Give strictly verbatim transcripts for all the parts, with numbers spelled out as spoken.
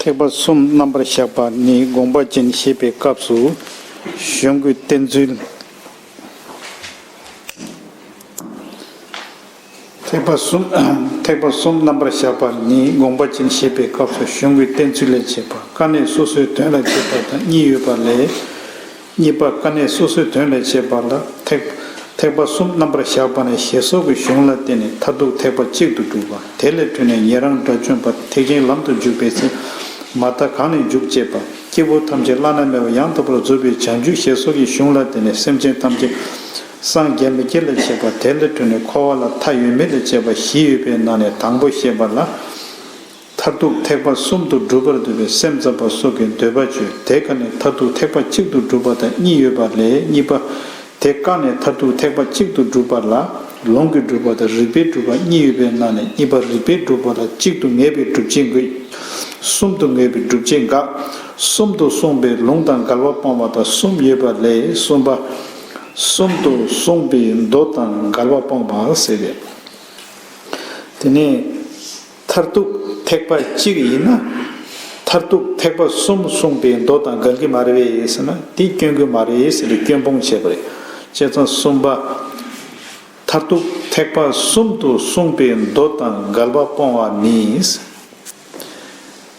ཐེག་པ་གསུམ་རྣམ་པར་གཞག་པ་ནི་དགོངས་པ་ཅན་བཤད་པའི་སྐབས་སུ་གཞུང་གི་བསྟན་ཚུལ། ཐེག་པ་གསུམ། ཐེག་པ་གསུམ་རྣམ་པར་གཞག་པ་ནི་དགོངས་པ་ཅན་བཤད་པའི་སྐབས་སུ་གཞུང་གི་བསྟན་ཚུལ་ལས་བྱེད་པ་དཀའ་གནད་སོ་སོའི་དོན་ལ་བྱེད་པ་དང་གཉིས་ཡོད་པ་ལས། གཉིས་པ་དཀའ་གནད་སོ་སོའི་དོན་ལ་བྱེད་པ་ལ་ཐེག་ཐེག་པ་གསུམ་རྣམ་པར་གཞག་པ་ནི་ཞེས་སོགས་ཀྱི་གཞུང་ལ་བརྟེན་ནས་མཐར་ཐུག་ཐེག་པ་གཅིག་ཏུ་གྲུབ་པ་དེ་ལས་འཕྲོས་ནས་ཉན་རང་དགྲ་བཅོམ་པ་ཐེག་ཆེན་ལམ་དུ་འཇུག་པའི་ཚེ། མ་མཐའ་གང་ནས་འཇུག་ཅེས་པ། སྐྱེ་བོ་ཐམས་ཅད་བླ་ན་མེད་པ་ཡང་དག་པར་རྫོགས་པའི་བྱང་ཆུབ་ཞེས་སོགས་ཀྱི་གཞུང་ལ་བརྟེན་ནས་སེམས་ཅན་ཐམས་ཅད་སངས་རྒྱས་མི་སྐྱེ་ལ་བྱེད་པ་དེ་ལས་འཕྲོས་ནས་འཁོར་བ་ལ་མཐའ་ཡོད་མེད་ལ་བྱེད་པ་བཞི་ཡོད་པའི་ནང་ནས་དང་པོ་བཤད་པ་ལ། མཐར་ཐུག་ཐེག་པ་གསུམ་དུ་འགྲུབ་པར་འདོད་པའི་སེམས་ཙམ་པ་སོགས་ཀྱི་འདོད་པ་ཆོས་དེ་ཀ་ནས་མཐར་ཐུག་ཐེག་པ་གཅིག་ཏུ་སྒྲུབ་པ་དང་གཉིས་ཡོད་པ་ལས་གཉིས་པ། དེ་ཀ་ནས་མཐར་ཐུག་ཐེག་པ་གཅིག་ཏུ་སྒྲུབ་པ་ལ་ལུང་གིས་སྒྲུབ་པ་དང་རིགས་པས་སྒྲུབ་པ་གཉིས་ཡོད་པའི་ནང་ནས་གཉིས་པ་རིགས་པས་སྒྲུབ་པ་ལ་གཅིག་ཏུ་ངེས་པའི་སྒྲུབ་བྱེད་དགོས། གསུམ་དུ་ངེས་པའི་སྒྲུབ་བྱེད་འགག་གསུམ་དུ་གསུངས་པའི་ལུང་དང་འགལ་བ་སྤོང་བ་དང་གསུམ་ཡོད་པ་ལས་གསུམ་པ། གསུམ་དུ་གསུངས་པའི་མདོ་དང་འགལ་བ་སྤོང་བ་ཟེར་ཏེ། དེ་ནས། མཐར་ཐུག་ཐེག་པ་གཅིག་ཡིན་ན། མཐར་ཐུག་ཐེག་པ་གསུམ་གསུངས་པའི་མདོ་དང་འགལ་གྱི་མ་རེད་ཟེར་ན་དེ་སྐྱོན་གྱི་མ་རེད་ཟེར་ཏེ་སྐྱོན་སྤོང་བྱས་པ་རེད། བྱས་ཙང་གསུམ་པ། མཐར་ཐུག་ཐེག་པ་གསུམ་དུ་གསུངས་པའི་མདོ་དང་འགལ་བ་སྤོང་བ་ནི།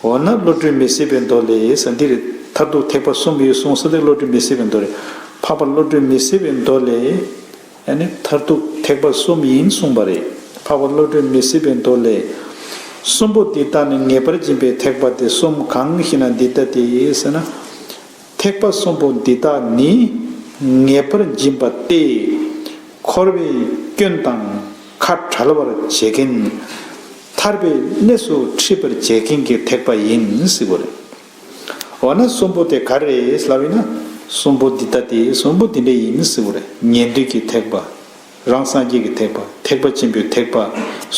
འོ་ན་བློ་གྲོས་མི་ཟད་པའི་མདོ་ལས་ཟེར་འདི་རེད། མཐར་ཐུག་ཐེག་པ་གསུམ་ཡོད་གསུངས་ས་དེ་བློ་གྲོས་མི་ཟད་པའི་མདོ་རེད། འཕགས་པ་བློ་གྲོས་མི་ཟད་པའི་མདོ་ལས། ཨ་ནི་མཐར་ཐུག་ཐེག་པ་གསུམ་ཡིན་གསུངས་པ་རེད། འཕགས་པ་བློ་གྲོས་མི་ཟད་པའི་མདོ་ལས། གསུམ་པོ་འདི་དག་ནི་ངེས་པར་འབྱིན་པའི་ཐེག་པ་སྟེ་གསུམ་གང་ཞེ་ན་འདི་ལྟ་སྟེ་ཟེར་ན། ཐེག་པ་གསུམ་པོ་འདི་དག་ནི་ངེས་པར་འབྱིན་པ་སྟེ། འཁོར་བའི་སྐྱོན་དང་ཁ་བྲལ་བར་བྱེད་མཁན། ཐར་པའི་གནས་སུ་ཁྲིད་པར་བྱེད་མཁན་གྱི་ཐེག་པ་ཡིན་ཟེར་བ་རེད། འོ་ན་གསུམ་པོ་དེ་ག་རེ་རེད་ལབ་ཡིན་ན། གསུམ་པོ་འདི་ལྟ་སྟེ་གསུམ་པོ་འདི་འདྲ་ཡིན་ཟེར་བ་རེད། ཉན་ཐོས་ཀྱི་ཐེག་པ། རང་སངས་རྒྱས་ཀྱི་ཐེག་པ། ཐེག་པ་ཆེན་པོའི་ཐེག་པ་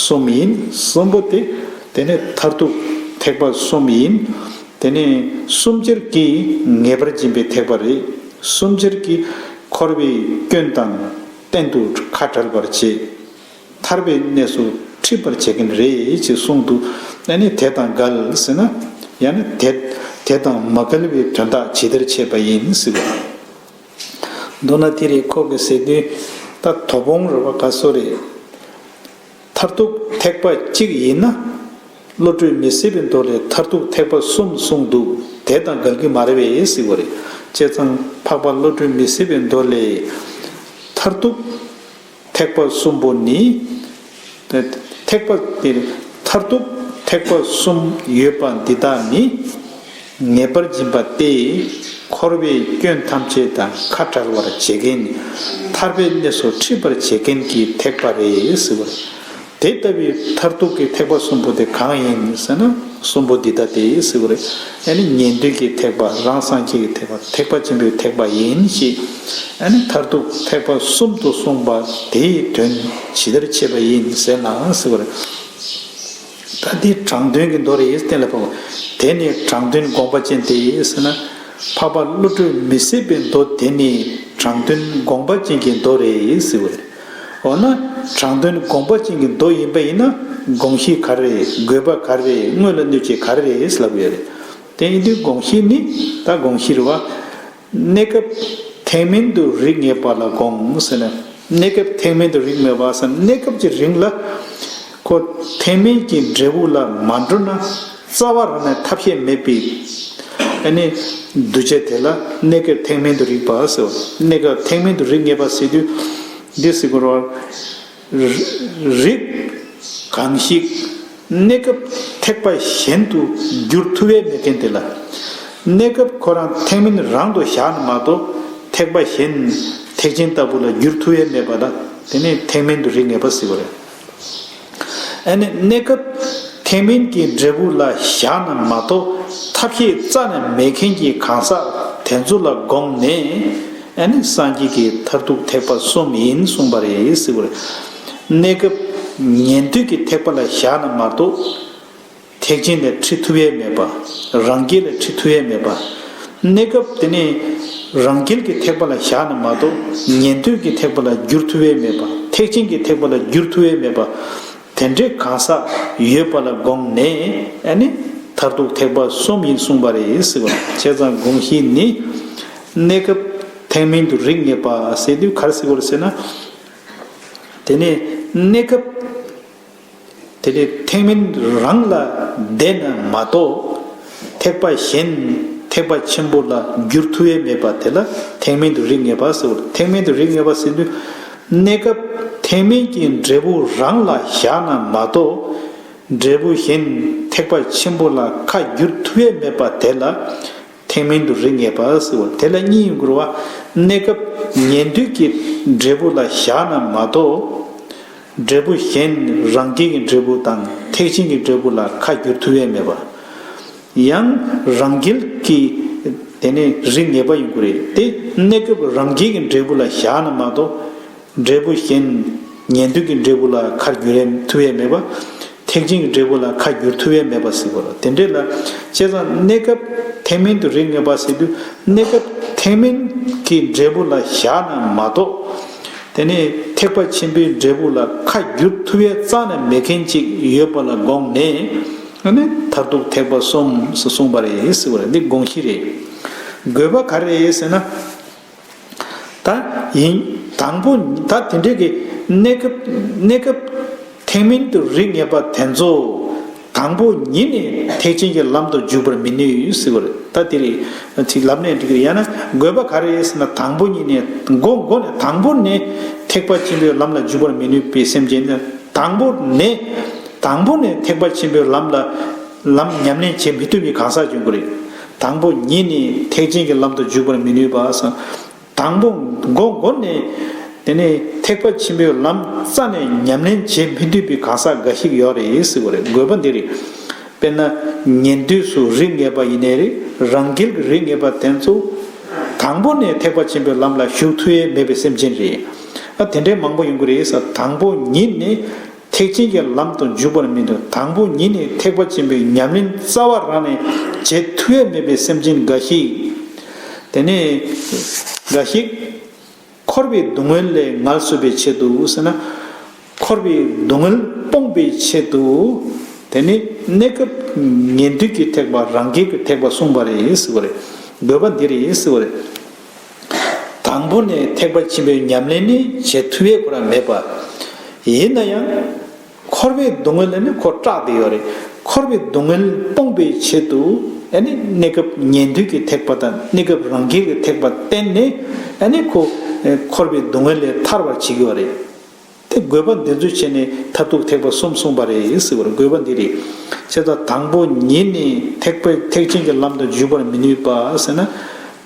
གསུམ་ཡིན། གསུམ་པོ་དེ། དེ་ནས་མཐར་ཐུག་ཐེག་པ་གསུམ་ཡིན། དེ་ནས་གསུམ་ཆར་གྱིས་ངེས་པར་འབྱིན་པའི་ཐེག་པ་རེད། གསུམ་ཆར་གྱིས་འཁོར་བའི་སྐྱོན་དང་གཏན་དུ་ཁ་བྲལ་བར་བྱེད། ཐར་པའི་གནས་སུ་ཁྲིད་པར་བྱེད་མཁན་རེད་ཅེས་གསུངས་འདུག་ཨ་ནི་དེ་དང་འགལ་ཟེར་ན། ཡང་ན་དེ་དེ་དང་མ་འགལ་བའི་དོན་དག་ཇི་ལྟར་འཆད་པ་ཡིན་ཟེར་བ། མདོར་ན་དེ་རེད། ཁོ་གི་ཟེར་དུས་ད་དོ་དགོང་རེད་བ། ག་སོ་རེད། མཐར་ཐུག་ཐེག་པ་གཅིག་ཡིན་ན། བློ་གྲོས་མི་ཟད་པའི་མདོ་ལས་མཐར་ཐུག་ཐེག་པ་གསུམ་གསུངས་འདུག་དེ་དང་འགལ་གྱི་མ་རེད་པས་ཟེར་བ་རེད། བྱས་ཙང་འཕགས་པ་བློ་གྲོས་མི་ཟད་པའི་མདོ་ལས། མཐར་ཐུག་ཐེག་པ་གསུམ་པོ་ནི། ཐེག་པ་དེ་མཐར་ཐུག་ཐེག་པ་གསུམ་ཡོད་པ་འདི་དག་ནི། ངེས་པར་འབྱིན་པ་སྟེ། འཁོར་བའི་སྐྱོན་ཐམས་ཅད་དང་ཁ་བྲལ་བར་བྱེད་མཁན། ཐར་པའི་གནས་སུ་ཁྲིད་པར་བྱེད་མཁན་གྱི་ཐེག་པ་རེད་ཟེར་བ། དེ་ལྟ་བུའི་མཐར་ཐུག་གི་ཐེག་པ་གསུམ་པོ་དེ་གང་ཡིན་ཟེར་ན། གསུམ་པོ་འདི་ལྟ་སྟེ་ཟེར་བ་རེད། ཨ་ནི་ཉན་ཐོས་ཀྱི་ཐེག་པ། རང་སངས་རྒྱས་ཀྱི་ཐེག་པ། ཐེག་པ་ཆེན་པོའི་ཐེག་པ་ཡིན་ཞེས། ཨ་ནི་མཐར་ཐུག་ཐེག་པ་གསུམ་དུ་གསུངས་པ་དེའི་དོན་ཇི་ལྟར་འཆད་པ་ཡིན་ཟེར་ན་ཟེར་བ་རེད། ད་འདི་དྲང་དོན་གྱི་མདོ་རེད། གཏན་ལ་ཕབ་པ་དེ་ནི་དྲང་དོན་དགོངས་པ་ཅན་ཏེ་ཟེར་ན། འཕགས་པ་བློ་གྲོས་མི་ཟད་པའི་མདོ་དེ་ནི་དྲང་དོན་དགོངས་པ་ཅན་གྱི་མདོ་རེད་ཟེར་བ་རེད། འོ་ན་དྲང་དོན་དགོངས་པ་ཅན་གྱི་མདོ་ཡིན་པ་ཡིན་ན་དགོངས་གཞི་ག་རེ་རེད། དགོས་པ་ག་རེ་རེད། དངོས་ལ་གནོད་བྱེད་ག་རེ་རེད་ལབ་ཡོད་རེད། དེ་ཡིན་དུས་དགོངས་གཞི་ནི་ད་དགོངས་གཞི་རེད་བ། གནས་སྐབས་ཐེག་དམན་དུ་རིགས་ངེས་པ་ལ་དགོངས་ཟེར་ན། གནས་སྐབས་ཐེག་དམན་དུ་རིགས་ངེས་པ་ཟེར་ན་གནས་སྐབས་ཀྱི་རིང་ལ་ཁོ་ཐེག་དམན་གྱི་འབྲས་བུ་ལ་མ་འགྲོ་ན་རྩ་བ་རང་ནས་ཐབས་ཤེས་མེད་པའི་ཨ་ནི་གདུལ་བྱ་དེ་ལ་གནས་སྐབས་ཐེག་དམན་དུ་རིགས་པ་ཟེར་བ། གནས་སྐབས་ཐེག་དམན་དུ་རིགས་ངེས་པ་ཟེར་དུས་འདི་ཟེར་དགོས་རེད་བ། རིགས་གང་ཞིག་གནས་སྐབས་ཐེག་པ་གཞན་དུ་འགྱུར་ཐུབ་པའི་མེད་མཁན་དེ་ལ། གནས་སྐབས་ཁོ་རང་ཐེག་དམན་རང་དུ་བཞག་ན་མ་གཏོགས་ཐེག་པ་གཞན་ཐེག་ཆེན་ལྟ་བུ་ལ་འགྱུར་ཐུབ་པའི་མེད་པ་ལ་དེ་ནི་ཐེག་དམན་དུ་རིགས་ངེས་པ་ཟེར་བ་རེད། ཨ་ནི་གནས་སྐབས་ཐེག་དམན་གྱི་འབྲས་བུ་ལ་བཞག་ན་མ་གཏོགས་ཐབས་ཤེས་རྩ་ནས་མེད་མཁན་གྱི་གང་ཟག་དེ་ཚོ་ལ་དགོངས་ནས། ཨ་ནི་སངས་རྒྱས་ཀྱི་མཐར་ཐུག་ཐེག་པ་གསུམ་ཡིན་གསུངས་པ་རེད་ཟེར་བ་རེད། གནས་སྐབས་ཉན་ཐོས་ཀྱི་ཐེག་པ་ལ་བཞག་ན་མ་གཏོགས་ཐེག་ཆེན་ལ་ཁྲིད་ཐུབ་ཡས་མེད་པ། རང་རྒྱལ་ལ་ཁྲིད་ཐུབ་ཡས་མེད་པ། གནས་སྐབས་དེ་ནས་རང་རྒྱལ་གྱི་ཐེག་པ་ལ་བཞག་ན་མ་གཏོགས་ཉན་ཐོས་ཀྱི་ཐེག་པ་ལ་བསྒྱུར་ཐུབ་ཡས་མེད་པ། ཐེག་ཆེན་གྱི་ཐེག་པ་ལ་བསྒྱུར་ཐུབ་ཡས་མེད་པ། དེ་འདྲའི་གང་ཟག་ཡོད་པ་ལ་དགོངས་ནས་ཨ་ནི་ མཐར་ཐུག་ཐེག་པ་གསུམ་ཡིན་གསུངས་པ་རེད་ཟེར་བ། བྱས་ཙང་དགོངས་གཞི་ནི། གནས་སྐབས་ཐེག་དམན་དུ་རིགས་ངེས་པ་ཟེར་དུས་ག་རེ་ཟེར་དགོས་རེད་ཟེར་ན། དེ་ནས་གནས་སྐབས་དེ་ནས་ཐེག་དམན་རང་ལ་བསྡད་ན་མ་གཏོགས། ཐེག་པ་གཞན་ཐེག་པ་ཆེན་པོ་ལ་འགྱུར་ཐུབ་ཡས་མེད་པ་དེ་ལ་ཐེག་དམན་དུ་རིགས་ངེས་པ་ཟེར། ཐེག་དམན་དུ་རིགས་ངེས་པ་ཟེར་དུས། གནས་སྐབས་ཐེག་དམན་གྱི་འབྲས་བུ་རང་ལ་བཞག་ན་མ་གཏོགས། འབྲས་བུ་གཞན་ཐེག་པ་ཆེན་པོ་ལ་ཁ་བསྒྱུར་ཐུབ་ཡས་མེད་པ་དེ་ལ་ཐེག་དམན་དུ་རིགས་ངེས་པ་ཟེར་བ། དེ་ལ་གཉིས་ཡོང་གི་རེད་བ། གནས་སྐབས་ཉན་ཐོས་ཀྱི་འབྲས་བུ་ལ་བཞག་ན་མ་གཏོགས། འབྲས་བུ་གཞན་རང་རྒྱལ་གྱི་འབྲས་བུ་དང་ཐེག་ཆེན་གྱི་འབྲས་བུ་ལ་ཁ་བསྒྱུར་ཐུབ་ཡས་མེད་པ། ཡང་རང་རྒྱལ་གྱི་དེ་ནས་རིགས་ངེས་པ་ཡོང་གི་རེད། དེ་གནས་སྐབས་རང་རྒྱལ་གྱི་འབྲས་བུ་ལ་བཞག་ན་མ་གཏོགས། འབྲས་བུ་གཞན་ཉན་ཐོས་ཀྱི་འབྲས་བུ་ལ་ཁ་བསྒྱུར་ཡས་ཐུབ་ཡས་མེད་པ། ཐེག་ཆེན་གྱི་འབྲས་བུ་ལ་ཁ་བསྒྱུར་ཐུབ་ཡས་མེད་པ་ཟེར་བ་རེད། དེ་འདྲས་ལ། བྱས་ཙང་གནས་སྐབས་ཐེག་དམན་དུ་རིགས་ངེས་པ་ཟེར་དུས། གནས་སྐབས་ཐེག་དམན་གྱི་འབྲས་བུ་ལ་བཞག་ན་མ་གཏོགས། དེ་ནས་ཐེག་པ་ཆེན་པོའི་འབྲས་བུ་ལ་ཁ་བསྒྱུར་ཐུབ་ཡས་རྩ་ནས་མེད་མཁན་ཅིག་ཡོད་པ་ལ་དགོངས་ནས། ཨ་ནི་མཐར་ཐུག་ཐེག་པ་གསུམ་ཟེར་གསུངས་པ་རེད་ཟེར་བ་རེད། འདི་དགོངས་གཞི་རེད། དགོས་པ་ག་རེ་རེད་ཟེར་ན། ད་ཡིན། དང་པོ་ད་དེ་འདྲའི་གི་གནས་སྐབས་གནས་སྐབས་ཐེག་དམན་དུ་རིགས་ངེས་པ་དེ་ཚོ། དང་པོ་ཉིད་ནས་ཐེག་ཆེན་གྱི་ལམ་དུ་འཇུག་པར་མི་ནུས་ཟེར་བ་རེད། ད་དེ་རེད། ཅིག་ལབ་ནས་འགྲིག་གི་རེད། ཡང་ན་དགོས་པ་ག་རེ་རེད་ཟེར་ན། དང་པོ་ཉིད་ནས་མགོ་མགོ་ནས་དང་པོ་ནས་ཐེག་པ་ཆེན་པོའི་ལམ་ལ་འཇུག་པར་མི་ནུས་པའི་སེམས་ཅན་ནི། དང་པོ་ནས་དང་པོ་ནས་ཐེག་པ་ཆེན་པོའི་ལམ་ལ་ལམ་ཉམས་ལེན་བྱེད་མི་ཐུབ་པའི་གང་ཟག་ཡོང་གི་རེད། དང་པོ་ཉིད་ནས་ཐེག་ཆེན་གྱི་ལམ་དུ་འཇུག་པར་མི་ནུས་པ་ཟེར། དང་པོ་མགོ་མགོ་ནས་དེ་ནས་ཐེག་པ་ཆེན་པོའི་ལམ་རྩ་ནས་ཉམས་ལེན་བྱེད་མི་ཐུབ་པའི་གང་ཟག་འགའ་ཞིག་ཡོད་རེད་ཟེར་བ་རེད། དགོས་པ་འདི་རེད། དཔེར་ན་ཉན་ཐོས་སུ་རིགས་ངེས་པ་ཡིན་ནའི་རེད། རང་རྒྱལ་གྱི་རིགས་ངེས་པ་དེ་ཚོ་དང་པོ་ནས་ཐེག་པ་ཆེན་པོའི་ལམ་ལ་ཞུགས་ཐུབ་ཡས་མེད་པའི་སེམས་ཅན་རེད། ཨ་དེ་འདྲའི་མང་པོ་ཡོང་གི་རེད་ཟེར། དང་པོ་ཉིད་ནས་ཐེག་ཆེན་གྱི་ལམ་དུ་འཇུག་པར་མི་ནུས། དང་པོ་ཉིད་ནས་ཐེག་པ་ཆེན་པོའི་ཉམས་ལེན་རྩ་བ་རང་ནས་བྱེད་ཐུབ་ཡས་མེད་པའི་སེམས་ཅན་འགའ་ཞིག་དེ་ནས་འགའ་ཞིག་འཁོར་བའི་སྡུག་བསྔལ་ལས་ངལ་གསོ་བའི་ཆེད་དུ་ཟེར་ན། འཁོར་བའི་སྡུག་བསྔལ་སྤོང་བའི་ཆེད་དུ། དེ་ནི་གནས་སྐབས་ཉན་ཐོས་ཀྱི་ཐེག་པ་རང་རྒྱལ་གྱི་ཐེག་པ་གསུངས་པ་རེད་ཟེར་བ་རེད། དགོས་པ་འདི་རེད་ཟེར་བ་རེད། དང་པོ་ནས་ཐེག་པ་ཆེན་པོའི་ཉམས་ལེན་ནི་བྱེད་ཐུབ་ཡས་ཁོ་རང་མེད་པ། ཡིན་ན་ཡང་། འཁོར་བའི་སྡུག་བསྔལ་ལ་ནི་ཁོ་སྐྲག་བསྡད་ཡོད་རེད། འཁོར་བའི་སྡུག་བསྔལ་སྤོང་བའི་ཆེད་དུ། ཨ་ནི་གནས་སྐབས་ཉན་ཐོས་ཀྱི་ཐེག་པ་དང་གནས་སྐབས་རང་རྒྱལ་གྱི་ཐེག་པ་བསྟེན་ནས། ཨ་ནི་ཁོ་འཁོར་བའི་སྡུག་བསྔལ་ལས་ཐར་བར་བྱེད་ཀྱི་ཡོད་རེད། དེ་དགོས་པ་འདི་ཚོ་བྱས་ནས་མཐར་ཐུག་ཐེག་པ་གསུམ་གསུངས་པ་རེད་ཟེར་བར་དགོས་པ་འདི་རེད། བྱས་ཙང་དང་པོ་ཉིད་ནས་ཐེག་པ་ཐེག་ཆེན་གྱི་ལམ་དུ་འཇུག་པར་མི་ནུས་པ་ཟེར་ན།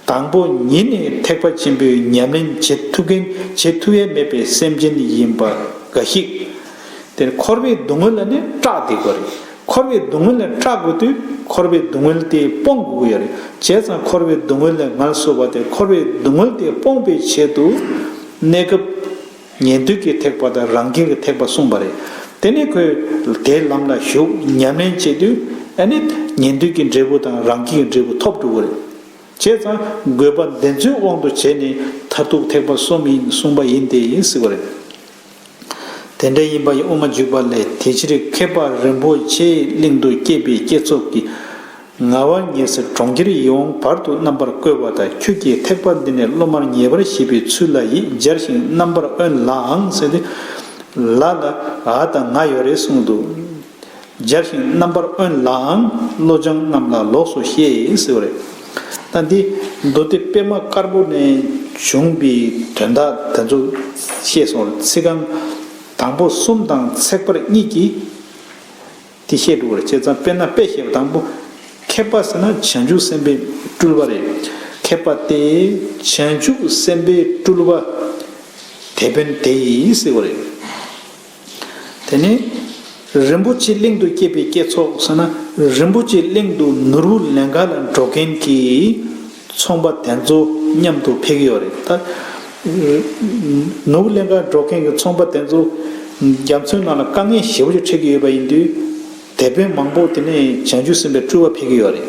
དང་པོ་ཉིད་ནས་ཐེག་པ་ཆེན་པོའི་ཉམས་ལེན་བྱེད་ཐུབ་མཁན་བྱེད་ཐུབ་ཡས་མེད་པའི་སེམས་ཅན་ཡིན་པ་འགའ་ཞིག་དེར་འཁོར་བའི་སྡུག་བསྔལ་ལ་ནི་སྐྲག་བསྡད་དགོས་རེད། འཁོར་བའི་སྡུག་བསྔལ་ལ་སྐྲག་དགོས་དུས་འཁོར་བའི་སྡུག་བསྔལ་དེ་སྤོང་དགོས་ཀྱི་ཡོད་རེད། བྱས་ཙང་འཁོར་བའི་སྡུག་བསྔལ་ལས་ངལ་གསོ་བ་དེ་འཁོར་བའི་སྡུག་བསྔལ་དེ་སྤོང་བའི་ཆེད་དུ་གནས་སྐབས་ཉན་ཐོས་ཀྱི་ཐེག་པ་དང་རང་རྒྱལ་གྱི་ཐེག་པ་གསུངས་པ་རེད། དེ་ནས་ཁོས་དེའི་ལམ་ལ་ཞུགས་ཉམས་ལེན་བྱེད་དུས། ཨ་ནི་ཉན་ཐོས་ཀྱི་འབྲས་བུ་དང་རང་རྒྱལ་གྱི་འབྲས་བུ་ཐོབ་འགྲོ་གི་རེད། བྱས་ཙང་དགོས་པ་འདི་ཚོའི་དབང་དུ་བྱས་ནས་མཐར་ཐུག་ཐེག་པ་གསུམ་ཡིན་གསུངས་པ་ཡིན་ཏེ་ཟེར་བ་རེད། དེ་འདྲ་ཡིན་པ་ཡི་དབུ་མ་འཇུག་པ་ལས། དེ་ཕྱིར་མཁས་པ་རིན་པོ་ཆེའི་གླིང་དུ་སྐྱེས་པའི་བསྐྱེད་རྫོགས་ཀྱིས། ངལ་བ་ཉལ་སའི་གྲོང་ཁྱེར་ཡིད་འོང་བར་དུ་རྣམ་པར་བཀོད་པ་དང་། ཁྱོད་ཀྱིས་ཐེག་པ་འདི་ནས་སློབ་མར་ཉེ་བར་བཞེད་པའི་ཚུལ་ལ་ཡིད་སྦྱར་ཞིང་རྣམ་པར་དབེན་ལའང་ཟེར་ཏེ། ལ་ལ་འ་དང་ང་ཡོད་རེད་གསུངས་འདུག་སྦྱར་ཞིང་རྣམ་པར་དབེན་ལའང་བློ་སྦྱང་རྣམས་ལ་ལོགས་སུ་བཤད་ཟེར་བ་རེད། ད་འདི་མདོ་སྡེ་པད་མ་དཀར་པོ་ནས་བྱུང་བའི་དོན་དག་དེ་ཚོ་བཤད་སོང་རེད། ཚིག་རྐང་དང་པོ་གསུམ་དང་ཚེག་བར་གཉིས་ཀྱིས་དེ་བཤད་འགྲོ་བ་རེད། བྱས་ཙང་དཔེར་ན་དཔེ་བཤད་པ་དང་པོ། མཁས་པ་ཟེར་ན་བྱང་ཆུབ་སེམས་དཔའི་སྤྲུལ་པ་རེད། མཁས་པ་སྟེ་བྱང་ཆུབ་སེམས་དཔའི་སྤྲུལ་པ་དེད་དཔོན་དེ་ཡིས་ཟེར་བ་རེད། དེ་ནས་རིན་པོ་ཆེ་གླིང་དུ་སྐྱེས་པའི་བསྐྱེད་རྫོགས་ཟེར་ན། རིན་པོ་ཆེ་གླིང་དུ་ནོར་བུ་ལེན་ག་ལ་འགྲོ་མཁན་གྱི་ཚོང་པ་དེ་ཚོ་མཉམ་དུ་ཕེབས་ཀྱི་ཡོད་རེད། ད་ནོར་བུ་ལེན་ག་འགྲོ་མཁན་གྱི་ཚོང་པ་དེ་ཚོ་རྒྱ་མཚོའི་ནང་ལ་དཀའ་ངལ་ཞེ་པོ་ཅིག་འཕྲད་ཀྱི་ཡོད་པ་ཡིན་དུས། དེད་དཔོན་མང་པོ་དེ་ནས་བྱང་ཆུབ་སེམས་དཔའི་སྤྲུལ་པ་ཕེབས་ཀྱི་ཡོད་རེད།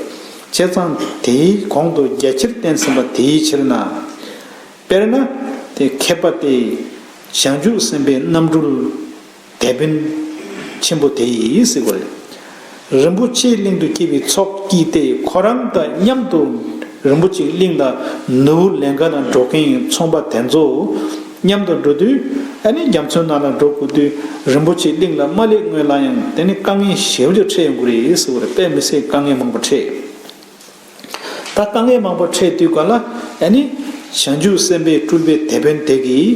བྱས་ཙང་དེའི་གོང་དུ་རྒྱ་ཆེར་བསྟན་ཟིན་པ་དེའི་ཕྱིར་ན། དཔེར་ན་དེ་མཁས་པ་སྟེ་བྱང་ཆུབ་སེམས་དཔའི་རྣམ་སྤྲུལ་དེད་དཔོན་ཆེན་པོ་དེ་ཡིས་ཟེར་བ་རེད། རིན་པོ་ཆེའི་གླིང་དུ་སྐྱེས་པའི་ཚོགས་ཀྱིས་ཏེ། ཁོ་རང་དང་མཉམ་དུ་རིན་པོ་ཆེའི་གླིང་ལ་ནོར་བུ་ལེན་ག་ལ་འགྲོ་མཁན་ཚོང་པ་དེ་ཚོ་མཉམ་དུ་འགྲོ་དུས། ཨ་ནི་རྒྱ་མཚོའི་ནང་ལ་འགྲོ་དགོས་དུས། རིན་པོ་ཆེའི་གླིང་ལ་མ་སླེབས་སྔོན་ལ་ཡང་དེ་ནི་དཀའ་ངལ་ཞེ་པོ་ཅིག་འཕྲད་ཡོང་གི་རེད་ཟེར་བ་རེད། དཔེ་མི་སྲིད་དཀའ་ངལ་མང་པོ་འཕྲད། ད་དཀའ་ངལ་མང་པོ་འཕྲད་དུས་ག་ལ། ཨ་ནི་བྱང་ཆུབ་སེམས་དཔའི་སྤྲུལ་པའི་དེད་དཔོན་དེ་གིས་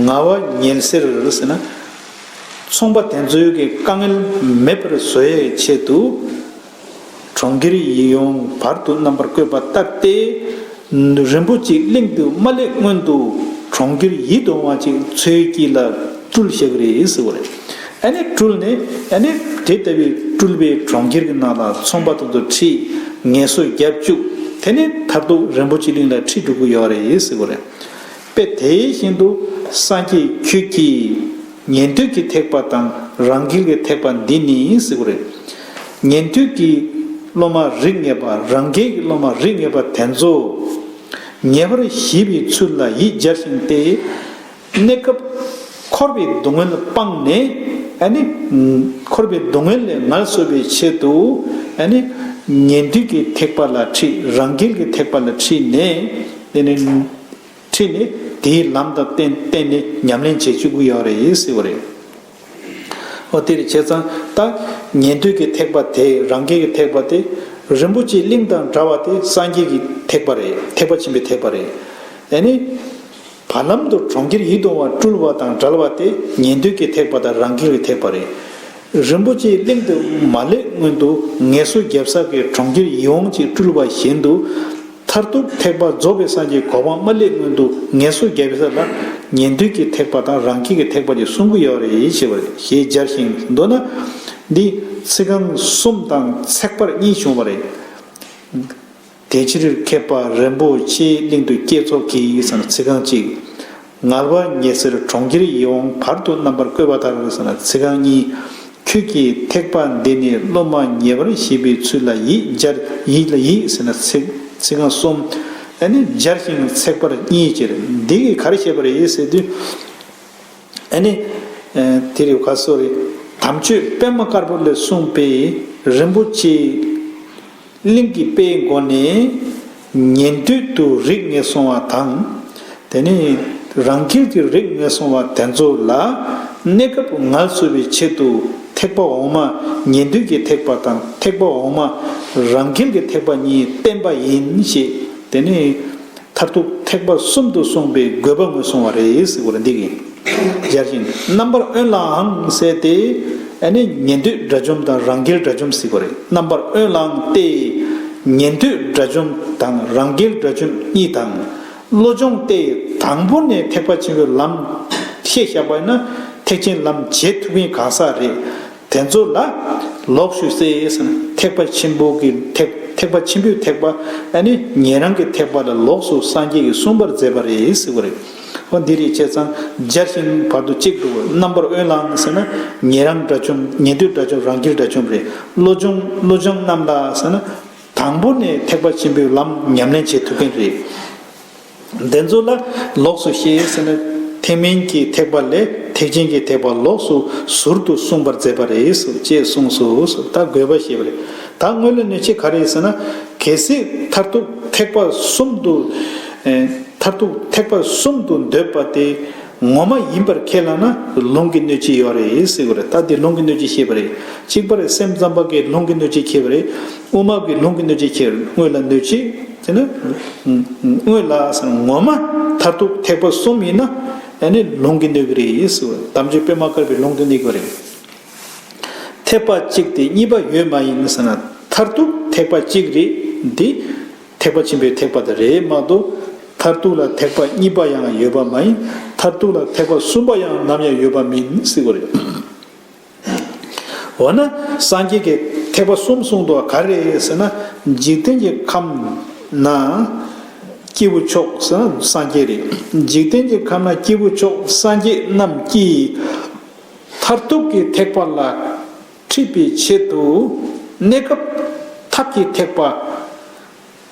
ངལ་བ་ཉལ་སེར་ཟེར་ན། ཚོང་པ་དེ་ཚོའི་གི་དཀའ་ངལ་མེད་པར་བཟོ་ཡའི་ཆེད་དུ། གྲོང་ཁྱེར་ཡིད་འོང་བར་དུ་རྣམ་པར་བཀོད་པ་ལྟར་ཏེ། རིན་པོ་ཆེའི་གླིང་དུ་མ་སླེབས་སྔོན་དུ་གྲོང་ཁྱེར་ཡིད་འོང་བ་ཅིག་མཚོའི་དཀྱིལ་ལ་སྤྲུལ་བཞག་གི་རེད་ཟེར་བ་རེད། ཨ་ནི་སྤྲུལ་ནས། ཨ་ནི་དེ་ལྟ་བུའི་སྤྲུལ་པའི་གྲོང་ཁྱེར་གྱི་ནང་ལ་ཚོང་པ་དེ་ཚོ་ཁྲིད། ངལ་གསོ་རྒྱབ་བཅུག་དེ་ནས་མཐར་ཐུག་རིན་པོ་ཆེའི་གླིང་ལ་ཁྲིད་འགྲོ་གི་ཡོད་རེད་ཟེར་བ་རེད། དཔེ་དེ་བཞིན་དུ་སངས་རྒྱས་ཁྱོད་ཀྱིས། ཉན་ཐོས་ཀྱི་ཐེག་པ་དང་རང་རྒྱལ་གྱི་ཐེག་པ་འདི་ནི་ཟེར་བ་རེད། ཉན་ཐོས་ཀྱི་སློབ་མ་རིགས་ངེས་པ། རང་རྒྱལ་གྱི་སློབ་མ་རིགས་ངེས་པ་དེ་ཚོ་ཉེ་བར་ཞི་བའི་ཚུལ་ལ་ཡིད་སྦྱར་ཞིང་སྟེ། གནས་སྐབས་འཁོར་བའི་སྡུག་བསྔལ་སྤངས་ནས། ཨ་ནི་འཁོར་བའི་སྡུག་བསྔལ་ལས་ངལ་གསོ་བའི་ཆེད་དུ། ཨ་ནི་ཉན་ཐོས་ཀྱི་ཐེག་པ་ལ་ཁྲིད། རང་རྒྱལ་གྱི་ཐེག་པ་ལ་ཁྲིད་ནས། དེ་ནས། ཁྲིད་ནས་དེའི་ལམ་དང་བསྟན་བསྟན་ནས་ཉམས་ལེན་བྱེད་བཅུག་གི་ཡོད་རེད་ཟེར་བ་རེད། འོ་དེ་རེད། བྱས་ཙང་ད་ཉན་ཐོས་ཀྱི་ཐེག་པ་དེ། རང་རྒྱལ་གྱི་ཐེག་པ་དེ། རིན་པོ་ཆེའི་གླིང་དང་འདྲ་བ་དེ་སངས་རྒྱས་ཀྱི་ཐེག་པ་རེད། ཐེག་པ་ཆེན་པོའི་ཐེག་པ་རེད། ཨ་ནི་བར་ལམ་དུ་གྲོང་ཁྱེར་ཡིད་འོང་བ་སྤྲུལ་བ་དང་བྲལ་བ་དེ་ཉན་ཐོས་ཀྱི་ཐེག་པ་དང་རང་རྒྱལ་གྱི་ཐེག་པ་རེད། རིན་པོ་ཆེའི་གླིང་དུ་མ་སླེབས་སྔོན་དུ་ངལ་གསོ་རྒྱབ་ས་གི་གྲོང་ཁྱེར་ཡིད་འོང་ཅིག་སྤྲུལ་བ་བཞིན་དུ། མཐར་ཐུག་ཐེག་པ་རྫོགས་པའི་སངས་རྒྱས་གོ་འཕང་མ་སླེབས་སྔོན་དུ་ངལ་གསོ་རྒྱབ་པའི་ས་ལ་ཉན་ཐོས་ཀྱི་ཐེག་པ་དང་རང་རྒྱལ་གྱི་ཐེག་པ་ཅིག་གསུང་གི་ཡོད་རེད་ཞེས་པ་རེད། ཞེས་སྦྱར་ཞིང་། མདོར་ན་འདི་ཚིག་རྐང་གསུམ་དང་ཚེག་བར་གཉིས་བྱུང་བ་རེད། དེ་ཕྱིར་མཁས་པ་རིན་པོ་ཆེའི་གླིང་དུ་སྐྱེས་ཚོགས་ཀྱིས་ཟེར་ན་ཚིག་རྐང་གཅིག་ངལ་བ་ཉལ་སེར་གྲོང་ཁྱེར་ཡིད་འོང་བར་དུ་རྣམ་པར་བཀོད་པ་ལྟར་ཟེར་ན་ཚིག་རྐང་གཉིས། ཁྱོད་ཀྱི་ཐེག་པ་འདི་ནི་སློབ་མ་ཉེ་བར་ཞི་བའི་ཚུལ་ལ་ཡིད་སྦྱར། ཡིད་ལ་ཡིད་ཟེར་ན་ཚིག་ཚིག་རྐང་གསུམ། ཨ་ནི་སྦྱར་ཞིང་ཚེག་བར་གཉིས་ཀྱིས། འདི་གིས་ག་རེ་བཤད་པ་རེད་ཟེར་དུས། ཨ་ནི་དེ་རེད། ག་སོ་རེད། དམ་ཆོས་པདྨ་དཀར་པོ་ལས་གསུངས་པའི་རིན་པོ་ཆེ་གླིང་གི་དཔེའི་སྒོ་ནས་ཉན་ཐོས་དུ་རིགས་ངན་སོང་བ་དང་། དེ་ནས་རང་རྒྱལ་གྱི་རིགས་ངན་སོང་བ་དེ་ཚོ་ལ་གནས་སྐབས་ངལ་གསོ་བའི་ཆེད་དུ་ཐེག་པ་འོག་མ། ཉན་ཐོས་ཀྱི་ཐེག་པ་དང་ཐེག་པ་འོག་མ། རང་རྒྱལ་གྱི་ཐེག་པ་གཉིས་བསྟན་པ་ཡིན་ཞེས། དེ་ནས་མཐར་ཐུག་ཐེག་པ་གསུམ་དུ་གསུངས་པའི་དགོས་པ་ངོས་བཟུང་བ་རེད་ཟེར་བ་རེད། འདི་གིས་སྦྱར་ཞིང་། རྣམ་པར་དབེན་ལའང་ཟེར་ཏེ། ཨ་ནི་ཉན་ཐོས་དགྲ་བཅོམ་དང་རང་རྒྱལ་དགྲ་བཅོམ་ཟེར་བ་རེད། རྣམ་པར་དབེན་ལའང་སྟེ། ཉན་ཐོས་དགྲ་བཅོམ་དང་རང་རྒྱལ་དགྲ་བཅོམ་གཉིས་དང་། བློ་སྦྱོང་སྟེ། དང་པོ་ནས་ཐེག་པ་ཆེན་པོའི་ལམ་ཤེས་བཞག་པ་ཡིན་ན་ཐེག་ཆེན་ལམ་བྱེད་ཐུབ་མཁན་གང་ཟག་རེད། དེ་ཚོ་ལ་ལོགས་སུ་གསལ་ཟེར་ན་ཐེག་པ་ཆེན་པོ་གི་ཐེག་ཐེག་པ་ཆེན་པོའི་ཐེག་པ། ཨ་ནི་ཉན་རང་གི་ཐེག་པ་ལ་ལོགས་སུ་སངས་རྒྱས་ཀྱིས་གསུངས་པར་མཛད་པ་རེད་ཟེར་བ་རེད། འོ་འདི་རེད། བྱས་ཙང་སྦྱར་ཞིང་བར་དུ་གཅིག་ཏུ། རྣམ་པར་དབེན་ལའང་ཟེར་ན་ཉན་རང་དགྲ་བཅོམ། ཉན་ཐོས་དགྲ་བཅོམ། རང་རྒྱལ་དགྲ་བཅོམ་རེད། བློ་སྦྱོང་བློ་སྦྱོང་རྣམས་ལ་ཟེར་ན་དང་པོ་ནས་ཐེག་པ་ཆེན་པོའི་ལམ་ཉམས་ལེན་བྱེད་ཐུབ་མཁན་རེད། འདི་ཚོ་ལ་ལོགས་སུ་གསལ་ཟེར་ན་ཐེག་དམན་གྱི་ཐེག་པ་ལས་ཐེག་ཆེན་གྱི་ཐེག་པ་ལོགས་སུ་ཟུར་དུ་གསུངས་པར་མཛད་པ་རེད་ཅེས་གསུངས་སོ། ད་དགོས་པ་ཞེས་པ་རེད། ད་དངོས་ལ་གནོད་བྱེད་ག་རེ་ཟེར་ན། གལ་སྲིད་མཐར་ཐུག་ཐེག་པ་གསུམ་དུ། ཨེ། མཐར་ཐུག་ཐེག་པ་གསུམ་དུ་འདོད་པ་དེ་ངོ་མ་ཡིན་པར་ཁས་བླངས་ན་ལུང་གིས་གནོད་བྱེད་ཡོད་རེད་ཟེར་བ་རེད། ད་འདི་ལུང་གིས་གནོད་བྱེད་ཞེས་པ་རེད། གཅིག་པ་རེད། སེམས་ཙམ་པ་གིས་ལུང་གིས་གནོད་བྱེད་ཁས་པ་རེད། དབུ་མ་གིས་ལུང་གིས་གནོད་བྱེད་ཁས་པ་རེད། དངོས་ལ་གནོད་བྱེད་ཟེར་ན། དངོས་ལ་ཟེར་ན་ངོ་མ་མཐར་ཐུག་ཐེག་པ་གསུམ་ཡིན་ན་ཨ་ནི་ལུང་གིས་གནོད་ཀྱི་རེད་ཟེར་བ་རེད། དམ་ཆོས་པདྨ་དཀར་པོའི་ལུང་གིས་གནོད་ཀྱི་རེད། ཐེག་པ་གཅིག་སྟེ་གཉིས་པ་ཡོད་མ་ཡིན་ཟེར་ན། མཐར་ཐུག་ཐེག་པ་གཅིག་རེད། འདི་ཐེག་པ་ཆེན་པོའི་ཐེག་པ་དེ་རེད་མ་གཏོགས། མཐར་ཐུག་ལ་ཐེག་པ་གཉིས་པ་ཡང་ཡོད་པ་མ་ཡིན། མཐར་ཐུག་ལ་ཐེག་པ་གསུམ་པ་ཡང་ནམ་ཡང་ཡོད་པ་མིན་ཟེར་བ་རེད། འོ་ན་སངས་རྒྱས་ཀྱིས་ཐེག་པ་གསུམ་གསུངས་འདུག་ག་རེ་རེད་ཟེར་ན། འཇིག་རྟེན་གྱི་ཁམས་ན་སྐྱེས་བུ་མཆོག་ཟེར་ན་སངས་རྒྱས་རེད། འཇིག་རྟེན་གྱི་ཁམས་ན་སྐྱེས་བུ་མཆོག་སངས་རྒྱས་རྣམས་ཀྱིས་མཐར་ཐུག་གི་ཐེག་པ་ལ་ཁྲིད་པའི་ཆེད་དུ་གནས་སྐབས་ཐབས་ཀྱི་ཐེག་པ་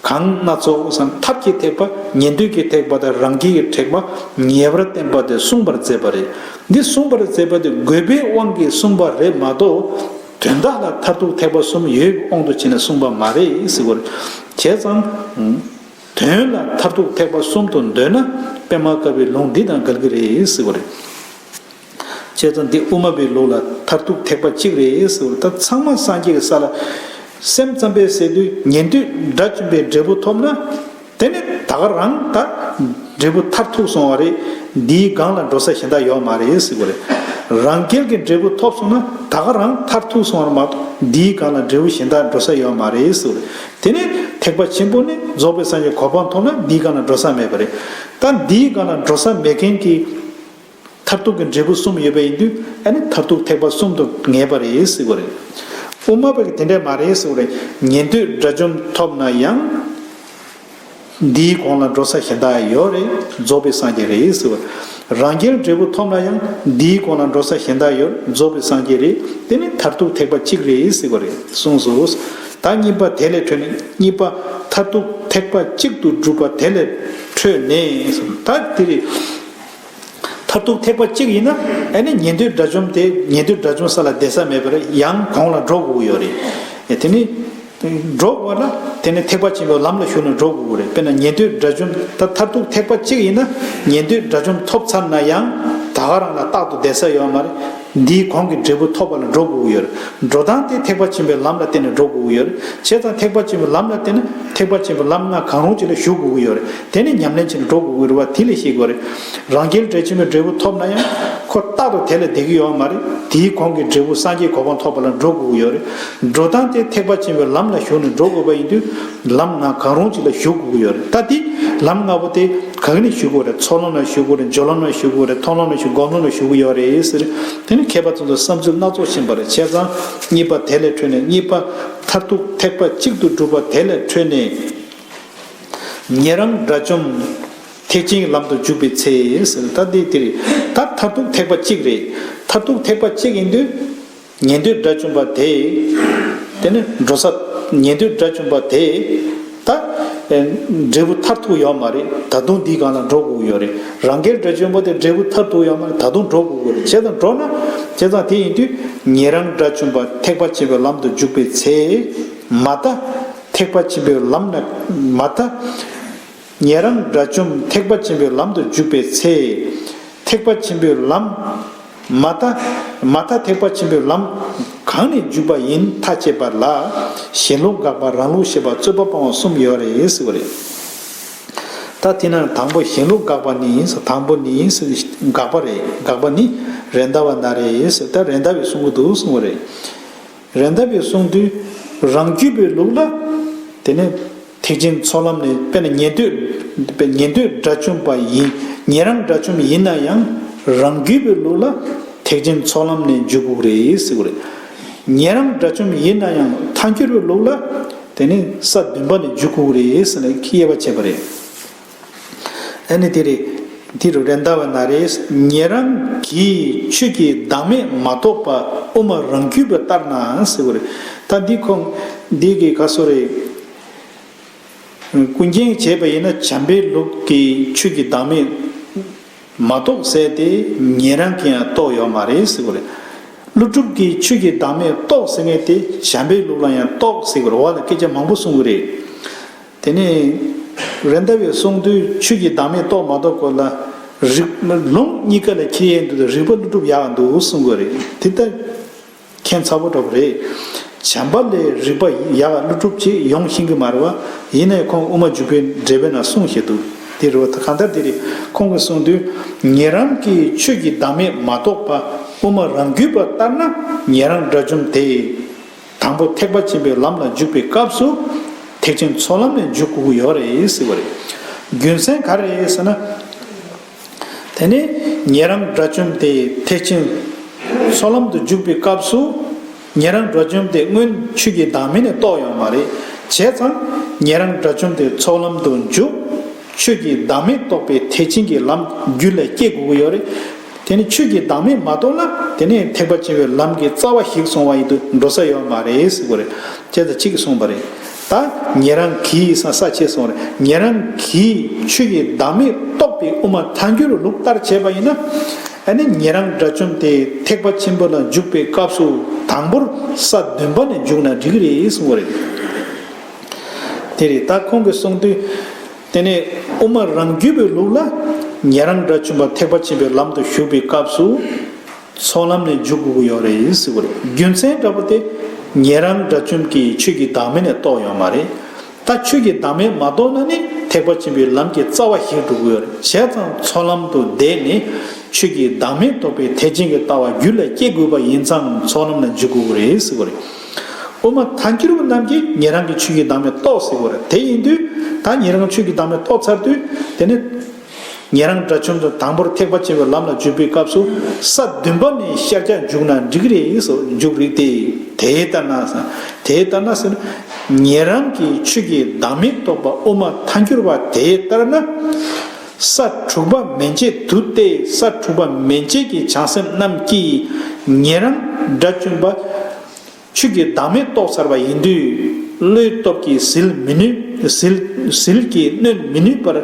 གང་སྣ་ཚོགས་སམ། ཐབས་ཀྱི་ཐེག་པ། ཉན་ཐོས་ཀྱི་ཐེག་པ་དང་རང་རྒྱལ་གྱི་ཐེག་པ་ཉེ་བར་བསྟན་པ་དེ་གསུངས་པར་མཛད་པ་རེད། འདི་གསུངས་པར་མཛད་པ་དེ་དགོས་པའི་དབང་གིས་གསུངས་པ་རེད་མ་གཏོགས། དོན་དག་ལ་མཐར་ཐུག་ཐེག་པ་གསུམ་ཡོད་པའི་དབང་དུ་བྱས་ནས་གསུངས་པ་མ་རེད་ཟེར་བ་རེད། བྱས་ཙང་། དོན་ལ་མཐར་ཐུག་ཐེག་པ་གསུམ་དུ་འདོད་ན་པདྨ་དཀར་པོའི་ལུང་འདི་དང་འགལ་གྱི་རེད་ཟེར་བ་རེད། བྱས་ཙང་འདི་དབུ་མ་པའི་ལུགས་ལ་མཐར་ཐུག་ཐེག་པ་གཅིག་རེད་ཟེར་བ་རེད། ད་ཚང་མ་སངས་རྒྱས་ཀྱི་ས་ལ་སེམས་ཙམ་པས་ཟེར་དུས་ཉན་ཐོས་དགྲ་བཅོམ་པའི་འབྲས་བུ་ཐོབ་ན། དེ་ནི་ད་ག་རང་ད་འབྲས་བུ་མཐར་ཐུག་སོང་བ་རེད། འདིའི་སྒང་ལ་འགྲོ་ས་གཞན་དག་ཡོད་མ་རེད་ཟེར་བ་རེད། རང་རྒྱལ་གྱི་འབྲས་བུ་ཐོབ་སོང་ན་ད་ག་རང་མཐར་ཐུག་སོང་བ་མ་གཏོགས་འདིའི་སྒང་ལ་འབྲས་བུ་གཞན་དག་འགྲོ་ས་ཡོད་མ་རེད་ཟེར་བ་རེད། དེ་ནི་ཐེག་པ་ཆེན་པོ་ནི་རྫོགས་པའི་སངས་རྒྱས་གོ་འཕང་ཐོབ་ན་འདིའི་སྒང་ལ་འགྲོ་ས་མེད་པ་རེད། ད་འདིའི་སྒང་ལ་འགྲོ་ས་མེད་མཁན་གྱི་མཐར་ཐུག་གི་འབྲས་བུ་གསུམ་ཡོད་པ་ཡིན་དུས་ཨ་ནི་མཐར་ཐུག་ཐེག་པ་གསུམ་དུ་ངེས་པ་རེད་ཟེར་བ་རེད། དབུ་མ་པ་གིས་དེ་འདྲས་མ་རེད་ཟེར་བ་རེད། ཉན་ཐོས་དགྲ་བཅོམ་ཐོབ་ན་ཡང་། འདིའི་གོང་ལ་འགྲོ་ས་གཞན་དག་ཡོད་རེད། རྫོགས་པའི་སངས་རྒྱས་རེད་ཟེར་བ། རང་རྒྱལ་འབྲས་བུ་ཐོབ་ན་ཡང་འདིའི་གོང་ལ་འགྲོ་ས་གཞན་དག་ཡོད། རྫོགས་པའི་སངས་རྒྱས་རེད། དེ་ནི་མཐར་ཐུག་ཐེག་པ་གཅིག་རེད་ཟེར་བ་རེད་གསུངས་སོ། ད་གཉིས་པ་དེ་ལས་འཕྲོས་ནས་གཉིས་པ་མཐར་ཐུག་ཐེག་པ་གཅིག་ཏུ་གྲུབ་པ་དེ་ལས་འཕྲོས་ནས་ད་དེ་རེད། མཐར་ཐུག་ཐེག་པ་གཅིག་ཡིན་ན་ཨ་ནི་ཉན་ཐོས་དགྲ་བཅོམ་དེ་ཉན་ཐོས་དགྲ་བཅོམ་ས་ལ་བསྡད་ས་མེད་པར་ཡང་གོང་ལ་འགྲོ་དགོས་ཀྱི་ཡོད་རེད། དེ་ནི་འགྲོ་དགོས་ན་དེ་ནི་ཐེག་པ་ཆེན་པོའི་ལམ་ལ་ཞུགས་ནས་འགྲོ་དགོས་ཀྱི་རེད། དཔེར་ན་ཉན་ཐོས་དགྲ་བཅོམ་ད་མཐར་ཐུག་ཐེག་པ་གཅིག་ཡིན་ན་ཉན་ཐོས་དགྲ་བཅོམ་ཐོབ་ཚར་ན་ཡང་ད་ག་རང་ལ་རྟག་ཏུ་བསྡད་ས་ཡོད་མ་རེད། འདིའི་གོང་གི་འབྲས་བུ་ཐོབ་པ་ལ་འགྲོ་དགོས་ཀྱི་ཡོད་རེད། འགྲོ་སྟངས་དེ་ཐེག་པ་ཆེན་པོའི་ལམ་ལ་བརྟེན་ནས་འགྲོ་དགོས་ཀྱི་ཡོད་རེད། བྱས་ཙང་ཐེག་པ་ཆེན་པོའི་ལམ་ལ་བརྟེན་ནས་ཐེག་པ་ཆེན་པོའི་ལམ་ལྔ་གང་རུང་ཅིག་ལ་ཞུགས་དགོས་ཀྱི་ཡོད་རེད། དེ་ནི་ཉམས་ལེན་བྱས་ནས་འགྲོ་དགོས་ཀྱི་རེད་བ། དེ་ལས་ཤེས་དགོས་རེད། རང་རྒྱལ་དགྲ་བཅོམ་པའི་འབྲས་བུ་ཐོབ་ན་ཡང་ཁོ་རྟག་ཏུ་དེ་ལ་བསྡད་ཀྱི་ཡོད་མ་རེད། དེའི་གོང་གི་འབྲས་བུ་སངས་རྒྱས་གོ་འཕང་ཐོབ་པ་ལ་འགྲོ་དགོས་ཀྱི་ཡོད་རེད། འགྲོ་སྟངས་དེ་ཐེག་པ་ཆེན་པོའི་ལམ་ལ་ཞུགས་ནས་འགྲོ་དགོས་པ་ཡིན་དུས་ལམ་ལྔ་གང་རུང་ཅིག་ལ་ཞུགས་དགོས་ཀྱི་ཡོད་རེད། ད་དེ་ལམ་ལྔ་པོ་དེ་གང་ནས་ཞུགས་དགོས་རེད། ཚོགས་ལམ་ལ་ཞུགས་དགོས་རེད། སྦྱོར་ལམ་ལ་ཞུགས་དགོས་རེད། མཐོང་ལམ་ལ་ཞུགས། སྒོམ་ལམ་ལ་ཞུགས་ཀྱི་ཡོད་རེད་ཟེར། དེ་ནི་མཁས་པ་ཚོ་ཚོ་བསམ་ཚུལ་སྣ་ཚོགས་ཕྱིན་པ་རེད། བྱས་ཙང་གཉིས་པ་དེ་ལས་འཕྲོས་ནས་གཉིས་པ་མཐར་ཐུག་ཐེག་པ་གཅིག་ཏུ་གྲུབ་པ་དེ་ལས་འཕྲོས་ནས། ཉན་རང་དགྲ་བཅོམ་ཐེག་ཆེན་གྱི་ལམ་དུ་འཇུག་པའི་ཚེ་ཟེར། ད་འདི་དེ་རེད། ད་མཐར་ཐུག་ཐེག་པ་གཅིག་རེད། མཐར་ཐུག་ཐེག་པ་གཅིག་ཡིན་དུས། ཉན་ཐོས་དགྲ་བཅོམ་པ་དེ། དེ་ནི་འགྲོ་ས། ཉན་ཐོས་དགྲ་བཅོམ་པ་དེ། ད། འབྲས་བུ་མཐར་ཐུག་ཡོད་མ་རེད། ད་དུང་འདིའི་སྒང་ལ་འགྲོ་དགོས་ཀྱི་ཡོད་རེད། རང་རྒྱལ་དགྲ་བཅོམ་པ་དེ་འབྲས་བུ་མཐར་ཐུག་ཡོད་མ་རེད། ད་དུང་འགྲོ་དགོས་ཀྱི་རེད། བྱས་ཙང་འགྲོ་ན། བྱས་ཙང་དེ་ཡིན་དུས་ཉན་རང་དགྲ་བཅོམ་པ་ཐེག་པ་ཆེན་པོའི་ལམ་དུ་འཇུག་པའི་ཚེ། མ་མཐའ། ཐེག་པ་ཆེན་པོའི་ལམ་ན་མ་མཐའ། ཉན་རང་དགྲ་བཅོམ་ཐེག་པ་ཆེན་པོའི་ལམ་དུ་འཇུག་པའི་ཚེ། ཐེག་པ་ཆེན་པོའི་ལམ། མ་མཐའ། མ་མཐའ་ཐེག་པ་ཆེན་པོའི་ལམ་གང་ནས་འཇུག་པ་ཡིན་ཐག་བཅད་པ་ལ། གཞན་ལུགས་དགག་པ། རང་ལུགས་བཤད་པ། རྩོད་པ་སྤང་བ་གསུམ་ཡོད་རེད་ཟེར་བ་རེད། ད་དེ་ན་དང་པོ་གཞན་ལུགས་དགག་པ་ནི། དང་པོ་ནི་དགག་པ་རེད། དགག་པ་ནི་རེད་མདའ་བ་ན་རེད་ཟེར། ད་རེད་མདའ་བས་གསུང་གི་འདུག་གསུང་བ་རེད། རེད་མདའ་བས་གསུང་དུས་རང་རྒྱུད་པའི་ལུགས་ལ། དེ་ནས་ཐེག་ཆེན་ཚོགས་ལམ་ནས། དཔེར་ན་ཉན་ཐོས། ཉན་ཐོས་དགྲ་བཅོམ་པ་ཡིན། ཉན་རང་དགྲ་བཅོམ་ཡིན་ན་ཡང་རང་རྒྱུད་པའི་ལུགས་ལ་ཐེག་ཆེན་ཚོགས་ལམ་ནས་འཇུག་དགོས་རེད་ཟེར་བ་རེད། ཉན་རང་དགྲ་བཅོམ་ཡིན་ན་ཡང་ཐལ་འགྱུར་བའི་ལུགས་ལ། དེ་ནས་ས་བདུན་པ་ནས་འཇུག་དགོས་རེད་ཟེར་ནས་དབྱེ་བ་ཕྱེ་བ་རེད། ཨ་ནི་དེ་རེད། དེ་རུ་རེད་མདའ་བ་ན་རེད། ཉན་རང་གིས་ཆོས་ཀྱི་བདག་མེད་མ་རྟོགས་པ་དབུ་མ་རང་རྒྱུད་པ་ལྟར་ན་ཟེར་བ་རེད། ད་འདི་ཁོང་འདི་གི་ག་སོ་རེད། ཀུན་མཁྱེན་བྱས་པ་ཡིན་ན་བྱམས་པའི་ལུགས་ཀྱི་ཆོས་ཀྱི་བདག་མེད་མ་རྟོགས་ཟེར་ཏེ་ཉན་རང་གིས་ཡང་རྟོགས་ཡོད་མ་རེད་ཟེར་བ་རེད། ཀླུ་སྒྲུབ་ཀྱིས་ཆོས་ཀྱི་བདག་མེད་རྟོགས་ཟེར་མཁན་དེ་བྱམས་པའི་ལུགས་ལ་ཡང་རྟོགས་ཟེར་བ་རེད། འོག་ལ་སྐད་ཆ་མང་པོ་གསུང་གི་རེད། དེ་ནས་རེད་མདའ་བས་གསུང་དུས་ཆོས་ཀྱི་བདག་མེད་རྟོགས་མ་རྟོགས་སྐོར་ལ་རིགས་ལུང་གཉིས་ཀ་ལ་ཁྱེར་ཡས་འདུག་རིགས་པ་ཀླུ་སྒྲུབ་ཡག་འདུག་གསུང་གི་རེད། དེ་ལྟ་ཁྱད་མཚར་པོ་འདྲ་པོ་རེད། བྱམས་པ་ལས་རིགས་པ་ཡག་ཀླུ་སྒྲུབ་ཅིག་ཡོང་ཤེས་ཀྱི་མ་རེད་བ། ཡིན་ནའི་ཁོང་དབུ་མ་འཇུག་པའི་འགྲེལ་པའི་ནང་གསུངས་བཞག་འདུག་དེ་རེད་བ། གང་ལྟར་དེ་རེད། ཁོང་གིས་གསུངས་དུས་ཉན་རང་གིས་ཆོས་ཀྱི་བདག་མེད་མ་རྟོགས་པ་དབུ་མ་རང་རྒྱུད་པ་ལྟར་ན་ཉན་རང་དགྲ་བཅོམ་དེ། དང་པོ་ཐེག་པ་ཆེན་པོའི་ལམ་ལ་འཇུག་པའི་སྐབས་སུ་ཐེག་ཆེན་ཚོགས་ལམ་ནས་འཇུག་དགོས་ཀྱི་ཡོད་རེད་ཟེར་བ་རེད། རྒྱུ་མཚན་ག་རེ་རེད་ཟེར་ན། དེ་ནས་ཉན་རང་དགྲ་བཅོམ་དེ་ཐེག་ཆེན་ཚོགས་ལམ་དུ་འཇུག་པའི་སྐབས་སུ་ཉན་རང་དགྲ་བཅོམ་དེ་སྔོན་ཆོས་ཀྱི་བདག་མེད་ནས་རྟོགས་ཡོད་མ་རེད། བྱས་ཙང་ཉན་རང་དགྲ་བཅོམ་དེ་ཚོགས་ལམ་དུ་འཇུག་ཆོས་ཀྱི་བདག་མེད་རྟོགས་པའི་ཐེག་ཆེན་གྱི་ལམ་རྒྱུད་ལ་སྐྱེ་དགོས་ཀྱི་ཡོད་རེད། དེ་ནི་ཆོས་ཀྱི་བདག་མེད་མ་རྟོགས་ན་དེ་ནི་ཐེག་པ་ཆེན་པོའི་ལམ་གྱི་རྩ་བ་ཞིག་སོང་བ་ཡིན་དུས་འགྲོ་ས་ཡོད་མ་རེད་ཟེར་གྱི་རེད། ཅེས་དང་གཅིག་གིས་གསུངས་པ་རེད། ད་ཉན་རང་གིས་ས་ས་ཆེ་སོང་རེད། ཉན་རང་གིས་ཆོས་ཀྱི་བདག་མེད་རྟོགས་པའི་དབུ་མ་ཐལ་འགྱུར་ལུགས་ལྟར་བྱས་པ་ཡིན་ན། ཨ་ནི་ཉན་རང་དགྲ་བཅོམ་དེ་ཐེག་པ་ཆེན་པོ་ལ་འཇུག་པའི་སྐབས་སུ་དང་པོར་ས་བདུན་པ་ནས་འཇུག་ན་འགྲིག་གི་རེད་གསུངས་པ་རེད། དེ་རེད། ད་ཁོང་གིས་གསུངས་དུས། དེ་ནས་དབུ་མ་རང་རྒྱུད་པའི་ལུགས་ལ་ཉན་རང་དགྲ་བཅོམ་པ་ཐེག་པ་ཆེན་པོའི་ལམ་དུ་ཞུགས་པའི་སྐབས་སུ་ཚོགས་ལམ་ནས་འཇུག་དགོས་ཀྱི་ཡོད་རེད་ཟེར་བ་རེད། རྒྱུ་མཚན་འདྲ་པོ་དེ་ཉན་རང་དགྲ་བཅོམ་གྱིས་ཆོས་ཀྱི་བདག་མེད་ནས་རྟོགས་ཡོད་མ་རེད། ད་ཆོས་ཀྱི་བདག་མེད་མ་རྟོགས་ན་ནི་ཐེག་པ་ཆེན་པོའི་ལམ་གྱི་རྩ་བ་ཞིག་འགྲོ་གི་ཡོད་རེད། བྱས་ཙང་ཚོགས་ལམ་དུ་བསྡད་ནས་ཆོས་ཀྱི་བདག་མེད་རྟོགས་པའི་ཐེག་ཆེན་གྱི་ལྟ་བ་རྒྱུད་ལ་སྐྱེ་དགོས་པ་ཡིན་ཙང་ཚོགས་ལམ་ལ་འཇུག་དགོས་ཀྱི་རེད་ཟེར་བ་རེད། དབུ་མ་ཐལ་འགྱུར་བ་རྣམས་ཀྱིས་ཉན་རང་གི་ཆོས་ཀྱི་བདག་མེད་རྟོགས་ཟེར་བ་རེད། དེ་ཡིན་དུས་ད་ཉན་རང་ཆོས་ཀྱི་བདག་མེད་རྟོགས་ཚར་དུས། དེ་ནི་ཉན་རང་དགྲ་བཅོམ་དུ་དང་པོར་ཐེག་པ་ཆེན་པོའི་ལམ་ལ་འཇུག་པའི་སྐབས་སུ་ས་བདུན་པ་ནས་ཤར་རྒྱག་འཇུག་ན་འགྲིག་རེད་ཟེར། འཇུག་རིགས་ཏེ། དེ་ལྟར་ན། དེ་ལྟར་ན་ཟེར་ན། ཉན་རང་གི་ཆོས་ཀྱི་བདག་མེད་རྟོགས་པ་དབུ་མ་ཐལ་འགྱུར་བ་དེ་ལྟར་ན། ས་དྲུག་པ་མན་ཆད་དུ་སྟེ། ས་དྲུག་པ་མན་ཆད་ཀྱི་བྱང་སེམས་རྣམས་ཀྱིས་ཉན་རང་དགྲ་བཅོམ་པ་ཆོས་ཀྱི་བདག་མེད་རྟོགས་ཚར་བ་ཡིན་དུས། བློའི་སྟོབས་ཀྱིས་ཟིལ་མི་ནུས། ཟིལ། ཟིལ་གྱིས་གནོན་མི་ནུས་པར་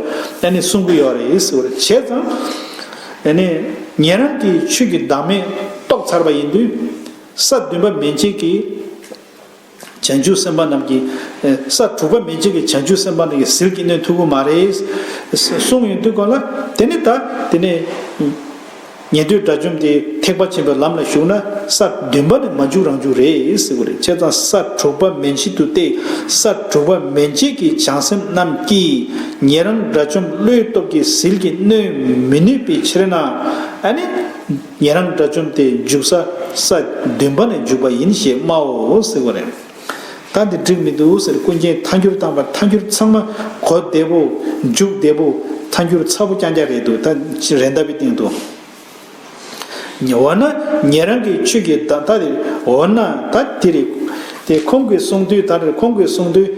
ཨ་ནི་གསུང་གི་ཡོད་རེད་ཟེར་བ་རེད། བྱས་ཙང་ཨ་ནི་ཉན་རང་གིས་ཆོས་ཀྱི་བདག་མེད་རྟོགས་ཚར་བ་ཡིན་དུས། ས་བདུན་པ་མན་ཆད་ཀྱི་བྱང་ཆུབ་སེམས་དཔའ་རྣམས་ཀྱིས། ས་དྲུག་པ་མན་ཆད་ཀྱི་བྱང་ཆུབ་སེམས་དཔའ་རྣམས་ཀྱིས་ཟིལ་གྱིས་གནོན་ཐུབ་ཀྱི་མ་རེད་གསུངས་ཡོང་དུས་སྒང་ལ། དེ་ནི་ད་དེ་ནས་ཉན་ཐོས་དགྲ་བཅོམ་དེ་ཐེག་པ་ཆེན་པོའི་ལམ་ལ་ཞུགས་ན་ས་བདུན་པ་ནས་མ་འཇུག་རང་འཇུག་རེད་ཟེར་བ་རེད། བྱས་ཙང་ས་དྲུག་པ་མན་ཆད་དུ་སྟེ། ས་དྲུག་པ་མན་ཆད་ཀྱི་བྱང་སེམས་རྣམས་ཀྱིས་ཉན་རང་དགྲ་བཅོམ་བློའི་སྟོབས་ཀྱིས་ཟིལ་གྱིས་གནོན་མི་ནུས་པའི་ཕྱིར་ན། ཨ་ནི་ཉན་རང་དགྲ་བཅོམ་དེ་འཇུག་ས་ས་བདུན་པ་ནས་འཇུག་པ་ཡིན་ཞེས་སྨྲའོ་ཟེར་བ་རེད། ད་འདི་འགྲིག་མི་འདུག་ཟེར། ཀུན་མཁྱེན་ཐལ་འགྱུར་བཏང་བ་ཐལ་འགྱུར་ཚང་མ་གོ་བདེ་པོ། འཇུག་བདེ་པོ། ཐལ་འགྱུར་ཚ་པོ་རྐྱང་རྐྱང་རེད་འདུག་ད་རེད་འདབ་པའི་སྟེང་དུ། འོ་ན་ཉན་རང་གི་ཆོས་ཀྱི་བདག་ད་དེ། འོ་ན་ད་དེ་རེད། དེ་ཁོང་གིས་གསུངས་དུས། ད་རེད། ཁོང་གིས་གསུངས་དུས།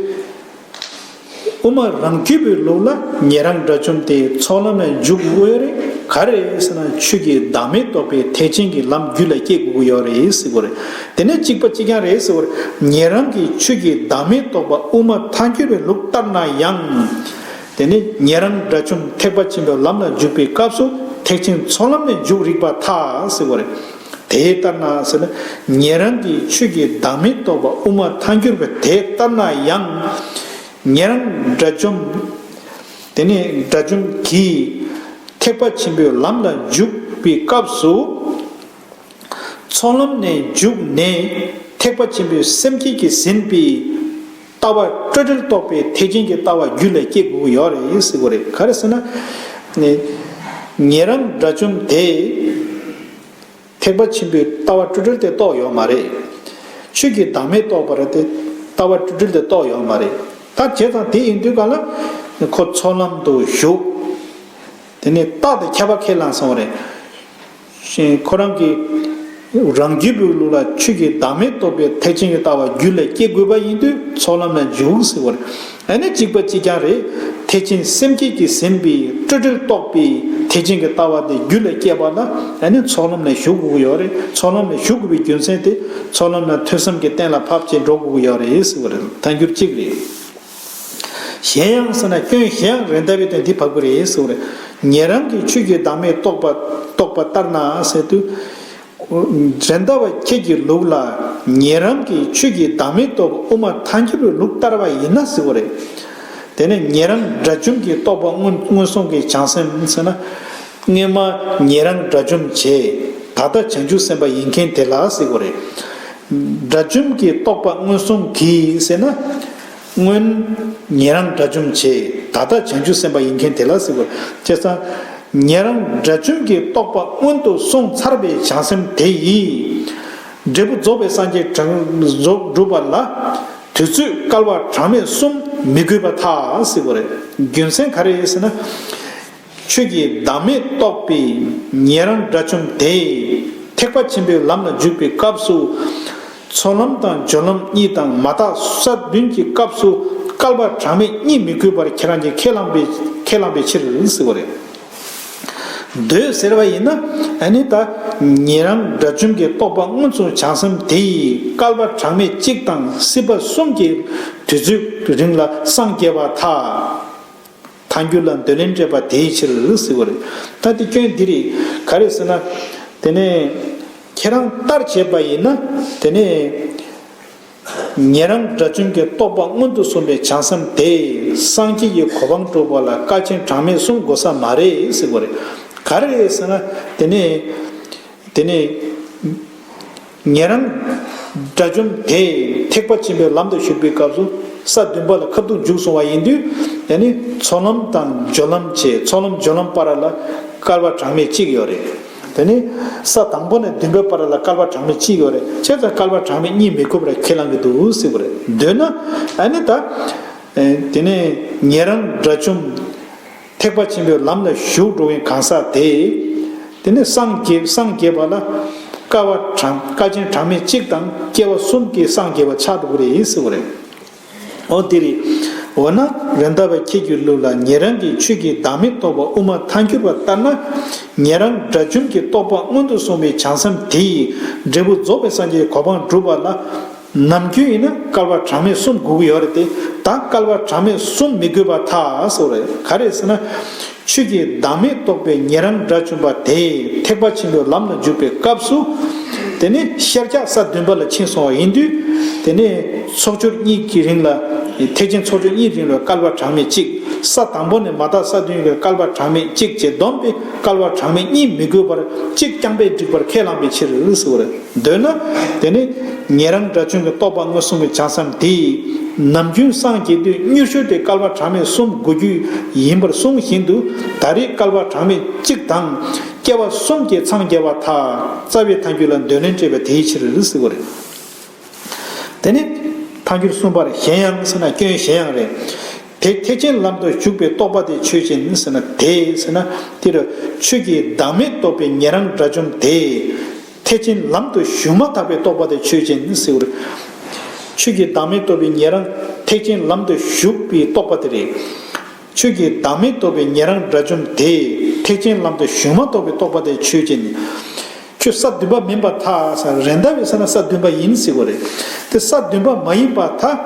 དབུ་མ་རང་རྒྱུད་པའི་ལུགས་ལ་ཉན་རང་དགྲ་བཅོམ་དེ་ཚོགས་ལམ་ལ་འཇུག་དགོས་ཡོད་རེད། ག་རེ་ཟེར་ན་ཆོས་ཀྱི་བདག་མེད་རྟོགས་པའི་ཐེག་ཆེན་གྱི་ལམ་རྒྱུད་ལ་སྐྱེ་དགོས་ཀྱི་ཡོད་རེད་ཟེར་བ་རེད། དེ་ནས་གཅིག་པ་གཅིག་རྐྱང་རེད་ཟེར་བ་རེད། ཉན་རང་གི་ཆོས་ཀྱི་བདག་མེད་རྟོགས་པ་དབུ་མ་ཐལ་འགྱུར་བའི་ལུགས་ལྟར་ན་ཡང་། དེ་ནས་ཉན་རང་དགྲ་བཅོམ་ཐེག་པ་ཆེན་པོའི་ལམ་ལ་འཇུག་པའི་སྐབས་སུ་ཐེག་ཆེན་ཚོགས་ལམ་ནས་འཇུག་རིགས་པར་ཐལ་ཟེར་བ་རེད། དེ་ལྟར་ན་ཟེར་ན། ཉན་རང་གི་ཆོས་ཀྱི་བདག་མེད་རྟོགས་པ་དབུ་མ་ཐལ་འགྱུར་བ་དེ་ལྟར་ན་ཡང་། ཉན་རང་དགྲ་བཅོམ། དེ་ནས་དགྲ་བཅོམ་གྱིས་ཐེག་པ་ཆེན་པོའི་ལམ་ལ་འཇུག་པའི་སྐབས་སུ། ཚོགས་ལམ་ནས་འཇུག་ནས་ཐེག་པ་ཆེན་པོའི་སེམས་བསྐྱེད་ཀྱིས་ཟིན་པའི་ལྟ་བ་སྤྲོས་བྲལ་རྟོགས་པའི་ཐེག་ཆེན་གྱི་ལྟ་བ་རྒྱུད་ལ་སྐྱེ་དགོས་ཀྱི་ཡོད་རེད་ཟེར་གྱི་ཡོད་རེད། ག་རེ་ཟེར་ན། ཉན་རང་དགྲ་བཅོམ་དེ། ཐེག་པ་ཆེན་པོའི་ལྟ་བ་སྤྲོས་བྲལ་དེ་རྟོགས་ཡོད་མ་རེད། ཆོས་ཀྱི་བདག་མེད་རྟོགས་པ་རེད་དེ། ལྟ་བ་སྤྲོས་བྲལ་དེ་རྟོགས་ཡོད་མ་རེད། ད་བྱས་ཙང་དེ་ཡིན་དུས་ག་ལ་ཁོ་ཚོགས་ལམ་དུ་ཞུགས། དེ་ནས་རྟག་ཏུ་ཁྱབ་པ་ཁས་བླངས་སོང་བ་རེད། ཁོ་རང་གི་རང་རྒྱུད་པའི་ལུགས་ལ་ཆོས་ཀྱི་བདག་མེད་རྟོགས་པའི་ཐེག་ཆེན་གྱི་ལྟ་བ་རྒྱུད་ལ་སྐྱེ་དགོས་པ་ཡིན་དུས་ཚོགས་ལམ་ལ་འཇུག་ཟེར་བ་རེད། ཨ་ནི་གཅིག་པ་གཅིག་རྐྱང་རེད། ཐེག་ཆེན་སེམས་བསྐྱེད་ཀྱིས་ཟིན་པའི་སྤྲོས་བྲལ་རྟོགས་པའི་ཐེག་ཆེན་གྱི་ལྟ་བ་དེ་རྒྱུད་ལ་སྐྱེས་པ་ན་ཨ་ནི་ཚོགས་ལམ་ལ་ཞུགས་དགོས་ཀྱི་ཡོད་རེད། ཚོགས་ལམ་ལ་ཞུགས་དགོས་པའི་རྒྱུ་མཚན་དེ་ཚོགས་ལམ་ལ་ཐོས་བསམ་གྱི་གཏན་ལ་ཕབ་བྱས་འགྲོ་དགོས་ཀྱི་ཡོད་རེད་ཟེར་བ་རེད། ཐལ་འགྱུར་གཅིག་རེད། གཞན་ཡང་ཟེར་ན་སྐྱོན་གཞན་ཡང་རེད་འདབ་པའི་སྟེང་འདི་ཕབ་ཀྱི་རེད་ཟེར་བ་རེད། ཉན་རང་གི་ཆོས་ཀྱི་བདག་མེད་རྟོགས་པ་རྟོགས་པ་ལྟར་ན་ཟེར་དུས། རེད་འདབ་པ་ཁྱེད་ཀྱི་ལུགས་ལ་ཉན་རང་གི་ཆོས་ཀྱི་བདག་མེད་རྟོགས་པ་དབུ་མ་ཐལ་འགྱུར་བའི་ལུགས་ལྟར་བ་ཡིན་ན་ཟེར་བ་རེད། དེ་ནས་ཉན་རང་དགྲ་བཅོམ་གྱི་རྟོགས་པ་མངོན་མངོན་སུམ་གྱི་བྱང་སེམས་ཟེར་ན། སྔོན་མ་ཉན་རང་དགྲ་བཅོམ་བྱས། ད་ལྟ་བྱང་ཆུབ་སེམས་དཔའ་ཡིན་མཁན་དེ་ལ་ཟེར་བ་རེད། དགྲ་བཅོམ་གྱི་རྟོགས་པ་མངོན་སུམ་གྱིས་ཟེར་ན། སྔོན་ཉན་རང་དགྲ་བཅོམ་བྱས། ད་ལྟ་བྱང་ཆུབ་སེམས་དཔའ་ཡིན་མཁན་དེ་ལ་ཟེར་བ་རེད། བྱས་ཙང་། ཉན་རང་དགྲ་བཅོམ་གྱི་རྟོགས་པ་མངོན་དུ་སོང་ཚར་བའི་བྱང་སེམས་དེ་ཡིས། འབྲས་བུ་རྫོགས་པའི་སངས་རྒྱས་གྲངས་རྫོགས་སྒྲུབ་པ་ལ། དུས་ཚོད་བསྐལ་པ་གྲངས་མེད་གསུམ་མི་དགོས་པར་ཐལ་ཟེར་བ་རེད། རྒྱུ་མཚན་ག་རེ་ཡིན་ཟེར་ན། ཆོས་ཀྱི་བདག་མེད་རྟོགས་པའི་ཉན་རང་དགྲ་བཅོམ་དེས་ཐེག་པ་ཆེན་པོའི་ལམ་ལ་འཇུག་པའི་སྐབས་སུ། ཚོགས་ལམ་དང་སྦྱོར་ལམ་གཉིས་དང་མ་དག་ས་བདུན་གྱི་སྐབས་སུ་བསྐལ་པ་གྲངས་མེད་གཉིས་མི་དགོས་པར་ཁྱེད་རང་གིས་ཁས་བླངས་པའི་ཁས་བླངས་པའི་ཕྱིར་ཟེར་བ་རེད། འདོད་ཟེར་བ་ཡིན་ན་ཨ་ནི་ད་ཉན་རང་དགྲ་བཅོམ་གྱི་རྟོགས་པ་མངོན་སུམ་བྱང་སེམས་དེ་ཡིས་བསྐལ་པ་གྲངས་མེད་གཅིག་དང་སྲིད་པ་གསུམ་གྱི་དུས་ཚོད་རིང་ལ་སངས་རྒྱས་པར་ཐལ། ཐལ་འགྱུར་ལ་འདོད་ལན་སྤྲད་པ་དེའི་ཕྱིར་ཟེར་བ་རེད། ད་དེ་སྐྱོན་འདི་རེད། ག་རེ་ཟེར་ན། དེ་ནས་ཁྱེད་རང་ལྟར་བྱས་པ་ཡིན་ན། དེ་ནས་ཉན་རང་དགྲ་བཅོམ་གྱི་རྟོགས་པ་མངོན་དུ་སོང་བའི་བྱང་སེམས་དེ་སངས་རྒྱས་ཀྱི་གོ་འཕང་སྒྲུབ་པ་ལ་དཀའ་ཆེན་གྲངས་མེད་གསུམ་དགོས་ས་མ་རེད་ཟེར་བ་རེད། ག་རེ་རེད་ཟེར་ན། དེ་ནས་དེ་ནས་ཉན་རང་དགྲ་བཅོམ་དེ་ཐེག་པ་ཆེན་པོའི་ལམ་དུ་ཞུགས་པའི་སྐབས་སུ་ས་བདུན་པ་ལ་ཁ་ཐུག་འཇུག་སོང་བ་ཡིན་དུས། དེ་ནི་ཚོགས་ལམ་དང་སྦྱོར་ལམ་བཅས། ཚོགས་ལམ་སྦྱོར་ལམ་བར་ལ་བསྐལ་པ་གྲངས་མེད་གཅིག་ཡོད་རེད། དེ་ནི་ས་དང་པོ་ནས་བདུན་པའི་བར་ལ་བསྐལ་པ་གྲངས་མེད་གཅིག་ཡོད་རེད། བྱས་ཙང་བསྐལ་པ་གྲངས་མེད་གཉིས་མི་དགོས་པར་ཁས་བླངས་ཀྱི་འདུག་ཟེར་བ་རེད། འདོད་ན་ཨ་ནི་ད། དེ་ནས་ཉན་རང་དགྲ་བཅོམ་ཐེག་པ་ཆེན་པོའི་ལམ་ལ་ཞུགས་འགྲོ་བའི་གང་ཟག་དེ། དེ་ནས་སངས་རྒྱས་སངས་རྒྱས་པ་ལ་དཀའ་བ་གྲངས་དཀའ་ཆེན་གྲངས་མེད་གཅིག་དང་སྐྱེ་བ་གསུམ་གྱིས་སངས་རྒྱས་པ་ཆགས་འགྲོ་གི་རེད་ཟེར་བ་རེད། འོ་དེ་རེད། འོ་ན་རེད་མདའ་བ་ཁྱེད་ཀྱི་ལུགས་ལ་ཉན་རང་གི་ཆོས་ཀྱི་བདག་མེད་རྟོགས་པ་དབུ་མ་ཐལ་འགྱུར་བ་ལྟར་ན། ཉན་རང་དགྲ་བཅོམ་གྱི་རྟོགས་པ་མངོན་དུ་སོང་བའི་བྱང་སེམས་དེ་ཡིས་འབྲས་བུ་རྫོགས་པའི་སངས་རྒྱས་ཀྱི་གོ་འཕང་སྒྲུབ་པ་ལ། ནམ་རྒྱུན་ཡིན་ན་བསྐལ་པ་གྲངས་མེད་གསུམ་དགོས་ཀྱི་ཡོད་རེད་དེ། ད་བསྐལ་པ་གྲངས་མེད་གསུམ་མི་དགོས་པར་ཐལ་ཟེར་བ་རེད། ག་རེ་ཟེར་ན། ཆོས་ཀྱི་བདག་མེད་རྟོགས་པའི་ཉན་རང་དགྲ་བཅོམ་པ་དེས་ཐེག་པ་ཆེན་པོའི་ལམ་ལ་འཇུག་པའི་སྐབས་སུ། དེ་ནི་ཤར་རྒྱག་ས་བདུན་པ་ལ་ཕྱིན་སོང་བ་ཡིན་དུས། དེ་ནི་ཚོགས་སྦྱོར་གཉིས་ཀྱི་རིང་ལ། ཐེག་ཆེན་ཚོགས་སྦྱོར་གཉིས་རིང་ལ་བསྐལ་པ་གྲངས་མེད་གཅིག་ས་དང་པོ་ནས་མ་དག་ས་བདུན་གྱི་བསྐལ་པ་གྲངས་མེད་གཅིག་བཅས་བསྡོམས་པས་བསྐལ་པ་གྲངས་མེད་གཉིས་མི་དགོས་པར་གཅིག་རྐྱང་པས་འགྲིག་པར་ཁས་བླངས་པའི་ཕྱིར་ཟེར་བ་རེད། འདོད་ན། དེ་ནི་ཉན་རང་དགྲ་བཅོམ་གྱི་རྟོགས་པ་མངོན་སུམ་གྱི་བྱང་སེམས་དེས་ནམ་རྒྱུན་སངས་རྒྱས་དུས་མྱུར་ཤོས་དེ་བསྐལ་པ་གྲངས་མེད་གསུམ་དགོས་རྒྱུ་ཡིན་པར་གསུངས་བཞིན་དུ། ད་རེས་བསྐལ་པ་གྲངས་མེད་གཅིག་དང་སྐྱེ་བ་གསུམ་གྱིས་འཚང་རྒྱ་བ་ཐལ། རྩ་བའི་ཐལ་འགྱུར་ལ་འདོད་ལན་སྤྲད་པ་དེའི་ཕྱིར་ཟེར་བ་རེད། དེ་ནི་ཐལ་འགྱུར་གསུམ་པར་གཞན་ཡང་ཟེར་ན་སྐྱོན་གཞན་ཡང་རེད། དེ་ཐེག་ཆེན་ལམ་དུ་ཞུགས་པའི་རྟོགས་པ་དེ་ཆོས་ཅན་ཟེར་ན་དེ་ཟེར་ན་དེ་རུ་ཆོས་ཀྱི་བདག་མེད་རྟོགས་པའི་ཉན་རང་དགྲ་བཅོམ་དེ། ཐེག་ཆེན་ལམ་དུ་ཞུགས་མ་ཐག་པའི་རྟོགས་པ་དེ་ཆོས་ཅན་ཟེར་བ་རེད། ཆོས་ཀྱི་བདག་མེད་རྟོགས་པའི་ཉན་རང་ཐེག་ཆེན་ལམ་དུ་ཞུགས་པའི་རྟོགས་པ་དེ་རེད། ཆོས་ཀྱི་བདག་མེད་རྟོགས་པའི་ཉན་རང་དགྲ་བཅོམ་དེས་ཐེག་ཆེན་ལམ་དུ་ཞུགས་མ་ཐག་པའི་རྟོགས་པ་དེ་ཆོས་ཅན། ཁྱོད་ས་བདུན་པ་མིན་པར་ཐལ་ཟེར། རེད་མདའ་བས་ཟེར་ན་ས་བདུན་པ་ཡིན་ཟེར་བ་རེད། དེ་ས་བདུན་པ་མ་ཡིན་པར་ཐལ།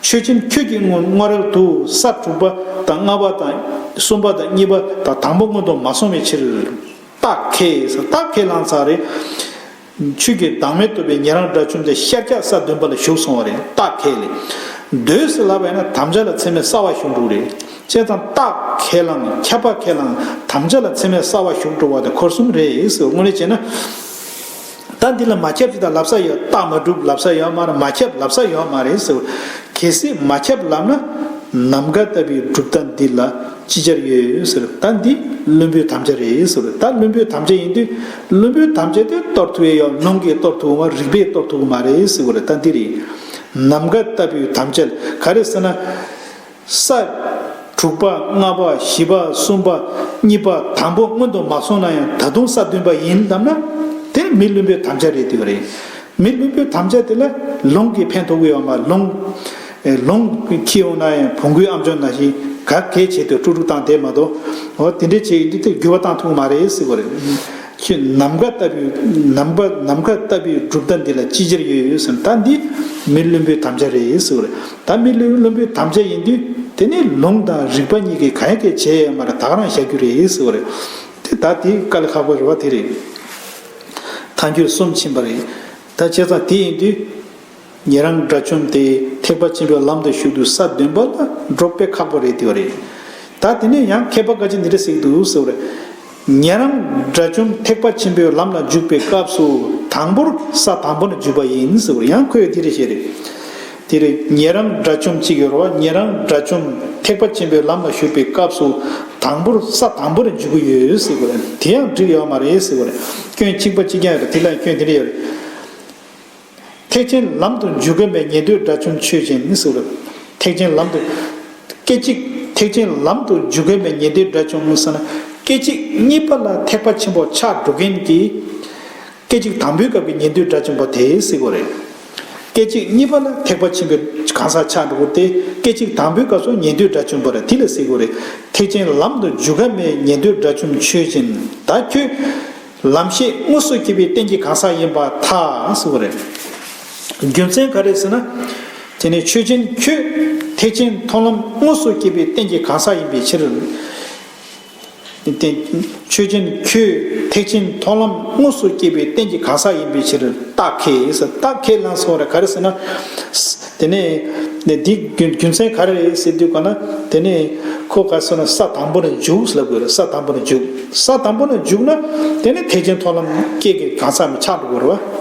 ཆོས་ཅན་ཁྱོད་ཀྱིས་སྔོན་སྔོན་རོལ་དུ་ས་དྲུག་པ་དང་ལྔ་པ་དང་གསུམ་པ་དང་གཉིས་པ་དང་དང་པོ་སྔོན་དུ་མ་སོང་བའི་ཕྱིར། རྟགས་ཁས་ཟེར། རྟགས་ཁས་བླངས་ཚར་རེད། ཆོས་ཀྱི་བདག་མེད་རྟོགས་པའི་ཉན་རང་དགྲ་བཅོམ་དེ་ཤར་རྒྱག་ས་བདུན་པ་ལ་ཞུགས་སོང་བ་རེད། རྟགས་ཁས་ལེན། འདོད་ཟེར་ལབ་པ་ཡིན་ན་དམ་བཅའ་ལ་ཚད་མེད་གསར་བ་ཞུགས་འགྲོ་རེད། བྱས་ཙང་རྟགས་ཁས་བླངས་ཁྱབ་པ་ཁས་བླངས་དམ་བཅའ་ལ་ཚད་མེད་གསར་བ་ཞུགས་འགྲོ་བ་དེ་འཁོར་གསུམ་རེད་ཟེར། དངོས་གནས་བྱས་ན། ད་འདི་ལ་མ་ཁྱབ་ཅིག་དང་ལབ་ས་ཡོད། རྟགས་མ་གྲུབ་ལབ་ས་ཡོད་མ་རེད། མ་ཁྱབ་ལབ་ས་ཡོད་མ་རེད་ཟེར། གལ་སྲིད་མ་ཁྱབ་ལབ་ན། ནམ་མཁའ་ལྟ་བུའི་གྲུབ་མཐའ་འདི་ལ་ཅི་བྱར་ཡོད་ཟེར། ད་འདི་བླུན་པོའི་དམ་བཅའ་རེད་ཟེར། ད་བླུན་པོའི་དམ་བཅའ་ཡིན་དུས་བླུན་པོའི་དམ་བཅའ་དེ་གཏོར་ཐུབ་ཡས་ཡོད། ལུང་གིས་གཏོར་ཐུབ་མ། རིགས་པས་གཏོར་ཐུབ་མ་རེད་ཟེར་བ་རེད། ད་འདི་རེད། ནམ་མཁའ་ལྟ་བུའི་དམ་བཅའ་ག་རེ་ཟེར་ན། ས་དྲུག་པ་ལྔ་པ་བཞི་པ་གསུམ་པ་གཉིས་པ་དང་པོ་སྔོན་དུ་མ་སོང་ན་ཡང་ད་དུང་ས་བདུན་པ་ཡིན་ལབ་ན། དེ་མི་བླུན་པོའི་དམ་བཅའ་རེད་དེ་བ་རེད། མི་བླུན་པོའི་དམ་བཅའ་དེ་ལ་ལུང་གིས་ཕན་ཐོགས་ཀྱི་ཡོད་མ། ལུང་། ཨེ། ལུང་འཁྱེར་ཡོང་ན་ཡང་བོང་གུའི་ཨམ་ཅོག་ནང་བཞིན་ག་གེ་བྱས་ཏེ་དཀྲུག་དཀྲུག་བཏང་བསྡད་མ་གཏོགས། འོ་དེ་འདྲས་བྱས་ཡིན་དུས་དེ་འགྱུར་བ་བཏང་ཐུབ་ཀྱི་མ་རེད་ཟེར་བ་རེད། ཁྱོད་ནམ་མཁའ་ལྟ་བུའི་ནམ་མཁའ་ནམ་མཁའ་ལྟ་བུའི་གྲུབ་མཐའ་འདི་ལ་ཅི་བྱར་ཡོད་ཟེར་ན། ད་འདི་མི་བླུན་པོའི་དམ་བཅའ་རེད་ཟེར་བ་རེད། ད་མི་བླུན་བླུན་པོའི་དམ་བཅའ་ཡིན་དུས་དེ་ནི་ལུང་དང་རིགས་པ་གཉིས་ཀྱིས་གང་ཡང་གང་བྱས་ཡོད་མ་རེད། ད་ག་རང་བཞག་རྒྱུ་རེད་ཟེར་བ་རེད། དེ་ད་དེ་དཀའ་ལས་ཁག་པོ་རེད་བ། དེ་རེད། ཐལ་འགྱུར་གསུམ་ཕྱིན་པ་རེད། ད་བྱས་ཙང་དེ་ཡིན་དུས། ཉན་རང་དགྲ་བཅོམ་དེ་ཐེག་པ་ཆེན་པོའི་ལམ་དུ་ཞུགས་དུས་ས་བདུན་པ་ལ་འགྲོ་དཔེ་ཁག་པོ་རེད་དེ་བ་རེད། ད་དེ་ནས་ཡང་མཁས་པ་འགའ་ཅིག་འདི་འདྲ་ཟེར་གྱི་འདུག་ཟེར་བ་རེད། ཉན་རང་དགྲ་བཅོམ་ཐེག་པ་ཆེན་པོའི་ལམ་ལ་འཇུག་པའི་སྐབས་སུ་དང་པོར་ས་དང་པོ་ནས་འཇུག་པ་ཡིན་ཟེར་བ་རེད། ཡང་ཁོས་དེ་འདྲ་བཤད་རེད། དེ་རེད། ཉན་རང་དགྲ་བཅོམ་གཅིག་ཡོད་རེད་བ། ཉན་རང་དགྲ་བཅོམ་ཐེག་པ་ཆེན་པོའི་ལམ་ལ་ཞུགས་པའི་སྐབས་སུ་དང་པོར་ས་དང་པོ་ནས་འཇུག་གི་ཡོད་ཟེར་བ་རེད། དེ་ཡང་འགྲིག་ཡོད་མ་རེད་ཟེར་བ་རེད། སྐྱོན་གཅིག་པ་གཅིག་རྐྱང་ཡོད་རེད། དེ་ལ་ཡང་སྐྱོན་དེ་འདྲ་ཡོད་རེད། ཐེག་ཆེན་ལམ་དུ་འཇུག་མཁན་པའི་ཉན་ཐོས་དགྲ་བཅོམ་ཆོས་ཅན་ཟེར་བ་རེད། ཐེག་ཆེན་ལམ་དུ། སྐད་ཅིག་ཐེག་ཆེན་ལམ་དུ་འཇུག་མཁན་པའི་ཉན་ཐོས་དགྲ་བཅོམ་ཟེར་ན། སྐད་ཅིག་གཉིས་པ་ལ་ཐེག་པ་ཆེན་པོ་ཆགས་འགྲོ་མཁན་གྱི། སྐད་ཅིག་དང་པོའི་སྐབས་ཀྱི་ཉན་ཐོས་དགྲ་བཅོམ་པ་དེ་ཟེར་བ་རེད། སྐད་ཅིག་གཉིས་པ་ལ་ཐེག་པ་ཆེན་པོའི་གང་ཟག་ཆགས་འགྲོ་གི་དེ། སྐད་ཅིག་དང་པོའི་སྐབས་སུ་ཉན་ཐོས་དགྲ་བཅོམ་པ་རེད། དེ་ལ་ཟེར་བ་རེད། ཐེག་ཆེན་ལམ་དུ་འཇུག་མཁན་པའི་ཉན་ཐོས་དགྲ་བཅོམ་ཆོས་ཅན། ད་ཁྱོད། ལམ་ཤེས་དངོས་སུ་སྐྱེས་པའི་རྟེན་གྱི་གང་ཟག་ཡིན་པར་ཐལ་ཟེར་བ་རེད། རྒྱུ་མཚན་ག་རེ་ཟེར་ན། དེ་ནི་ཆོས་ཅན་ཁྱོད་ཐེག་ཆེན་མཐོང་ལམ་དངོས་སུ་སྐྱེས་པའི་རྟེན་གྱི་གང་ཟག་ཡིན་པའི་ཕྱིར། ཆོས་ཅན། ཆོས་ཅན་ཁྱོད་ཐེག་ཆེན་མཐོང་ལམ་དངོས་སུ་སྐྱེས་པའི་རྟེན་གྱི་གང་ཟག་ཡིན་པའི་ཕྱིར་རྟགས་ཁས་ཟེར། རྟགས་ཁས་བླངས་སོང་རེད། ག་རེ་ཟེར་ན། དེ་ནས་འདི་རྒྱུ་རྒྱུ་མཚན་ག་རེ་རེད་ཟེར་དུས་ག་ན། དེ་ནས་ཁོ་ག་རེ་ཟེར་ན། ས་དང་པོ་ནས་འཇུག་ཟེར་ལབ་དགོས་རེད། ས་དང་པོ་ནས་འཇུག་ས་དང་པོ་ནས་འཇུག་ན་དེ་ནས་ཐེག་ཆེན་མཐོང་ལམ་སྐྱེས་ཀྱི་གང་ཟག་མི་ཆགས་འགྲོ་དགོས་རེད་བ།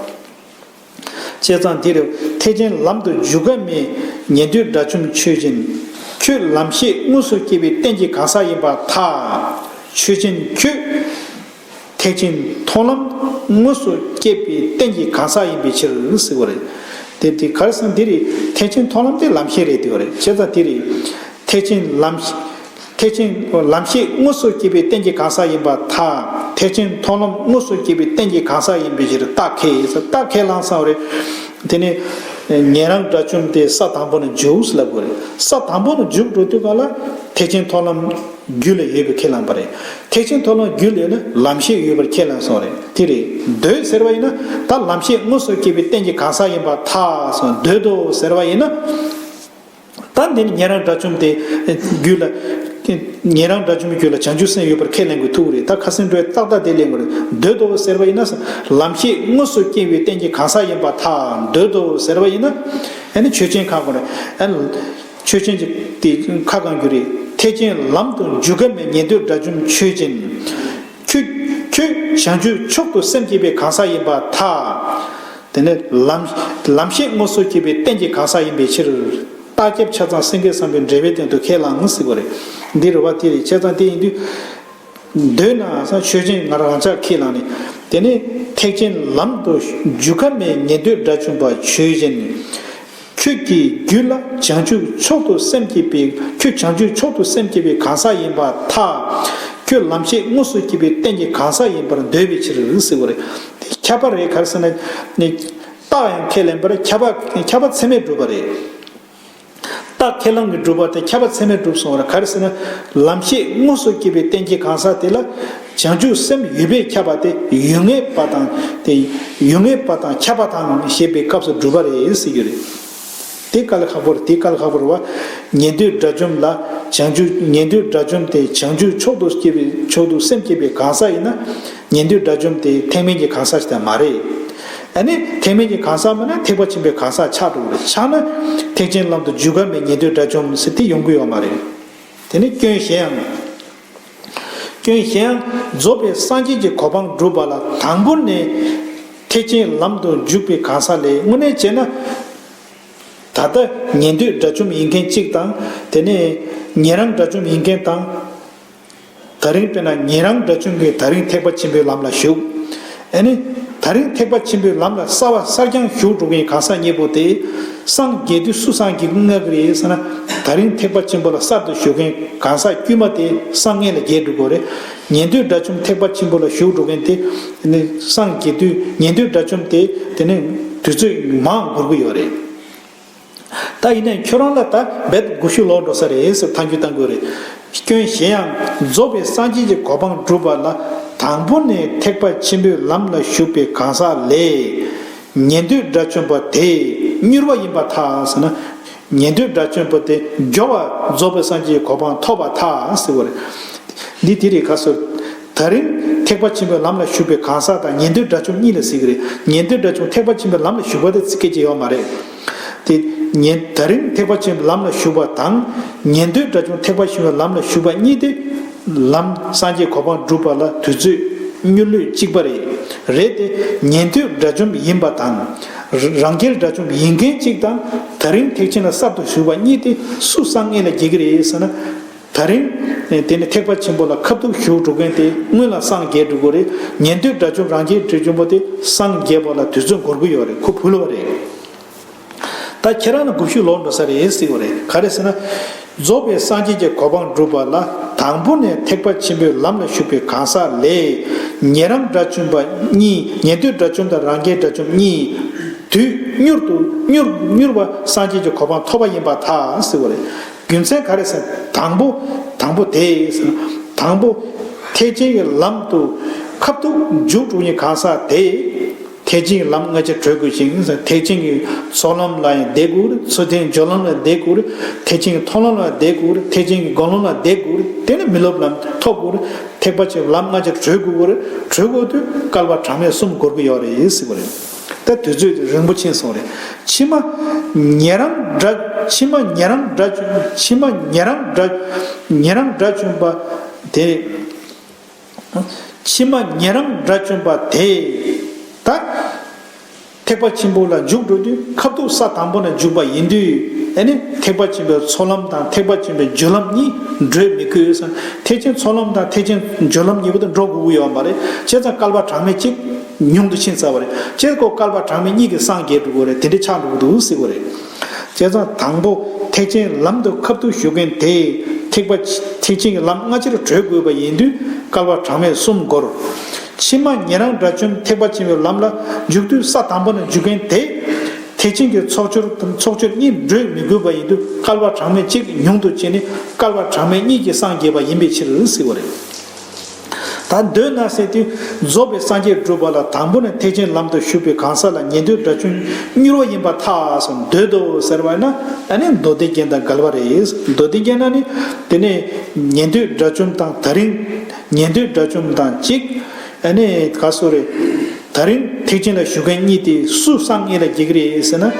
བྱས་ཙང་འདིར་ཐེག་ཆེན་ལམ་དུ་འཇུག་ག་མེད་ཉན་ཐོས་དགྲ་བཅོམ་ཆོས་ཅན། ཁྱོད་ལམ་ཤེས་དངོས་སུ་སྐྱེས་པའི་རྟེན་གྱི་གང་ཟག་ཡིན་པར་ཐལ། ཆོས་ཅན་ཁྱོད་ཐེག་ཆེན་མཐོང་ལམ་དངོས་སུ་སྐྱེས་པའི་རྟེན་གྱི་གང་ཟག་ཡིན་པའི་ཕྱིར་ཟེར་བ་རེད། དེ་དེ་ག་རེ་ཟེར་ན། འདི་རེད། ཐེག་ཆེན་མཐོང་ལམ་དེ་ལམ་ཤེས་རེད་དེ་བ་རེད། བྱས་ཙང་འདི་རེད། ཐེག་ཆེན་ལམ། ཐེག་ཆེན་ལམ་ཤེས་དངོས་སུ་སྐྱེས་པའི་རྟེན་གྱི་གང་ཟག་ཡིན་པར་ཐལ། ཐེག་ཆེན་མཐོང་ལམ་དངོས་སུ་སྐྱེས་པའི་རྟེན་གྱི་གང་ཟག་ཡིན་པའི་ཕྱིར་རྟགས་ཁས་ཟེར། རྟགས་ཁས་བླངས་སོང་རེད། དེ་ནས་ཉན་རང་དགྲ་བཅོམ་དེ་ས་དང་པོ་ནས་འཇུག་ལབ་དགོས་རེད། ས་དང་པོ་ནས་འཇུག་འགྲོ་དུས་ག་ལ་ཐེག་ཆེན་མཐོང་ལམ་རྒྱུད་ལ་ཡོད་པའི་ཁས་བླངས་པ་རེད། ཐེག་ཆེན་མཐོང་ལམ་རྒྱུད་ལ་ཡོད་ན་ལམ་ཤེས་ཡོད་པར་ཁས་བླངས་སོང་རེད། དེ་རེད། འདོད་ཟེར་བ་ཡིན་ན་ད་ལམ་ཤེས་དངོས་སུ་སྐྱེས་པའི་རྟེན་གྱི་གང་ཟག་ཡིན་པར་ཐལ་སོང་། འདོད་དོ་ཟེར་བ་ཡིན་ན། ད་འདི་ནི་ཉན་རང་དགྲ་བཅོམ་དེ་རྒྱུད་ལ། ཉན་རང་དགྲ་བཅོམ་རྒྱུད་ལ་བྱང་ཆུབ་སེམས་ཡོད་པར་ཁས་ལེན་དགོས་ཐུག་རེད། ད་ཁ་སང་འགྲོའི་ཏག་ཏག་དེ་ལེན་དགོས་རེད། འདོད་དོ་ཟེར་བ་ཡིན་ན། ལམ་ཤེས་དངོས་སུ་སྐྱེ་བའི་རྟེན་གྱི་གང་ཟག་ཡིན་པར་ཐལ། འདོད་དོ་ཟེར་བ་ཡིན་ན། ཨ་ནི་ཆོས་ཅན་ཁ་དགོས་རེད། ཨ་ནི་ཆོས་ཅན་གྱི་དེ་ཁ་གང་རྒྱུ་རེད། ཐེག་ཆེན་ལམ་དུ་འཇུག་ག་མེད་ཉན་ཐོས་དགྲ་བཅོམ་ཆོས་ཅན། ཁྱོད་ཁྱོད་བྱང་ཆུབ་མཆོག་ཏུ་སེམས་བསྐྱེད་པའི་གང་ཟག་ཡིན་པར་ཐལ། དེ་ནས་ལམ་ལམ་ཤེས་དངོས་སུ་སྐྱེས་པའི་རྟེན་གྱི་གང་ཟག་ཡིན་པའི་ཕྱིར། རྟགས་ཁྱབ་ཆ་ཚང་སེང་གེ་བསམ་པའི་འགྲེལ་པའི་སྟེང་དུ་ཁས་བླངས་ཟེར་བ་རེད། འདི་རུ་བ་དེ་རེད། བྱས་ཙང་དེ་ཡིན་དུས། འདོད་ན་ས་ཆོས་ཅན་ང་རང་རང་ཅག་ཁས་བླངས་ནས། དེ་ནས་ཐེག་ཆེན་ལམ་དུ་འཇུག་ག་མེད་ཉན་ཐོས་དགྲ་བཅོམ་པ་ཆོས་ཅན། ཁྱོད་ཀྱི་རྒྱུད་ལ་བྱང་ཆུབ་མཆོག་ཏུ་སེམས་བསྐྱེད་པའི། ཁྱོད་བྱང་ཆུབ་མཆོག་ཏུ་སེམས་བསྐྱེད་པའི་གང་ཟག་ཡིན་པར་ཐལ། ཁྱོད་ལམ་ཤེས་དངོས་སུ་སྐྱེས་པའི་རྟེན་གྱི་གང་ཟག་ཡིན་པར་འདོད་པའི་ཕྱིར་ཟེར་བ་རེད། དེ་ཁྱབ་པ་རེད། ག་རེ་ཟེར་ན། ནི། རྟགས་ཡང་ཁས་ལེན་པར་ཁྱབ་པ་ཁྱབ་པ་ཚད་མས་གྲུབ་པ་རེད། རྟགས་ཁས་བླངས་ཀྱིས་གྲུབ་པ་དེ་ཁྱབ་པ་ཚད་མས་གྲུབ་སོང་བར། ག་རེ་ཟེར་ན། ལམ་ཤེས་དངོས་སུ་སྐྱེས་པའི་རྟེན་གྱི་གང་ཟག་དེ་ལ་བྱང་ཆུབ་སེམས་ཡོད་པས་ཁྱབ་པ་དེ་ཡོད་ངེས་པ་དང་། དེ་ཡོད་ངེས་པ་དང་ཁྱབ་པ་དང་ཞེས་པའི་སྐབས་སུ་གྲུབ་པ་རེད་ཟེར་རྒྱུ་རེད། དེ་དཀའ་ལས་ཁག་པོ་རེད། དེ་དཀའ་ལས་ཁག་པོ་རེད་བ། ཉན་ཐོས་དགྲ་བཅོམ་ལ་བྱང་ཆུབ། ཉན་ཐོས་དགྲ་བཅོམ་དེ་བྱང་ཆུབ་མཆོག་ཏུ་སྐྱེས་པའི་མཆོག་ཏུ་སེམས་བསྐྱེད་པའི་གང་ཟག་ཡིན་ན། ཉན་ཐོས་དགྲ་བཅོམ་དེ་ཐེག་དམན་གྱི་གང་ཟག་ཞིག་ད་མ་རེད། ཨ་ནི་ཐེག་དམན་གྱི་གང་ཟག་མིན་ན་ཐེག་པ་ཆེན་པོའི་གང་ཟག་ཆགས་འགྲོ་གི་རེད། ཆགས་ན་ཐེག་ཆེན་ལམ་དུ་འཇུག་ག་མེད་ཉན་ཐོས་དགྲ་བཅོམ་ཟེར་དེ་ཡོང་གི་ཡོད་མ་རེད། དེ་ནི་སྐྱོན་གཞན་ཡང་། སྐྱོན་གཞན་ཡང་རྫོགས་པའི་སངས་རྒྱས་ཀྱི་གོ་འཕང་སྒྲུབ་པ་ལ་དང་པོ་ནས་ཐེག་ཆེན་ལམ་དུ་འཇུག་པའི་གང་ཟག་ལས། དངོས་གནས་བྱས་ན། ད་ལྟ་ཉན་ཐོས་དགྲ་བཅོམ་ཡིན་མཁན་གཅིག་དང་། དེ་ནས་ཉན་རང་དགྲ་བཅོམ་ཡིན་མཁན་དང་། ད་རིང་དཔེར་ན་ཉན་རང་དགྲ་བཅོམ་གྱིས་ད་རིང་ཐེག་པ་ཆེན་པོའི་ལམ་ལ་ཞུགས། ཨ་ནི་ད་རིང་ཐེག་པ་ཆེན་པོའི་ལམ་ལ་གསར་བ་གསར་རྐྱང་ཞུགས་འགྲོ་མཁན་གང་ཟག་གཉིས་པོ་དེ། སངས་རྒྱས་དུས་སུ་སངས་རྒྱས་ཀྱི་ངག་གི་རེད་ཟེར་ན། ད་རིང་ཐེག་པ་ཆེན་པོ་ལ་གསར་དུ་ཞུགས་མཁན་གང་ཟག་དཀྱུས་མ་དེ་སངས་སྔོན་ལ་རྒྱས་འགྲོ་དགོས་རེད། ཉན་ཐོས་དགྲ་བཅོམ་ཐེག་པ་ཆེན་པོ་ལ་ཞུགས་འགྲོ་མཁན་དེ། ནི་སངས་རྒྱས་དུས་ཉན་ཐོས་དགྲ་བཅོམ་དེ་དེ་ནི་དུས་ཚོད་མང་འགོར་གི་ཡོད་རེད། ད་ཡིན་ནའི་ཁྱོད་རང་ལ་ད་རྦད་དགུ་བཅུ་ལོག་འགྲོ་ས་རེད་ཟེར་ཐག་གཅོད་བཏང་དགོས་རེད། སྐྱོན་གཞན་ཡང་རྫོགས་པའི་སངས་རྒྱས་ཀྱི་གོ་འཕང་སྒྲུབ་པ་ལ་དང་པོ་ནས་ཐེག་པ་ཆེན་པོའི་ལམ་ལ་ཞུགས་པའི་གང་ཟག་ལས། ཉན་ཐོས་དགྲ་བཅོམ་པ་དེ་མྱུར་བ་ཡིན་པར་ཐལ་ཟེར་ན། ཉན་ཐོས་དགྲ་བཅོམ་པ་དེ་མགྱོགས་པ་རྫོགས་པའི་སངས་རྒྱས་ཀྱི་གོ་འཕང་ཐོབ་པར་ཐལ་ཟེར་བ་རེད། འདི་དེ་རེད། ག་སོ། ད་རིང་ཐེག་པ་ཆེན་པོའི་ལམ་ལ་ཞུགས་པའི་གང་ཟག་དང་ཉན་ཐོས་དགྲ་བཅོམ་གཉིས་ལ་ཟེར་གི་རེད། ཉན་ཐོས་དགྲ་བཅོམ་ཐེག་པ་ཆེན་པོའི་ལམ་ལ་ཞུགས་པ་དེ་སྐད་ཆ་ཡོད་མ་རེད། དེ་ཉན་ད་རིང་ཐེག་པ་ཆེན་པོའི་ལམ་ལ་ཞུགས་པ་དང་། ཉན་ཐོས་དགྲ་བཅོམ་ཐེག་པ་ཆེན་པོའི་ལམ་ལ་ཞུགས་པ་གཉིས་དེ། ལམ་སངས་རྒྱས་གོ་འཕང་སྒྲུབ་པ་ལ་དུས་ཚོད་མྱུར་ལུས་གཅིག་པ་རེད། རེད་དེ། ཉན་ཐོས་དགྲ་བཅོམ་ཡིན་པ་དང་། རང་རྒྱལ་དགྲ་བཅོམ་ཡིན་མཁན་གཅིག་དང་། ད་རིང་ཐེག་ཆེན་ལ་གསར་དུ་ཞུགས་པ་གཉིས་དེ་སུ་སངས་སྔོན་ལ་རྒྱས་ཀྱི་རེད་ཟེར་ན། ད་རིང་། དེ་ནི་ཐེག་པ་ཆེན་པོ་ལ་ཁ་ཐུག་ཞུགས་འགྲོ་མཁན་དེ་སྔོན་ལ་སངས་རྒྱས་འགྲོ་གི་རེད། ཉན་ཐོས་དགྲ་བཅོམ་རང་རྒྱལ་དགྲ་བཅོམ་པོ་དེ་སངས་རྒྱས་པ་ལ་དུས་ཚོད་འགོར་གི་ཡོད་རེད། ཁོ་བུད་ལོག་རེད། ད་ཁྱེད་རང་ལ་དགུ་བཅུ་ལོག་འགྲོ་ས་རེད་ཟེར་བ་རེད། ག་རེ་ཟེར་ན། རྫོགས་པའི་སངས་རྒྱས་ཀྱི་གོ་འཕང་སྒྲུབ་པ་ལ་དང་པོ་ནས་ཐེག་པ་ཆེན་པོའི་ལམ་ལ་ཞུགས་པའི་གང་ཟག་ལས། ཉན་རང་དགྲ་བཅོམ་པ་གཉིས། ཉན་ཐོས་དགྲ་བཅོམ་དང་རང་རྒྱལ་དགྲ་བཅོམ་གཉིས། དུས་མྱུར་དུ་མྱུར་མྱུར་བ་སངས་རྒྱས་ཀྱི་གོ་འཕང་ཐོབ་པ་ཡིན་པར་ཐལ་ཟེར་བ་རེད། རྒྱུ་མཚན་ག་རེ་ཟེར། དང་པོ། དང་པོ་དེ་ཟེར། དང་པོ། ཐེག་ཆེན་གྱི་ལམ་དུ་ཁ་ཐུག་འཇུག་འགྲོ་མཁན་གང་ཟག་དེ། ཐེག་ཆེན་གྱི་ལམ་ལྔ་ཆར་བགྲོད་དགོས་ཤིང་། ཐེག་ཆེན་གྱི་ཚོགས་ལམ་ལ་ཡང་བསྡད་དགོས། ཚུལ་ཁྲིམས་སྦྱོར་ལམ་ལ་བསྡད་དགོས། ཐེག་ཆེན་གྱི་མཐོང་ལམ་ལ་བསྡད་དགོས། ཐེག་ཆེན་གྱི་སྒོམ་ལམ་ལ་བསྡད་དགོས། དེ་ནས་མི་སློབ་ལམ་ཐོབ་དགོས། ཐེག་པ་ཆེན་པོའི་ལམ་ལྔ་ཆར་བགྲོད་དགོས། བགྲོད་དགོས་དུས་བསྐལ་པ་གྲངས་མེད་གསུམ་འགོར་གྱི་ཡོད་རེད་ཟེར་བ་རེད། ད་དུས་ཚོད་རིང་པོ་ཕྱིན་སོང་རེད། ཕྱི་མ་ཉན་རང་དགྲ། ཕྱི་མ་ཉན་རང་དགྲ་བཅོམ། ཕྱི་མ་ཉན་རང་དགྲ། ཉན་རང་དགྲ་བཅོམ་པ་དེ། ཕྱི་མ་ཉན་རང་དགྲ་བཅོམ་པ་དེ། ད་ཐེག་པ་ཆེན་པོ་ལ་འཇུག་འགྲོ་དུས་ཁ་ཐུག་ས་དང་པོ་ནས་འཇུག་པ་ཡིན་དུས། ཨ་ནི་ཐེག་པ་ཆེན་པོའི་ཚོགས་ལམ་དང་ཐེག་པ་ཆེན་པོའི་སྦྱོར་ལམ་གཉིས་བགྲོད་མི་དགོས་ཟེར། ཐེག་ཆེན་ཚོགས་ལམ་དང་ཐེག་ཆེན་སྦྱོར་ལམ་གཉིས་པོ་དེ་འགྲོ་དགོས་ཀྱི་ཡོད་མ་རེད། བྱས་ཙང་བསྐལ་པ་གྲངས་མེད་གཅིག་ཉུང་དུ་ཕྱིན་ཚར་བ་རེད། བྱས་ཙང་བསྐལ་པ་གྲངས་མེད་གཉིས་ཀྱིས་སངས་རྒྱས་འགྲོ་གི་རེད། དེ་འདྲ་ཆགས་འགྲོ་གི་འདུག་ཟེར་བ་རེད། བྱས་ཙང་དང་པོ་ཐེག་ཆེན་ལམ་དུ་ཁ་ཐུག་ཞུགས་མཁན་དེས་ཐེག་པ་ཆ་ཐེག་ཆེན་གྱི་ལམ་ལྔ་ཆར་བགྲོད་དགོས་པ་ཡིན་དུས་བསྐལ་པ་གྲངས་མེད་གསུམ་འགོར། ཕྱི་མ་ཉན་རང་དགྲ་བཅོམ་ཐེག་པ་ཆེན་པོའི་ལམ་ལ་འཇུག་དུས་ས་དང་པོ་ནས་འཇུག་མཁན་དེས་ཐེག་ཆེན་གྱི་ཚོགས་སྦྱོར་དང་ཚོགས་སྦྱོར་གཉིས་བགྲོད་མི་དགོས་པ་ཡིན་དུས་བསྐལ་པ་གྲངས་མེད་གཅིག་ཉུང་དུ་ཕྱིན་ནས་བསྐལ་པ་གྲངས་མེད་གཉིས་ཀྱིས་སངས་རྒྱས་པ་ཡིན་པའི་ཕྱིར་ཟེར་བ་རེད། ད་འདོད་ན་ཟེར་དུས་རྫོགས་པའི་སངས་རྒྱས་སྒྲུབ་པ་ལ་དང་པོ་ནས་ཐེག་ཆེན་ལམ་དུ་ཞུགས་པའི་གང་ཟག་ལ་ཉན་ཐོས་དགྲ་བཅོམ་མྱུར་བ་ཡིན་པར་ཐལ་ཟེར། འདོད་དོ་ཟེར་བ་ན། ཨ་ནི་མདོ་སྡེ་རྒྱན་དང་འགལ་བ་རེད། མདོ་སྡེ་རྒྱན་ན་ནི་དེ་ནས་ཉན་ཐོས་དགྲ་བཅོམ་དང་དེ་རིང་ཉན་ཐོས་དགྲ་བཅོམ་དང་གཅིག་ཨ་ནི་ག་སོ་རེད། དེ་རིང་ཐེག་ཆེན་ལ་ཞུགས་མཁན་གཉིས་དེ་སུ་སངས་སྔོན་ལ་རྒྱས་ཀྱི་རེད་ཟེར་ན།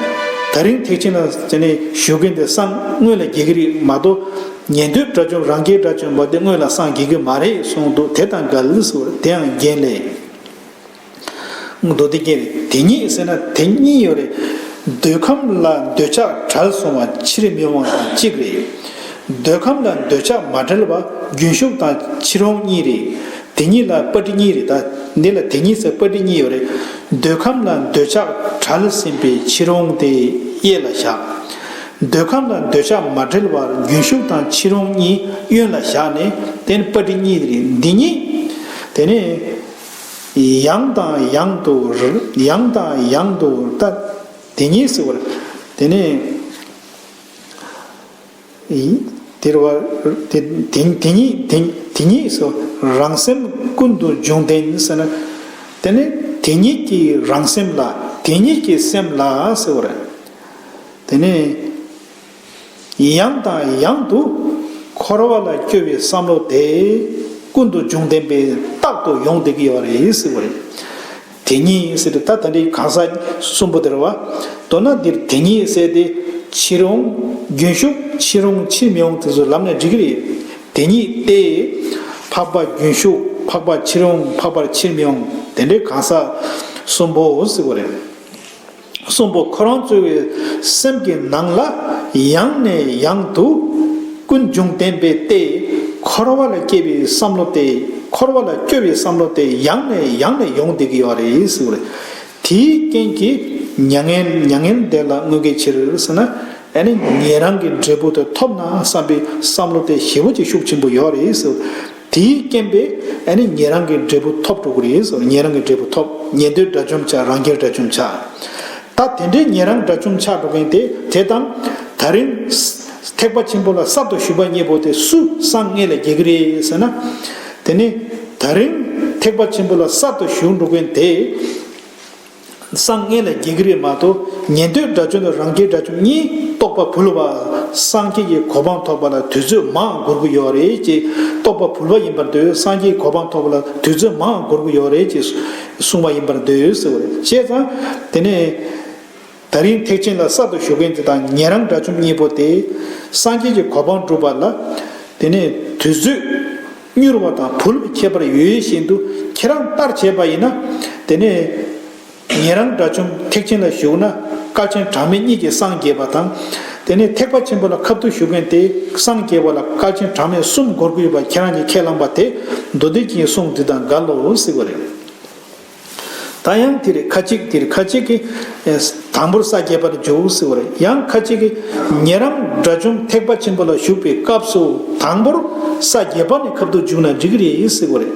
དེ་རིང་ཐེག་ཆེན་ལ་དེ་ནས་ཞུགས་མཁན་དེ་སངས་སྔོན་ལ་རྒྱས་ཀྱི་རེད་མ་གཏོགས། ཉན་ཐོས་དགྲ་བཅོམ་རང་རྒྱལ་དགྲ་བཅོམ་པ་དེ་སྔོན་ལ་སངས་རྒྱས་ཀྱི་མ་རེད་གསུངས་འདུག་དེ་དང་འགལ་ཟེར། དེའང་རྒྱན་ལས། མདོ་སྡེ་རྒྱན་རེད། དེ་ཉིད་ཟེར་ན་དེ་གཉིས་ཡོད་རེད། འདོད་ཁམས་ལ་འདོད་ཆགས་བྲལ་སོང་བ་ཕྱིར་མི་འོང་དང་གཅིག་རེད། འདོད་ཁམས་ལ་འདོད་ཆགས་མ་བྲལ་བ་རྒྱུན་ཞུགས་དང་ཕྱིར་འོང་གཉིས་རེད། དེ་ཉིད་ལ་སྤ་གྲི་གཉིས་རེད། ད་འདི་ལ་དེ་ཉིད་ཟེར་སྤ་གྲི་གཉིས་ཡོད་རེད། འདོད་ཁམས་ལ་འདོད་ཆགས་བྲལ་ཟིན་པའི་ཕྱིར་འོང་དེ་གཡས་ལ་བཞག་འདོད་ཁམས་ལ་འདོད་ཆགས་མ་བྲལ་བར་རྒྱུན་ཞུགས་དང་ཕྱིར་འོང་གཉིས་གཡོན་ལ་བཞག་ནས་དེ་ནི་སྤ་གྲི་གཉིས་རེད། འདི་གཉིས་དེ་ནི་ཡང་དང་ཡང་དུ་ཡང་དང་ཡང་དུ་ད་དེ་གཉིས་ཟེར་བར་དེ་ནི། དེར་བ། དེ་དེ་དེ་ཉིད་དེ་དེ་ཉིད་སོ། རང་སེམས་ཀུན་ཏུ་འབྱུང་ལྡན་ཟེར་ན། དེ་ནི་དེ་ཉིད་ཀྱི་རང་སེམས་ལ་དེ་ཉིད་ཀྱི་སེམས་ལ་ཟེར་བ་རེད། དེ་ནི་ཡང་དང་ཡང་དུ་འཁོར་བ་ལ་སྐྱོ་བའི་བསམ་བློ་དེ་ཀུན་ཏུ་འབྱུང་ལྡན་པའི་རྟག་ཏུ་ཡོང་བསྡད་ཀྱི་ཡོད་རེད་ཟེར་བ་རེད། དེ་ཉིད་ཟེར་ཏེ་ད་ད་འདི་གང་ཟག་གསུམ་པོ་དེ་རེད་བ། མདོར་ན་འདིར་དེ་ཉིད་ཟེར་ཏེ་ཕྱིར་འོང་རྒྱུན་ཞུགས་ཕྱིར་འོང་ཕྱིར་མི་འོང་དེ་ཚོ་ལབ་ན་འགྲིག་གི་རེད། དེ་ཉིད་དེ་འཕགས་པ་རྒྱུན་ཞུགས་འཕགས་པ་ཕྱིར་འོང་འཕགས་པ་ཕྱིར་མི་འོང་དེ་འདྲའི་གང་ཟག་གསུམ་པོ་ཟེར་བ་རེད། གསུམ་པོ་ཁོ་རང་ཚོའི་སེམས་ཀྱི་ནང་ལ་ཡང་ནས་ཡང་དུ་ཀུན་འབྱུང་ལྡན་པའི་སྟེ། འཁོར་བ་ལ་སྐྱེ་བའི་བསམ་བློ་སྟེ། འཁོར་བ་ལ་སྐྱོ་བའི་བསམ་བློ་སྟེ་ཡང་ནས་ཡང་ནས་ཡོང་བསྡད་ཀྱི་ཡོད་རེད་ཟེར་བ་རེད། དེའི་རྐྱེན་གྱིས་མྱ་ངན་མྱ་ངན་འདས་ལ་བསྔོ་བའི་ཕྱིར་ཟེར་ན། ཨ་ནི་ཉན་རང་གི་འབྲས་བུ་དེ་ཐོབ་ན་བསམ་པའི་བསམ་བློ་དེ་ཞེ་པོ་ཅིག་ཤུགས་ཆེན་པོ་ཡོད་རེད་ཟེར། དེའི་རྐྱེན་པས་ཨ་ནི་ཉན་རང་གི་འབྲས་བུ་ཐོབ་འགྲོ་གི་རེད་ཟེར། ཉན་རང་གི་འབྲས་བུ་ཐོབ། ཉན་ཐོས་དགྲ་བཅོམ་ཆགས། རང་རྒྱལ་དགྲ་བཅོམ་ཆགས། ད་དེ་འདྲའི་ཉན་རང་དགྲ་བཅོམ་ཆགས་འགྲོ་མཁན་དེ་དེ་དང་། ད་རིང་ཐེག་པ་ཆེན་པོ་ལ་གསར་དུ་ཞུགས་པ་གཉིས་པོ་དེ་སུ་སངས་སྔོན་ལ་རྒྱས་ཀྱི་རེད་ཟེར་ན། དེ་ནི་ད་རིང་ཐེག་པ་ཆེན་པོ་ལ་གསར་དུ་ཞུགས་འགྲོ་མཁན་དེ་སངས་སྔོན་ལ་རྒྱས་ཀྱི་རེད་མ་གཏོགས། ཉན་ཐོས་དགྲ་བཅོམ་དང་རང་རྒྱལ་དགྲ་བཅོམ་གཉིས་རྟོགས་པ་བུལ་བ། སངས་རྒྱས་ཀྱི་གོ་འཕང་ཐོབ་པ་ལ་དུས་ཚོད་མང་འགོར་གྱི་ཡོད་རེད་ཅེས། རྟོགས་པ་བུལ་བ་ཡིན་པར་འདོད། སངས་རྒྱས་ཀྱི་གོ་འཕང་ཐོབ་པ་ལ་དུས་ཚོད་མང་འགོར་གྱི་ཡོད་རེད་ཅེས་གསུངས་པ་ཡིན་པར་འདོད་ཟེར་བ་རེད། བྱས་ཙང་དེ་ནས། ད་རིང་ཐེག་ཆེན་ལ་གསར་དུ་ཞུགས་མཁན་དེ་དང་ཉན་རང་དགྲ་བཅོམ་གཉིས་པོ་དེ། སངས་རྒྱས་ཀྱི་གོ་འཕང་སྒྲུབ་པ་ལ། དེ་ནས་དུས་ཚོད་མྱུར་བ་དང་བུལ་བའི་ཁྱད་པར་ཡོད་བཞིན་དུ་ཁྱེད་རང་ལྟར་བྱས་པ་ཡིན་ན། དེ་ནས་ཉན་རང་དགྲ་བཅོམ་ཐེག་ཆེན་ལ་ཞུགས་ན་སྐལ་ཆེན་གྲངས་མེད་གཉིས་ཀྱིས་སངས་རྒྱས་པ་དང་། དེ་ནས་ཐེག་པ་ཆེན་པོ་ལ་ཁ་ཐུག་ཞུགས་མཁན་དེ་སངས་རྒྱས་པ་ལ་སྐལ་ཆེན་གྲངས་མེད་གསུམ་འགོར་གྱི་ཡོད་པ་ཁྱེད་རང་གིས་ཁས་བླངས་པ་དེ་མདོ་སྡེ་རྒྱན་གྱི་གསུང་འདི་དང་འགལ་ལོ་ཟེར་བ་རེད། ད་ཡང་དེ་རེད། ཁ་ཅིག་དེ་རེད། ཁ་ཅིག་གིས་ཨེ། དང་པོར་ས་བརྒྱད་པར་འཇུག་ཟེར་བ་རེད། ཡང་ཁ་ཅིག་གིས་ཉན་རང་དགྲ་བཅོམ་ཐེག་པ་ཆེན་པོ་ལ་ཞུགས་པའི་སྐབས་སུ་དང་པོར་ས་བརྒྱད་པ་ནས་ཁ་ཐུག་འཇུག་ན་འགྲིག་གི་རེད་ཟེར་བ་རེད།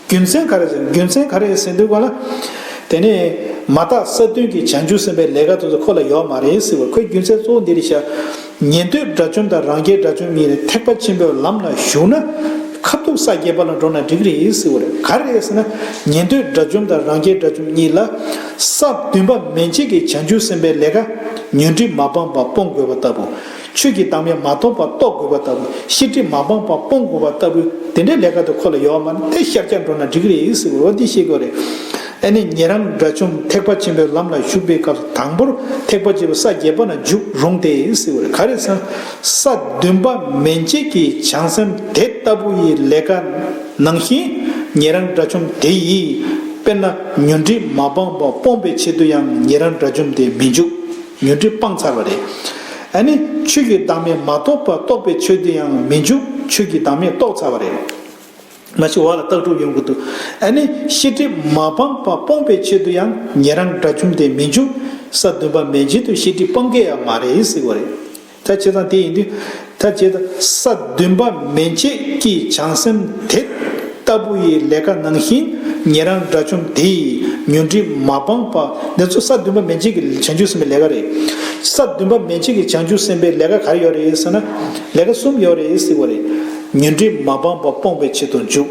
རྒྱུ་མཚན་ག་རེ་ཟེར། རྒྱུ་མཚན་ག་རེ་ཟེར་དུས་ག་ལ། དེ་ནས་མ་དག་ས་བདུན་གྱི་བྱང་ཆུབ་སེམས་དཔའི་ལས་ཀ་དེ་ཚོ་ཁོ་ལ་ཡོད་མ་རེད་ཟེར་བ། ཁོའི་རྒྱུ་མཚན་གཙོ་བོ་འདི་རེད་ཤག་ཉན་ཐོས་དགྲ་བཅོམ་དང་རང་རྒྱལ་དགྲ་བཅོམ་གཉིས་ནས་ཐེག་པ་ཆེན་པོའི་ལམ་ལ་ཞུགས་ན། ཁ་ཐུག་ས་བརྒྱད་པ་ལ་འགྲོ་ན་འགྲིག་གི་རེད་ཟེར་བ་རེད། ག་རེ་རེད་ཟེར་ན། ཉན་ཐོས་དགྲ་བཅོམ་དང་རང་རྒྱལ་དགྲ་བཅོམ་གཉིས་ལ། ས་བདུན་པ་མན་ཆད་ཀྱི་བྱང་ཆུབ་སེམས་དཔའི་ལས་ཀ་ཉོན་སྒྲིབ་མ་སྤངས་པ་སྤོང་དགོས་པ་ལྟ་བུ། ཆོས་ཀྱི་བདག་མེད་མ་རྟོགས་པ་རྟོགས་དགོས་པ་ལྟ་བུ། ཤེས་སྒྲིབ་མ་སྤངས་པ་སྤོང་དགོས་པ་ལྟ་བུ། དེ་འདྲའི་ལས་ཀ་དེ་ཁོ་ལ་ཡོད་མ་ནི་དེ་ཤར་རྒྱག་འགྲོ་ན་འགྲིག་གི་རེད་ཟེར་བ་འོ་འདི་ཤེས་དགོས་རེད། ཨ་ནི་ཉན་རང་དགྲ་བཅོམ་ཐེག་པ་ཆེན་པོའི་ལམ་ལ་ཞུགས་པའི་སྐབས་སུ་དང་པོར་ཐེག་པ་ཆེན་པོའི་ས་བརྒྱད་པ་ན་འཇུག་རུང་སྟེ་ཟེར་བ་རེད། ག་རེ་ཟེར་ན། ས་བདུན་པ་མན་ཆད་ཀྱི་བྱང་སེམས་དེ་ལྟ་བུ་ཡི་ལས་ཀ་ནང་བཞིན་ཉན་རང་དགྲ་བཅོམ་དེ་ཡིས། དཔེར་ན་ཉོན་སྒྲིབ་མ་སྤངས་པ་སྤོང་བའི་ཆེད་དུ་ཡང་ཉན་རང་དགྲ་བཅོམ་དེ་མི་འཇུག་ཉོན་སྒྲིབ་སྤངས་ཚར་བ་རེད། ཨ་ནི་ཆོས་ཀྱི་བདག་མེད་མ་རྟོགས་པ་རྟོགས་པའི་ཆེད་དུ་ཡང་མི་འཇུག་ཆོས་ཀྱི་བདག་མེད་རྟོགས་ཚར་བ་རེད། མ་གཞི་འོག་ལ་ལྟག་གྲུབ་ཡོང་གི་འདུག་ཨ་ནི་ཤེས་སྒྲིབ་མ་སྤངས་པ་སྤོང་བའི་ཆེད་དུ་ཡང་ཉན་རང་དགྲ་བཅོམ་དེ་མི་འཇུག་ས་བདུན་པ་མན་ཆད་དུ་ཤེས་སྒྲིབ་སྤང་གི་ཡང་མ་རེད་ཟེར་བ་རེད། ད་བྱས་ཙང་དེ་ཡིན་དུས། ད་བྱས་ཙང་ས་བདུན་པ་མན་ཆད་ཀྱི་བྱང་སེམས་དེ་ལྟ་བུ་ཡི་ལས་ཀ་ནང་བཞིན་ཉན་རང་དགྲ་བཅོམ་དེ་ཡིས་ཉོན་སྒྲིབ་མ་སྤངས་པ། འདི་ཚོ་ས་བདུན་པ་མན་ཆད་ཀྱི་བྱང་ཆུབ་སེམས་དཔའི་ལས་ཀ་རེད། ས་བདུན་པ་མན་ཆད་ཀྱི་བྱང་ཆུབ་སེམས་དཔའི་ལས་ཀ་ག་རེ་ཡོད་རེད་ཟེར་ན། ལས་ཀ་གསུམ་ཡོད་རེད་ཟེར་བ་རེད། ཉོན་སྒྲིབ་མ་སྤངས་པ་སྤོང་བའི་ཆེད་དུ་འཇུག་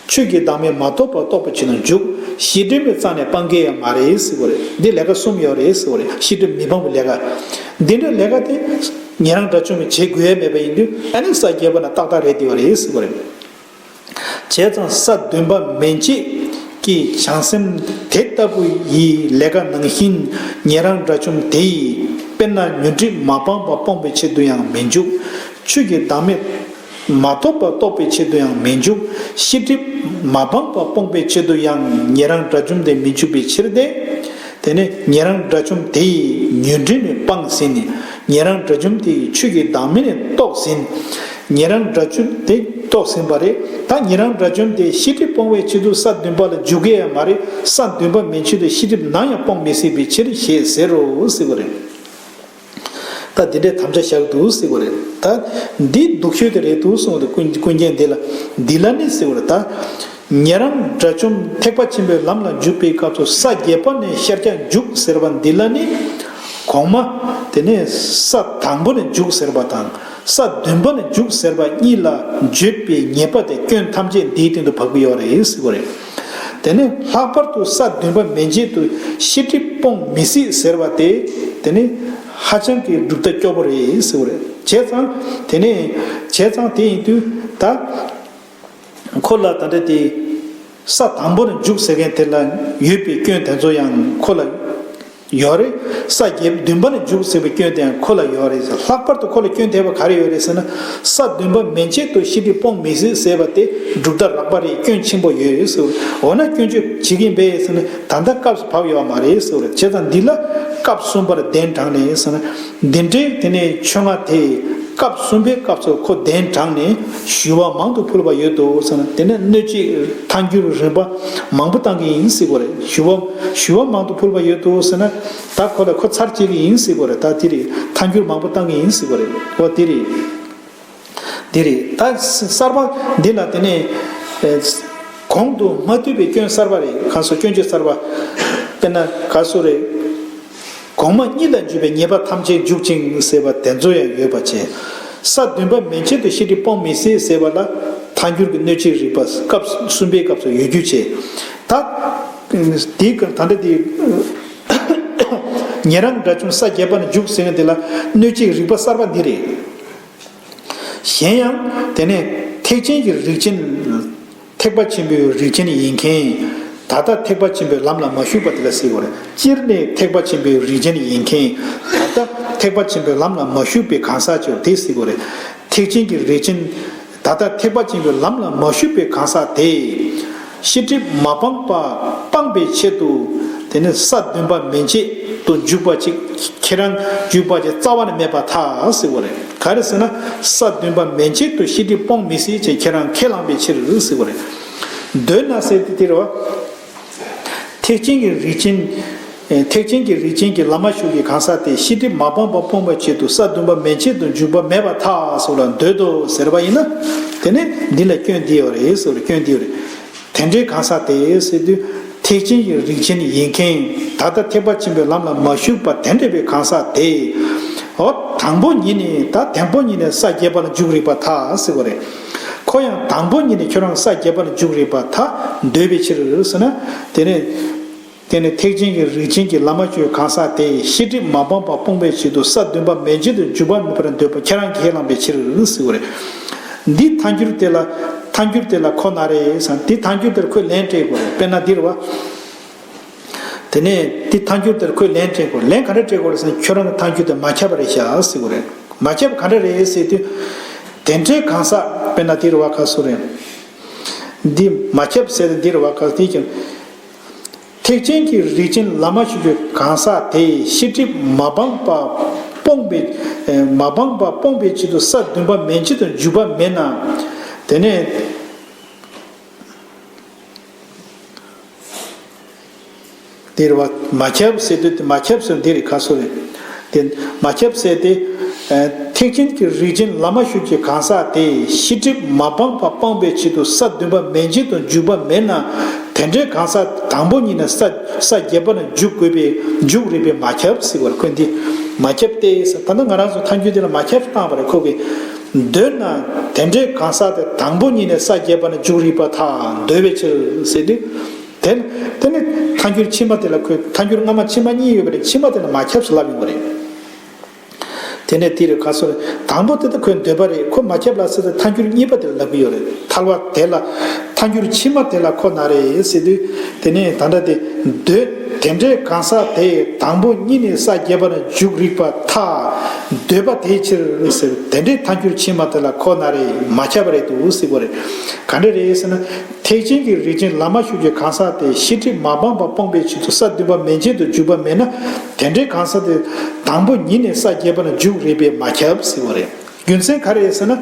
ཆོས་ཀྱི་བདག་མེད་མ་རྟོགས་པ་རྟོགས་པའི་ཕྱིར་ན་འཇུག་ཤེས་སྒྲིབ་མེད་རྩ་ནས་སྤང་གི་ཡང་མ་རེད་ཟེར་བ་རེད། འདི་ལས་ཀ་གསུམ་ཡོད་རེད་ཟེར་བ་རེད། ཤེས་སྒྲིབ་མི་སྤང་བའི་ལས་ཀ། འདི་འདྲའི་ལས་ཀ་དེ་ཉན་རང་དགྲ་བཅོམ་གྱིས་བྱེད་དགོས་ཡ་མེད་པ་ཡིན་དུས་ཨ་ནི་ས་བརྒྱད་པ་ན་ཏག་ཏག་རེད་བསྡད་པ་རེད་ཟེར་བ་རེད། བྱས་ཙང་ས་བདུན་པ་མན་ཆད་ཀྱི་བྱང་སེམས་དེ་ལྟ་བུ་ཡི་ལས་ཀ་ནང་བཞིན་ཉན་རང་དགྲ་བཅོམ་དེ་ཡིས་དཔེར་ན་ཉོན་སྒྲིབ་མ་སྤངས་པ་སྤོང་བའི་ཆེད་དུ་ཡང་མི་འཇུག་ཆོས་ཀྱི་བདག་མེད། མ་རྟོགས་པ་རྟོགས་པའི་ཆེད་དུ་ཡང་མི་འཇུག་ཤེས་སྒྲིབ་མ་སྤངས་པ་སྤོང་བའི་ཆེད་དུ་ཡང་ཉན་རང་དགྲ་བཅོམ་དེ་མི་འཇུག་པའི་ཕྱིར་ཏེ། དེ་ནས་ཉན་རང་དགྲ་བཅོམ་དེ་ཡིས་ཉོན་སྒྲིབ་ནི་སྤངས་ཟིན། ཉན་རང་དགྲ་བཅོམ་དེ་ཡིས་ཆོས་ཀྱི་བདག་མེད་ནི་རྟོགས་ཟིན། ཉན་རང་དགྲ་བཅོམ་དེ་རྟོགས་ཟིན་པ་རེད། ད་ཉན་རང་དགྲ་བཅོམ་དེ་ཤེས་སྒྲིབ་སྤོང་བའི་ཆེད་དུ་ས་བདུན་པ་ལ་འཇུག་གི་ཡང་མ་རེད། ས་བདུན་པ་མན་ཆད་དུ་ཤེས་སྒྲིབ་ནམ་ཡང་སྤོང་མི་སྲིད་པའི་ཕྱིར་ཞེས་ཟེར་རོ་ཟེར་བ་རེད། ད་འདི་འདྲའི་དམ་བཅའ་བཞག་འདུག་ཟེར་བ་རེད། ད་འདི་སྡུག་ཤོས་དེ་རེད་འདུག་གསུངས་ཏེ་ཀུན་ཀུན་མཁྱེན་འདི་ལ་འདི་ལ་ནི་ཟེར་བ་རེད། ད་ཉན་རང་དགྲ་བཅོམ་ཐེག་པ་ཆེན་པོའི་ལམ་ལ་འཇུག་པའི་སྐབས་སུ་ས་བརྒྱད་པ་ནས་ཤར་རྒྱག་འཇུག་ཟེར་བ་འདི་ལ་ནི། གོང་མ་དེ་ནས་ས་དང་པོ་ནས་འཇུག་ཟེར་བ་དང་ས་བདུན་པ་ནས་འཇུག་ཟེར་བ་གཉིས་ལ་བརྗོད་པའི་ཉེས་པ་དེ་སྐྱོན་ཐམས་ཅད་འདིའི་སྟེང་དུ་བབས་ཀྱི་ཡོད་རེད་ཟེར་བ་རེད། དེ་ནས་ལྷག་པར་དུ་ས་བདུན་པ་མན་ཆད་དུ་ཤེས་སྒྲིབ་སྤོང་མི་སྲིད་ཟེར་བ་དེ་དེ་ནི་ཧ་ཅང་གི་གྲུབ་མཐའ་སྐྱོ་པོ་རེད་ཟེར་བ་རེད། བྱས་ཙང་དེ་ནས་བྱས་ཙང་དེ་ཡིན་དུས་ད་ཁོ་ལ་ད་ལྟ་དེ་ས་དང་པོ་ནས་འཇུག་ཟེར་མཁན་དེ་ལ་ཡོད་པའི་སྐྱོན་དེ་ཚོ་ཡང་ཁོ་ལ་ཡོད་རེད། ས་བརྒྱད་བདུན་པ་ནས་འཇུག་ཟེར་བའི་སྐྱོན་དེ་ཡང་ཁོ་ལ་ཡོད་རེད་ཟེར། ལྷག་པར་དུ་ཁོ་ལ་སྐྱོན་ཐེབས་པ་ག་རེ་ཡོད་རེད་ཟེར་ན། ས་བདུན་པ་མན་ཆད་དུ་ཤེས་སྒྲིབ་སྤོང་མི་སྲིད་ཟེར་བ་དེ་གྲུབ་མཐའ་རགས་པ་རེད། སྐྱོན་ཆེན་པོ་ཡོད་ཟེར། འོ་ན་སྐྱོན་བརྗོད་བྱེད་ཀྱིན་པས་ཟེར་ན་ད་ལྟ་སྐབས་སུ་བབས་ཡོད་མ་རེད་ཟེར། བྱས་ཙང་འདི་ལ་སྐབས་གསུམ་པར་གདན་དྲངས་ནས་ཟེར་ན། འདི་འདྲའི་དེ་ནས་ཆོས་ལྔ་དེ་སྐབས་གསུམ་པའི་སྐབས་སུ་ཁོ་གདན་དྲངས་ནས་ཞུ་བ་མང་དུ་ཕུལ་བ་ཡོད་དོ་ཟེར་ན། དེ་ནས་སྣོད་བཅུད་ཐལ་འགྱུར་རིམ་པ་མང་པོ་བཏང་གི་ཡིན་ཟེར་གོ་རེད། ཞུ་བ་ཞུ་བ་མང་དུ་ཕུལ་བ་ཡོད་དོ་ཟེར་ན། ད་ཁོ་ལ་ཁོ་ཚར་བཅད་ཀྱི་ཡིན་ཟེར་གོ་རེད། ད་དེ་རེད། ཐལ་འགྱུར་མང་པོ་བཏང་གི་ཡིན་ཟེར་གོ་རེད། འོ་དེ་རེད། འདི་རེད། ད་གསར་པ་འདི་ལ་དེ་ནས་ཨེ་གོང་དུ་མ་བསྡུས་པའི་སྐྱོན་གསར་པ་རེད། གང་སོ་སྐྱོན་བརྗོད་གསར་པ། དཔེར་ན་ག་སོ་རེད། གོང་མ་གཉིས་ལ་འཇུག་པའི་ཉེས་པ་ཐམས་ཅད་འཇུག་ཅིང་ཟེར་བ་དེ་ཚོ་ཡང་ཡོད་པ་བྱས། ས་བདུན་པ་མན་ཆད་དུ་ཤེས་སྒྲིབ་སྤོང་མི་སྲིད་ཟེར་བ་ལ་ཐལ་འགྱུར་གྱི་སྣོད་བཅུད་རིག་པ་སྐབས་གསུམ་པའི་སྐབས་སུ་ཡོད་རྒྱུ་བྱས། ད་འདིའི་སྐབས་ད་ལྟ་འདི་ཉན་རང་དགྲ་བཅོམ་ས་བརྒྱད་པ་ནས་འཇུག་ཟེར་མཁན་དེ་ལ་སྣོད་བཅུད་རིག་པ་གསར་པ་འདི་རེད། གཞན་ཡང་དེ་ནས་ཐེག་ཆེན་གྱི་རིགས་ཅན། ཐེག་པ་ཆེན་པོའི་རིགས་ཅན་ཡིན་མཁན། ད་ལྟ་ཐེག་པ་ཆེན་པོའི་ལམ་ལ་མ་ཞུགས་པ་དེ་ལ་ཟེར་བ་རེད། སྤྱིར་ནི་ཐེག་པ་ཆེན་པོའི་རིགས་ཅན་ཡིན་མཁན། ད་ལྟ་ཐེག་པ་ཆེན་པོའི་ལམ་ལ་མ་ཞུགས་པའི་གང་ཟག་ཅིག་དེ་ཟེར་བ་རེད། ཐེག་ཆེན་གྱི་རིགས་ཅན། ད་ལྟ་ཐེག་པ་ཆེན་པོའི་ལམ་ལ་མ་ཞུགས་པའི་གང་ཟག་དེ། ཤེས་སྒྲིབ་མ་སྤངས་པ་སྤངས་པའི་ཆེད་དུ་དེ་ནི་ས་བདུན་པ་མན་ཆད་དུ་འཇུག་པ་ཅིག་ཁྱེད་རང་འཇུག་པ་ཅིག་རྩ་བ་ནས་མེད་པར་ཐལ་ཟེར་བ་རེད། ག་རེ་ཟེར་ན་ས་བདུན་པ་མན་ཆད་དུ་ཤེས་སྒྲིབ་སྤོང་མི་སྲིད་ཅེས་ཁྱེད་རང་ཁས་བླངས་པའི་ཕྱིར་ཟེར་བ་རེད། འདོད་ན་ཟེར་དེ་དེ་རེད་བ། ཐེག་ཆེན་གྱི་རིགས་ཅན། ཨེ་ཐེག་ཆེན་གྱི་རིགས་ཅན་གྱི་ལམ་མ་ཞུགས་ཀྱི་གང་ཟག་དེ་ཤེས་སྒྲིབ་མ་སྤངས་པ་སྤོང་བའི་ཆེད་དུ་ས་བདུན་པ་མན་ཆད་དུ་འཇུག་པ་མེད་པར་ཐལ་ཟེར་བ་ལ་འདོད་དོ་ཟེར་བ་ཡིན་ན། དེ་ནི་འདི་ལ་སྐྱོན་འདི་ཡོད་རེད་ཟེར་བ་ལ་སྐྱོན་འདི་ཡོད་རེད། དེ་འདྲའི་གང་ཟག་དེ་ཟེར་དུས་ཐེག་ཆེན་གྱི་རིགས་ཅན་ཡིན་མཁན། ད་ལྟ་ཐེག་པ་ཆེན་པོའི་ལམ་ལ་མ་ཞུགས་པ་དེ་འདྲ་བའི་གང་ཟག་དེ། འོ་དང་པོ་ཉིད་ནས་ད་དང་པོ་ཉིད་ནས་ས་བརྒྱད་པ་ལ་འཇུག་རིགས་པར་ཐལ་ཟེར་བ་རེད། ཁོ་ཡང་དང་པོ་ཉིད་ནས་ཁྱོད་རང་ས་བརྒྱད་པ་ལ་འཇུག་རིགས་པར་ཐལ། འདོད་པའི་ཕྱིར་ཟེར་ན། དེ་ནས། དེ་ནི་ཐེག་ཆེན་གྱི་རིགས་ཅན་གྱི་ལམ་མ་ཞུགས་གང་ཟག་དེ་ཤེས་སྒྲིབ་མ་སྤངས་པ་སྤོང་བའི་ཆེད་དུ་ས་བདུན་པ་མན་ཆད་དུ་འཇུག་པ་མེད་པར་འདོད་པ་ཁྱེད་རང་གིས་ཁས་བླངས་པའི་ཕྱིར་ཟེར་བ་རེད། འདི་ཐལ་འགྱུར་དེ་ལ། ཐལ་འགྱུར་དེ་ལ་ཁོ་ན་རེ་ཟེར། འདི་ཐལ་འགྱུར་དེར་ཁོས་ལན་སྤྲད་དགོས་རེད། དཔེར་ན་འདིར་བ། དེ་ནས་འདི་ཐལ་འགྱུར་དེར་ཁོས་ལན་སྤྲད་དགོས། ལན་ག་འདྲ་སྤྲད་དགོས་རེད་ཟེར་ན། ཁྱོད་རང་གི་ཐལ་འགྱུར་དེ་མ་ཁྱབ་པ་རེད་ཤག་ཟེར་དགོས་རེད། མ་ཁྱབ་ག་འདྲ་རེད་ཟེར་དུས། དེ་འདྲའི་གང་ཟག་དཔེར་ན་འདིར་བ་ག་སུ་རེད། འདི་མ་ཁྱབ་ཟེར་ཏེ་འདིར་བ་ག་དེ་ཀྱང་། ཐེག་ཆེན་གྱི་རིགས་ཅན་ལམ་མ་ཞུགས་ཀྱི་གང་ཟག་དེས་ཤེས་སྒྲིབ་མ་སྤངས་པ་སྤོང་བའི། མ་སྤངས་པ་སྤོང་བའི་ཆེད་དུ་ས་བདུན་པ་མན་ཆད་དུ་འཇུག་པ་མེད་ན། དེ་ནས། འདིར་བ་མ་ཁྱབ་ཟེར་དུས་དེ་མ་ཁྱབ་ཟེར་འདིར་ག་སོ་རེད། དེ་མ་ཁྱབ་ཟེར་ཏེ། ཐེག་ཆེན་གྱི་རིགས་ཅན་ལམ་མ་ཞུགས་ཀྱི་གང་ཟག་དེས་ཤེས་སྒྲིབ་མ་སྤངས་པ་སྤོང་བའི་ཆེད་དུ་ས་བདུན་པ་མན་ཆད་དུ་འཇུག་པ་མེད་ན། དེ་འདྲའི་གང་ཟག་དང་པོ་ཉིད་ནས་ས་ས་བརྒྱད་པ་ན་འཇུག་དགོས་པའི་འཇུག་རིགས་པས་མ་ཁྱབ་ཟེར་བར་ཁོས་འདི་མ་ཁྱབ་སྟེ་ཟེར། ད་ནི་ང་རང་ཚོ་ཐལ་འགྱུར་དེ་ལ་མ་ཁྱབ་བཏང་བ་རེད། ཁོ་གིས་འདོད་ན་དེ་འདྲའི་གང་ཟག་དེ་དང་པོ་ཉིད་ནས་ས་བརྒྱད་པ་ན་འཇུག་རིགས་པར་ཐལ། འདོད་པའི་ཕྱིར་ཟེར་དུས། དེ་དེ་ནི་ཐལ་འགྱུར་ཕྱི་མ་དེ་ལ་ཁོས་ཐལ་འགྱུར་སྔ་མ་ཕྱི་མ་གཉིས་ཡོད་པ་རེད། ཕྱི་མ་དེ་ལ་མ་ཁྱབ་ཟེར་ལབ་ཡོང་བ་རེད། དེ་ནས་དེ་རེད་ག་སོ་རེད། དང་པོ་དེ་ད་ཁོས་འདོད་པ་རེད། ཁོ་མ་ཁྱབ་ལ་ཟེར་ཏེ་ཐལ་འགྱུར་གཉིས་པ་དེ་ལ་ལབ་ཀྱི་ཡོད་རེད། ཐལ་བ་དེ་ལ། ཐལ་འགྱུར་ཕྱི་མ་དེ་ལ་ཁོ་ན་རེ་ཟེར་དུས། དེ་ནས་ད་ལྟ་དེ། འདོད་དེ་འདྲའི་གང་ཟག་དེས་དང་པོ་ཉིད་ནས་ས་བརྒྱད་པ་ན་འཇུག་རིགས་པར་ཐལ། འདོད་པ་དེའི་ཕྱིར་ཟེར། དེ་འདྲའི་ཐལ་འགྱུར་ཕྱི་མ་དེ་ལ་ཁོ་ན་རེ་མ་ཁྱབ་པ་རེད་འདུག་ཟེར་བ་རེད། ག་འདྲ་རེད་ཟེར་ན། ཐེག་ཆེན་གྱི་རིགས་ཅན་ལམ་མ་ཞུགས་ཀྱི་གང་ཟག་དེས་ཤེས་སྒྲིབ་མ་སྤངས་པ་སྤོང་བའི་ཆེད་དུ་ས་བདུན་པ་མན་ཆད་དུ་འཇུག་པ་མེད་ན། དེ་འདྲའི་གང་ཟག་དེ་དང་པོ་ཉིད་ནས་ས་བརྒྱད་པ་ན་འཇུག་རིགས་པས་མ་ཁྱབ་ཟེར་བ་རེད། རྒྱུ་མཚན་ག་རེ་ཟེར་ན།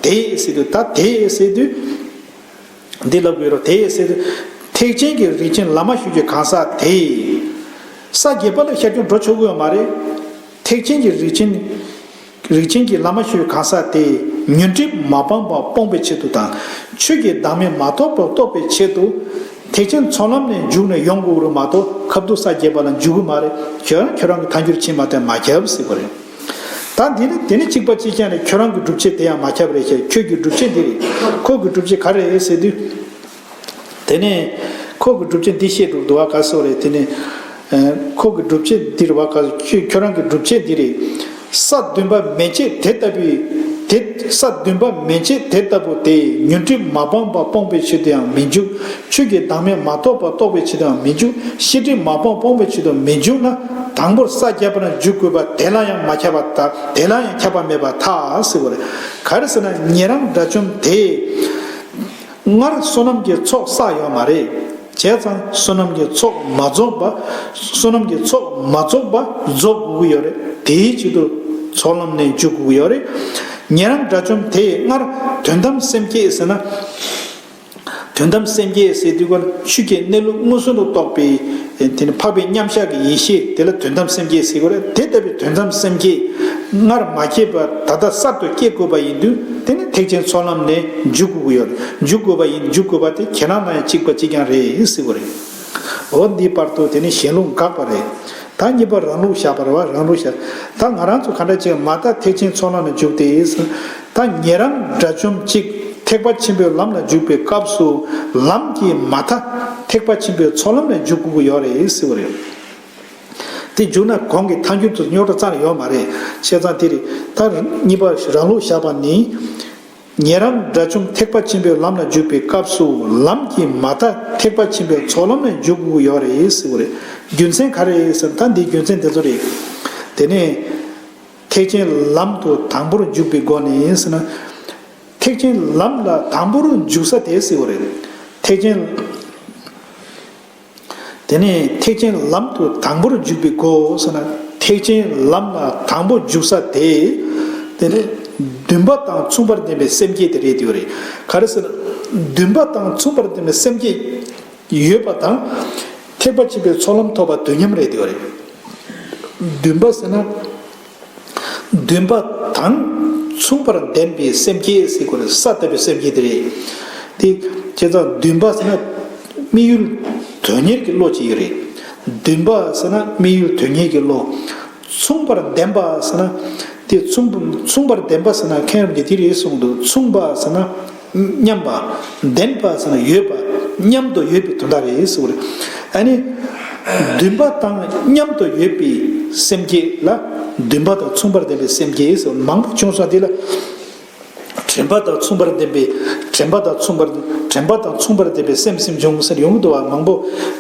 དེ་ཟེར་དུས་ད་དེ་ཟེར་དུས། འདི་ལབ་དགོས་རོ། དེ་ཟེར་དུས། ཐེག་ཆེན་གྱི་རིགས་ཅན་ལམ་མ་ཞུགས་ཀྱི་གང་ཟག་དེས། ས་བརྒྱད་པ་ལ་ཤར་རྒྱུ་འགྲོ་ཆོག་གི་ཡོད་མ་རེད། ཐེག་ཆེན་གྱི་རིགས་ཅན། རིགས་ཅན་གྱི་ལམ་མ་ཞུགས་གང་ཟག་དེས་ཉོན་སྒྲིབ་མ་སྤངས་པ་སྤོང་བའི་ཆེད་དུ་དང་། ཆོས་ཀྱི་བདག་མེད་མ་རྟོགས་པ་རྟོགས་པའི་ཆེད་དུ། ཐེག་ཆེན་ཚོགས་ལམ་ནས་འཇུག་ནས་ཡོང་དགོས་རེད་མ་གཏོགས་ཁབ་ཏུ་ས་བརྒྱད་པ་ལ་འཇུག་གི་མ་རེད། ཁྱོད་རང་ཁྱོད་རང་གི་ཐལ་འགྱུར་ཕྱི་མ་དེ་མ་ཁྱབ་ཟེར་བ་རེད། ད་འདི་ནི་དེ་ནི་གཅིག་པ་གཅིག་རྐྱང་རེད། ཁྱོད་རང་གི་སྒྲུབ་བྱེད་དེ་ཡང་མ་ཁྱབ་རེད་ཤག་ཁྱོད་ཀྱི་སྒྲུབ་བྱེད་འདི་རེད། ཁོ་གི་སྒྲུབ་བྱེད་ག་རེ་རེད་ཟེར་དུས། དེ་ནས་ཁོ་གི་སྒྲུབ་བྱེད་འདི་བཤད་འགྲོ་འདུག་བ་ག་སོ་རེད། དེ་ནས་ཁོ་གི་སྒྲུབ་བྱེད་འདི་རེད་བ་ག་ཁྱོད་ཁྱོད་རང་གི་སྒྲུབ་བྱེད་འདི་རེད། ས་བདུན་པ་མན་ཆད་དེ་ལྟ་བུའི་དེ། ས་བདུན་པ་མན་ཆད་དེ་ལྟ་བུ་དེ་ཉོན་སྒྲིབ་མ་སྤངས་པ་སྤོང་བའི་ཆེད་དུ་ཡང་མི་འཇུག་ཆོས་ཀྱི་བདག་མེད་མ་རྟོགས་པ་རྟོགས་པའི་ཆེད་དུ་ཡང་མི་འཇུག་ཤེས་སྒྲིབ་མ་སྤངས་སྤོང་བའི་ཆེད་དུ་མི་འཇུག་ན། དང་པོར་ས་བརྒྱད་པ་ན་འཇུག་དགོས་པ་དེ་ལ་ཡང་མ་ཁྱབ་པ་དང་དེ་ལ་ཡང་ཁྱབ་པ་མེད་པར་ཐལ་ཟེར་བ་རེད། ག་རེ་ཟེར་ན་ཉན་རང་དགྲ་བཅོམ་དེས། སྔར་བསོད་ནམས་ཀྱི་ཚོགས་བསགས་ཡོད་མ་རེད། བྱས་ཙང་བསོད་ནམས་ཀྱི་ཚོགས་མ་རྫོགས་པ། བསོད་ནམས་ཀྱི་ཚོགས་མ་རྫོགས་པ་རྫོགས་དགོས་ཀྱི་ཡོད་རེད། དེའི་ཆེད་དུ་ཚོགས་ལམ་ནས་འཇུག་དགོས་ཀྱི་ཡོད་རེད། ཉན་རང་དགྲ་བཅོམ་དེས་སྔར་དོན་དམ་སེམས་བསྐྱེད་ཟེར་ན། དོན་དམ་སེམས་བསྐྱེད་ཟེར་དུས་ཀ་ཆོས་ཀྱི་གནས་ལུགས་མངོན་སུམ་དུ་རྟོགས་པའི་དེ་ནི་འཕགས་པའི་མཉམ་གཞག་གི་ཡེ་ཤེས་དེ་ལ་དོན་དམ་སེམས་བསྐྱེད་ཟེར་གྱི་རེད། དེ་ལྟ་བུའི་དོན་དམ་སེམས་བསྐྱེད་སྔར་མ་སྐྱེས་པ་ད་ལྟ་གསར་དུ་སྐྱེ་དགོས་པ་ཡིན་དུས་དེ་ནི་ཐེག་ཆེན་ཚོགས་ལམ་ནས་འཇུག་དགོས་ཀྱི་ཡོད་རེད། འཇུག་དགོས་པ་ཡིན། འཇུག་དགོས་པ་དེ་ཁྱེད་རང་ལ་ཡང་གཅིག་པ་གཅིག་རྐྱང་རེད་ཟེར་གྱི་རེད། འོ་འདིའི་བར་དུ་དེ་ནི་གཞན་ལུགས་འགག་པ་རེད། ད་གཉིས་པ་རང་ལུགས་བཞག་པ་རེད་བ། རང་ལུགས་བཞག་ད་ང་རང་ཚོ་ག་འདྲ་བྱས་མ་མཐའ་ཐེག་ཆེན་ཚོགས་ལམ་ལ་འཇུག་སྟེ། ད་ཉན་རང་དགྲ་བཅོམ་གཅིག་ཐེག་པ་ཆེན་པོའི་ལམ་ལ་འཇུག་པའི་སྐབས་སུ་ལམ་གྱི་མ་མཐའ་ཐེག་པ་ཆེན་པོའི་ཚོགས་ལམ་ལ་འཇུག་དགོས་ཀྱི་ཡོད་རེད་ཟེར་བ་རེད། དེ་འཇུག་ན་གོང་གི་ཐལ་འགྱུར་དུ་རྙོག་དྲ་ཙམ་ཡོད་མ་རེད། བྱས་ཙང་དེ་རེད། ད་གཉིས་པ་རང་ལུགས་བཞག་པ་ནི། ཉན་རང་དགྲ་བཅོམ་ཐེག་པ་ཆེན་པོའི་ལམ་ལ་འཇུག་པའི་སྐབས་སུ་ལམ་གྱི་མ་མཐའ་ཐེག་པ་ཆེན་པོའི་ཚོགས་ལམ་ལ་འཇུག་དགོས་ཀྱི་ཡོད་རེད་ཟེར་བ་རེད། རྒྱུ་མཚན་ག་རེ་རེད་ཟེར་ན་ད་འདིའི་རྒྱུ་མཚན་དེ་ཚོ་རེད། དེ་ནས་ཐེག་ཆེན་ལམ་དུ་དང་པོར་འཇུག་པའི་སྒོ་ནས་ཟེར་ན། ཐེག་ཆེན་ལམ་ལ་དང་པོར་འཇུག་ས་དེ་ཟེར་བ་རེད། ཐེག་ཆེན། དེ་ནས་ཐེག་ཆེན་ལམ་དུ་དང་པོར་འཇུག་པའི་སྒོ་ཟེར་ན། ཐེག་ཆེན་ལམ་ལ་དང་པོ་འཇུག་ས་དེ། དེ་ནས་འདུན་པ་དང་མཚུངས་པར་ལྡན་པའི་སེམས་བསྐྱེད་དེ་རེད་དེ་རེད། ག་རེ་ཟེར་ན། འདུན་པ་དང་མཚུངས་པར་ལྡན་པའི་སེམས་བསྐྱེད་ཡོད་པ་དང་། ཐེག་པ་ཆེན་པོའི་ཚོགས་ལམ་ཐོབ་པ་དུས་མཉམ་རེད་དེ་རེད། འདུན་པ་ཟེར་ན། འདུན་པ་དང་མཚུངས་པར་ལྡན་པའི་སེམས་བསྐྱེད་ཟེར་དགོས་རེད། ས་ལྟ་བུའི་སེམས་བསྐྱེད་དེ་རེད། དེ་བྱས་ཙང་འདུན་པ་ཟེར་ན་དམིགས་ཡུལ་དོན་གཉེར་གྱི་བློ་ཅིག་ཡོད་རེད། འདུན་པ་ཟེར་ན་དམིགས་ཡུལ་དོན་གཉེར་གྱི་བློ། མཚུངས་པར་ལྡན་པ་ཟེར་ན། དེ་མཚུངས་མཚུངས་པར་ལྡན་པ་ཟེར་ན་མཁན་རབས་ཀྱིས་དེ་རེད་གསུངས་འདུག་མཚུངས་པ་ཟེར་ན། མཉམ་པ། ལྡན་པ་ཟེར་ན་ཡོད་པ། མཉམ་དུ་ཡོད་པའི་དོན་དག་རེད་ཟེར་བ་རེད། ཨ་ནི། འདུན་པ་དང་མཉམ་དུ་ཡོད་པའི་སེམས་བསྐྱེད་ལ་འདུན་པ་དང་མཚུངས་པར་ལྡན་པའི་སེམས་བསྐྱེད་ཟེར་བ་མང་པོ་བྱུང་སོང་། དེ་ལ། དྲན་པ་དང་མཚུངས་པར་ལྡན་པའི། དྲན་པ་དང་མཚུངས་པར། དྲན་པ་དང་མཚུངས་པར་ལྡན་པའི་སེམས་སེམས་བྱུང་ཟེར་ཡོང་གི་འདུག་བ། མང་པོ།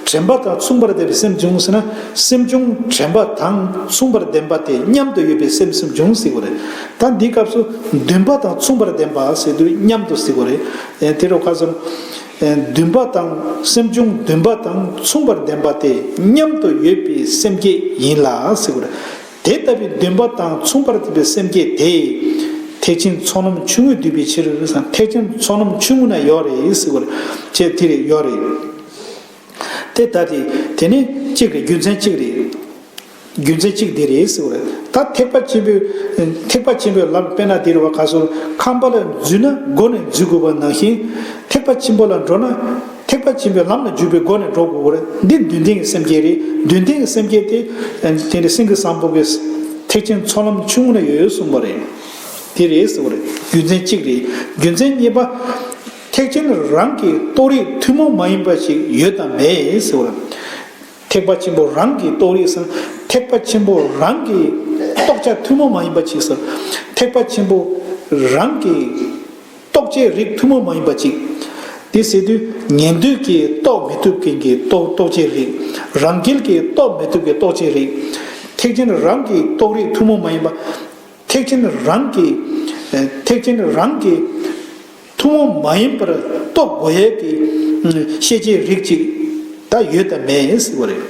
དྲན་པ་དང་མཚུངས་པར་ལྡན་པའི་སེམས་བྱུང་ཟེར་ན། སེམས་བྱུང་དྲན་པ་དང་མཚུངས་པར་ལྡན་པ་དེ་མཉམ་དུ་ཡོད་པའི་སེམས་སེམས་བྱུང་ཟེར་གྱི་རེད། ད་འདིའི་སྐབས་སུ་འདུན་པ་དང་མཚུངས་པར་ལྡན་པ་ཟེར་དུས་མཉམ་དུ་ཟེར་གྱི་རེད། དེ་རུ་ཁ་སང་། འདུན་པ་དང་། སེམས་བྱུང་འདུན་པ་དང་མཚུངས་པར་ལྡན་པ་དེ་མཉམ་དུ་ཡོད་པའི་སེམས་བསྐྱེད་ཡིན་ལ་ཟེར་གྱི་རེད། དེ་ལྟ་བུའི་འདུན་པ་དང་མཚུངས་པར་ལྡན་པའི་སེམས་བསྐྱེད་དེ། ཐེག་ཆེན་ཚོགས་ལམ་ཆུང་ངུས་བསྡུས་པའི་ཕྱིར་ཟེར། ཐེག་ཆེན་ཚོགས་ལམ་ཆུང་ངུ་ན་ཡོད་རེད་ཟེར་བར་བྱས། དེ་རེད་ཡོད་རེད། དེ་ལྟ་དེ། དེ་ནི་གཅིག་རེད། རྒྱུ་མཚན་གཅིག་རེད། རྒྱུ་མཚན་གཅིག་འདི་རེད་ཟེར་བ་རེད། ད་ཐེག་པ་ཆེན་པོའི། ཐེག་པ་ཆེན་པོའི་ལམ་དཔེར་ན་འདི་རེད་བ། ག་སོར་ཁང་པ་ལ་འཛུལ་ན་སྒོ་ནས་འཛུལ་དགོས་པ་ནང་བཞིན། ཐེག་པ་ཆེན་པོ་ལ་འགྲོ་ན། ཐེག་པ་ཆེན་པོའི་ལམ་ལ་འཇུག་པའི་སྒོ་ནས་འགྲོ་དགོས་པ་རེད། འདི་མདུན་ལྡན་གྱི་སེམས་བསྐྱེད་རེད། མདུན་ལྡན་གྱི་སེམས་བསྐྱེད་དེ། དེ་ནི་སེང་གེ་བཟང་པོ་གིས་ཐེག་ཆེན་ཚོགས་ལམ་ཆུང་ངུ་ན་ཡོད་གསུངས་པ་རེད། དེ་རེད་ཟེར་བ་རེད། རྒྱུ་མཚན་གཅིག་རེད། རྒྱུ་མཚན་གཉིས་པ། ཐེག་ཆེན་རང་གི་རྟོགས་རིགས་ཐུན་མོང་མ་ཡིན་པ་ཞིག་ཡོད་དམ་མེད་ཟེར་བ་རེད། ཐེག་པ་ཆེན་པོ་རང་གི་རྟོགས་རིགས་ཟེར། ཐེག་པ་ཆེན་པོ་རང་གི་རྟོགས་བྱ་ཐུན་མོང་མ་ཡིན་པ་ཅིག་ཟེར། ཐེག་པ་ཆེན་པོ་རང་གི་རྟོགས་བྱའི་རིགས་ཐུན་མོང་མ་ཡིན་པ་ཅིག་དེ་ཟེར་དུས་ཉན་ཐོས་ཀྱིས་རྟོགས་མི་ཐུབ་མཁན་གྱི་རྟོགས་རྟོགས་བྱའི་རིགས། རང་རྒྱལ་གྱིས་རྟོགས་མི་ཐུབ་ཀྱི་རྟོགས་བྱའི་རིགས། ཐེག་ཆེན་རང་གི་རྟོགས་རིགས་ཐུན་མོང་མ་ཡིན་པ། ཐེག་ཆེན་རང་གི། ཐེག་ཆེན་རང་གི་ཐུན་མོང་མ་ཡིན་པར་རྟོགས་དགོས་ཡས་ཀྱི་ཤེས་བྱའི་རིགས་ཅིག་ད་ཡོད་དམ་མེད་ཟེར་བ་རེད།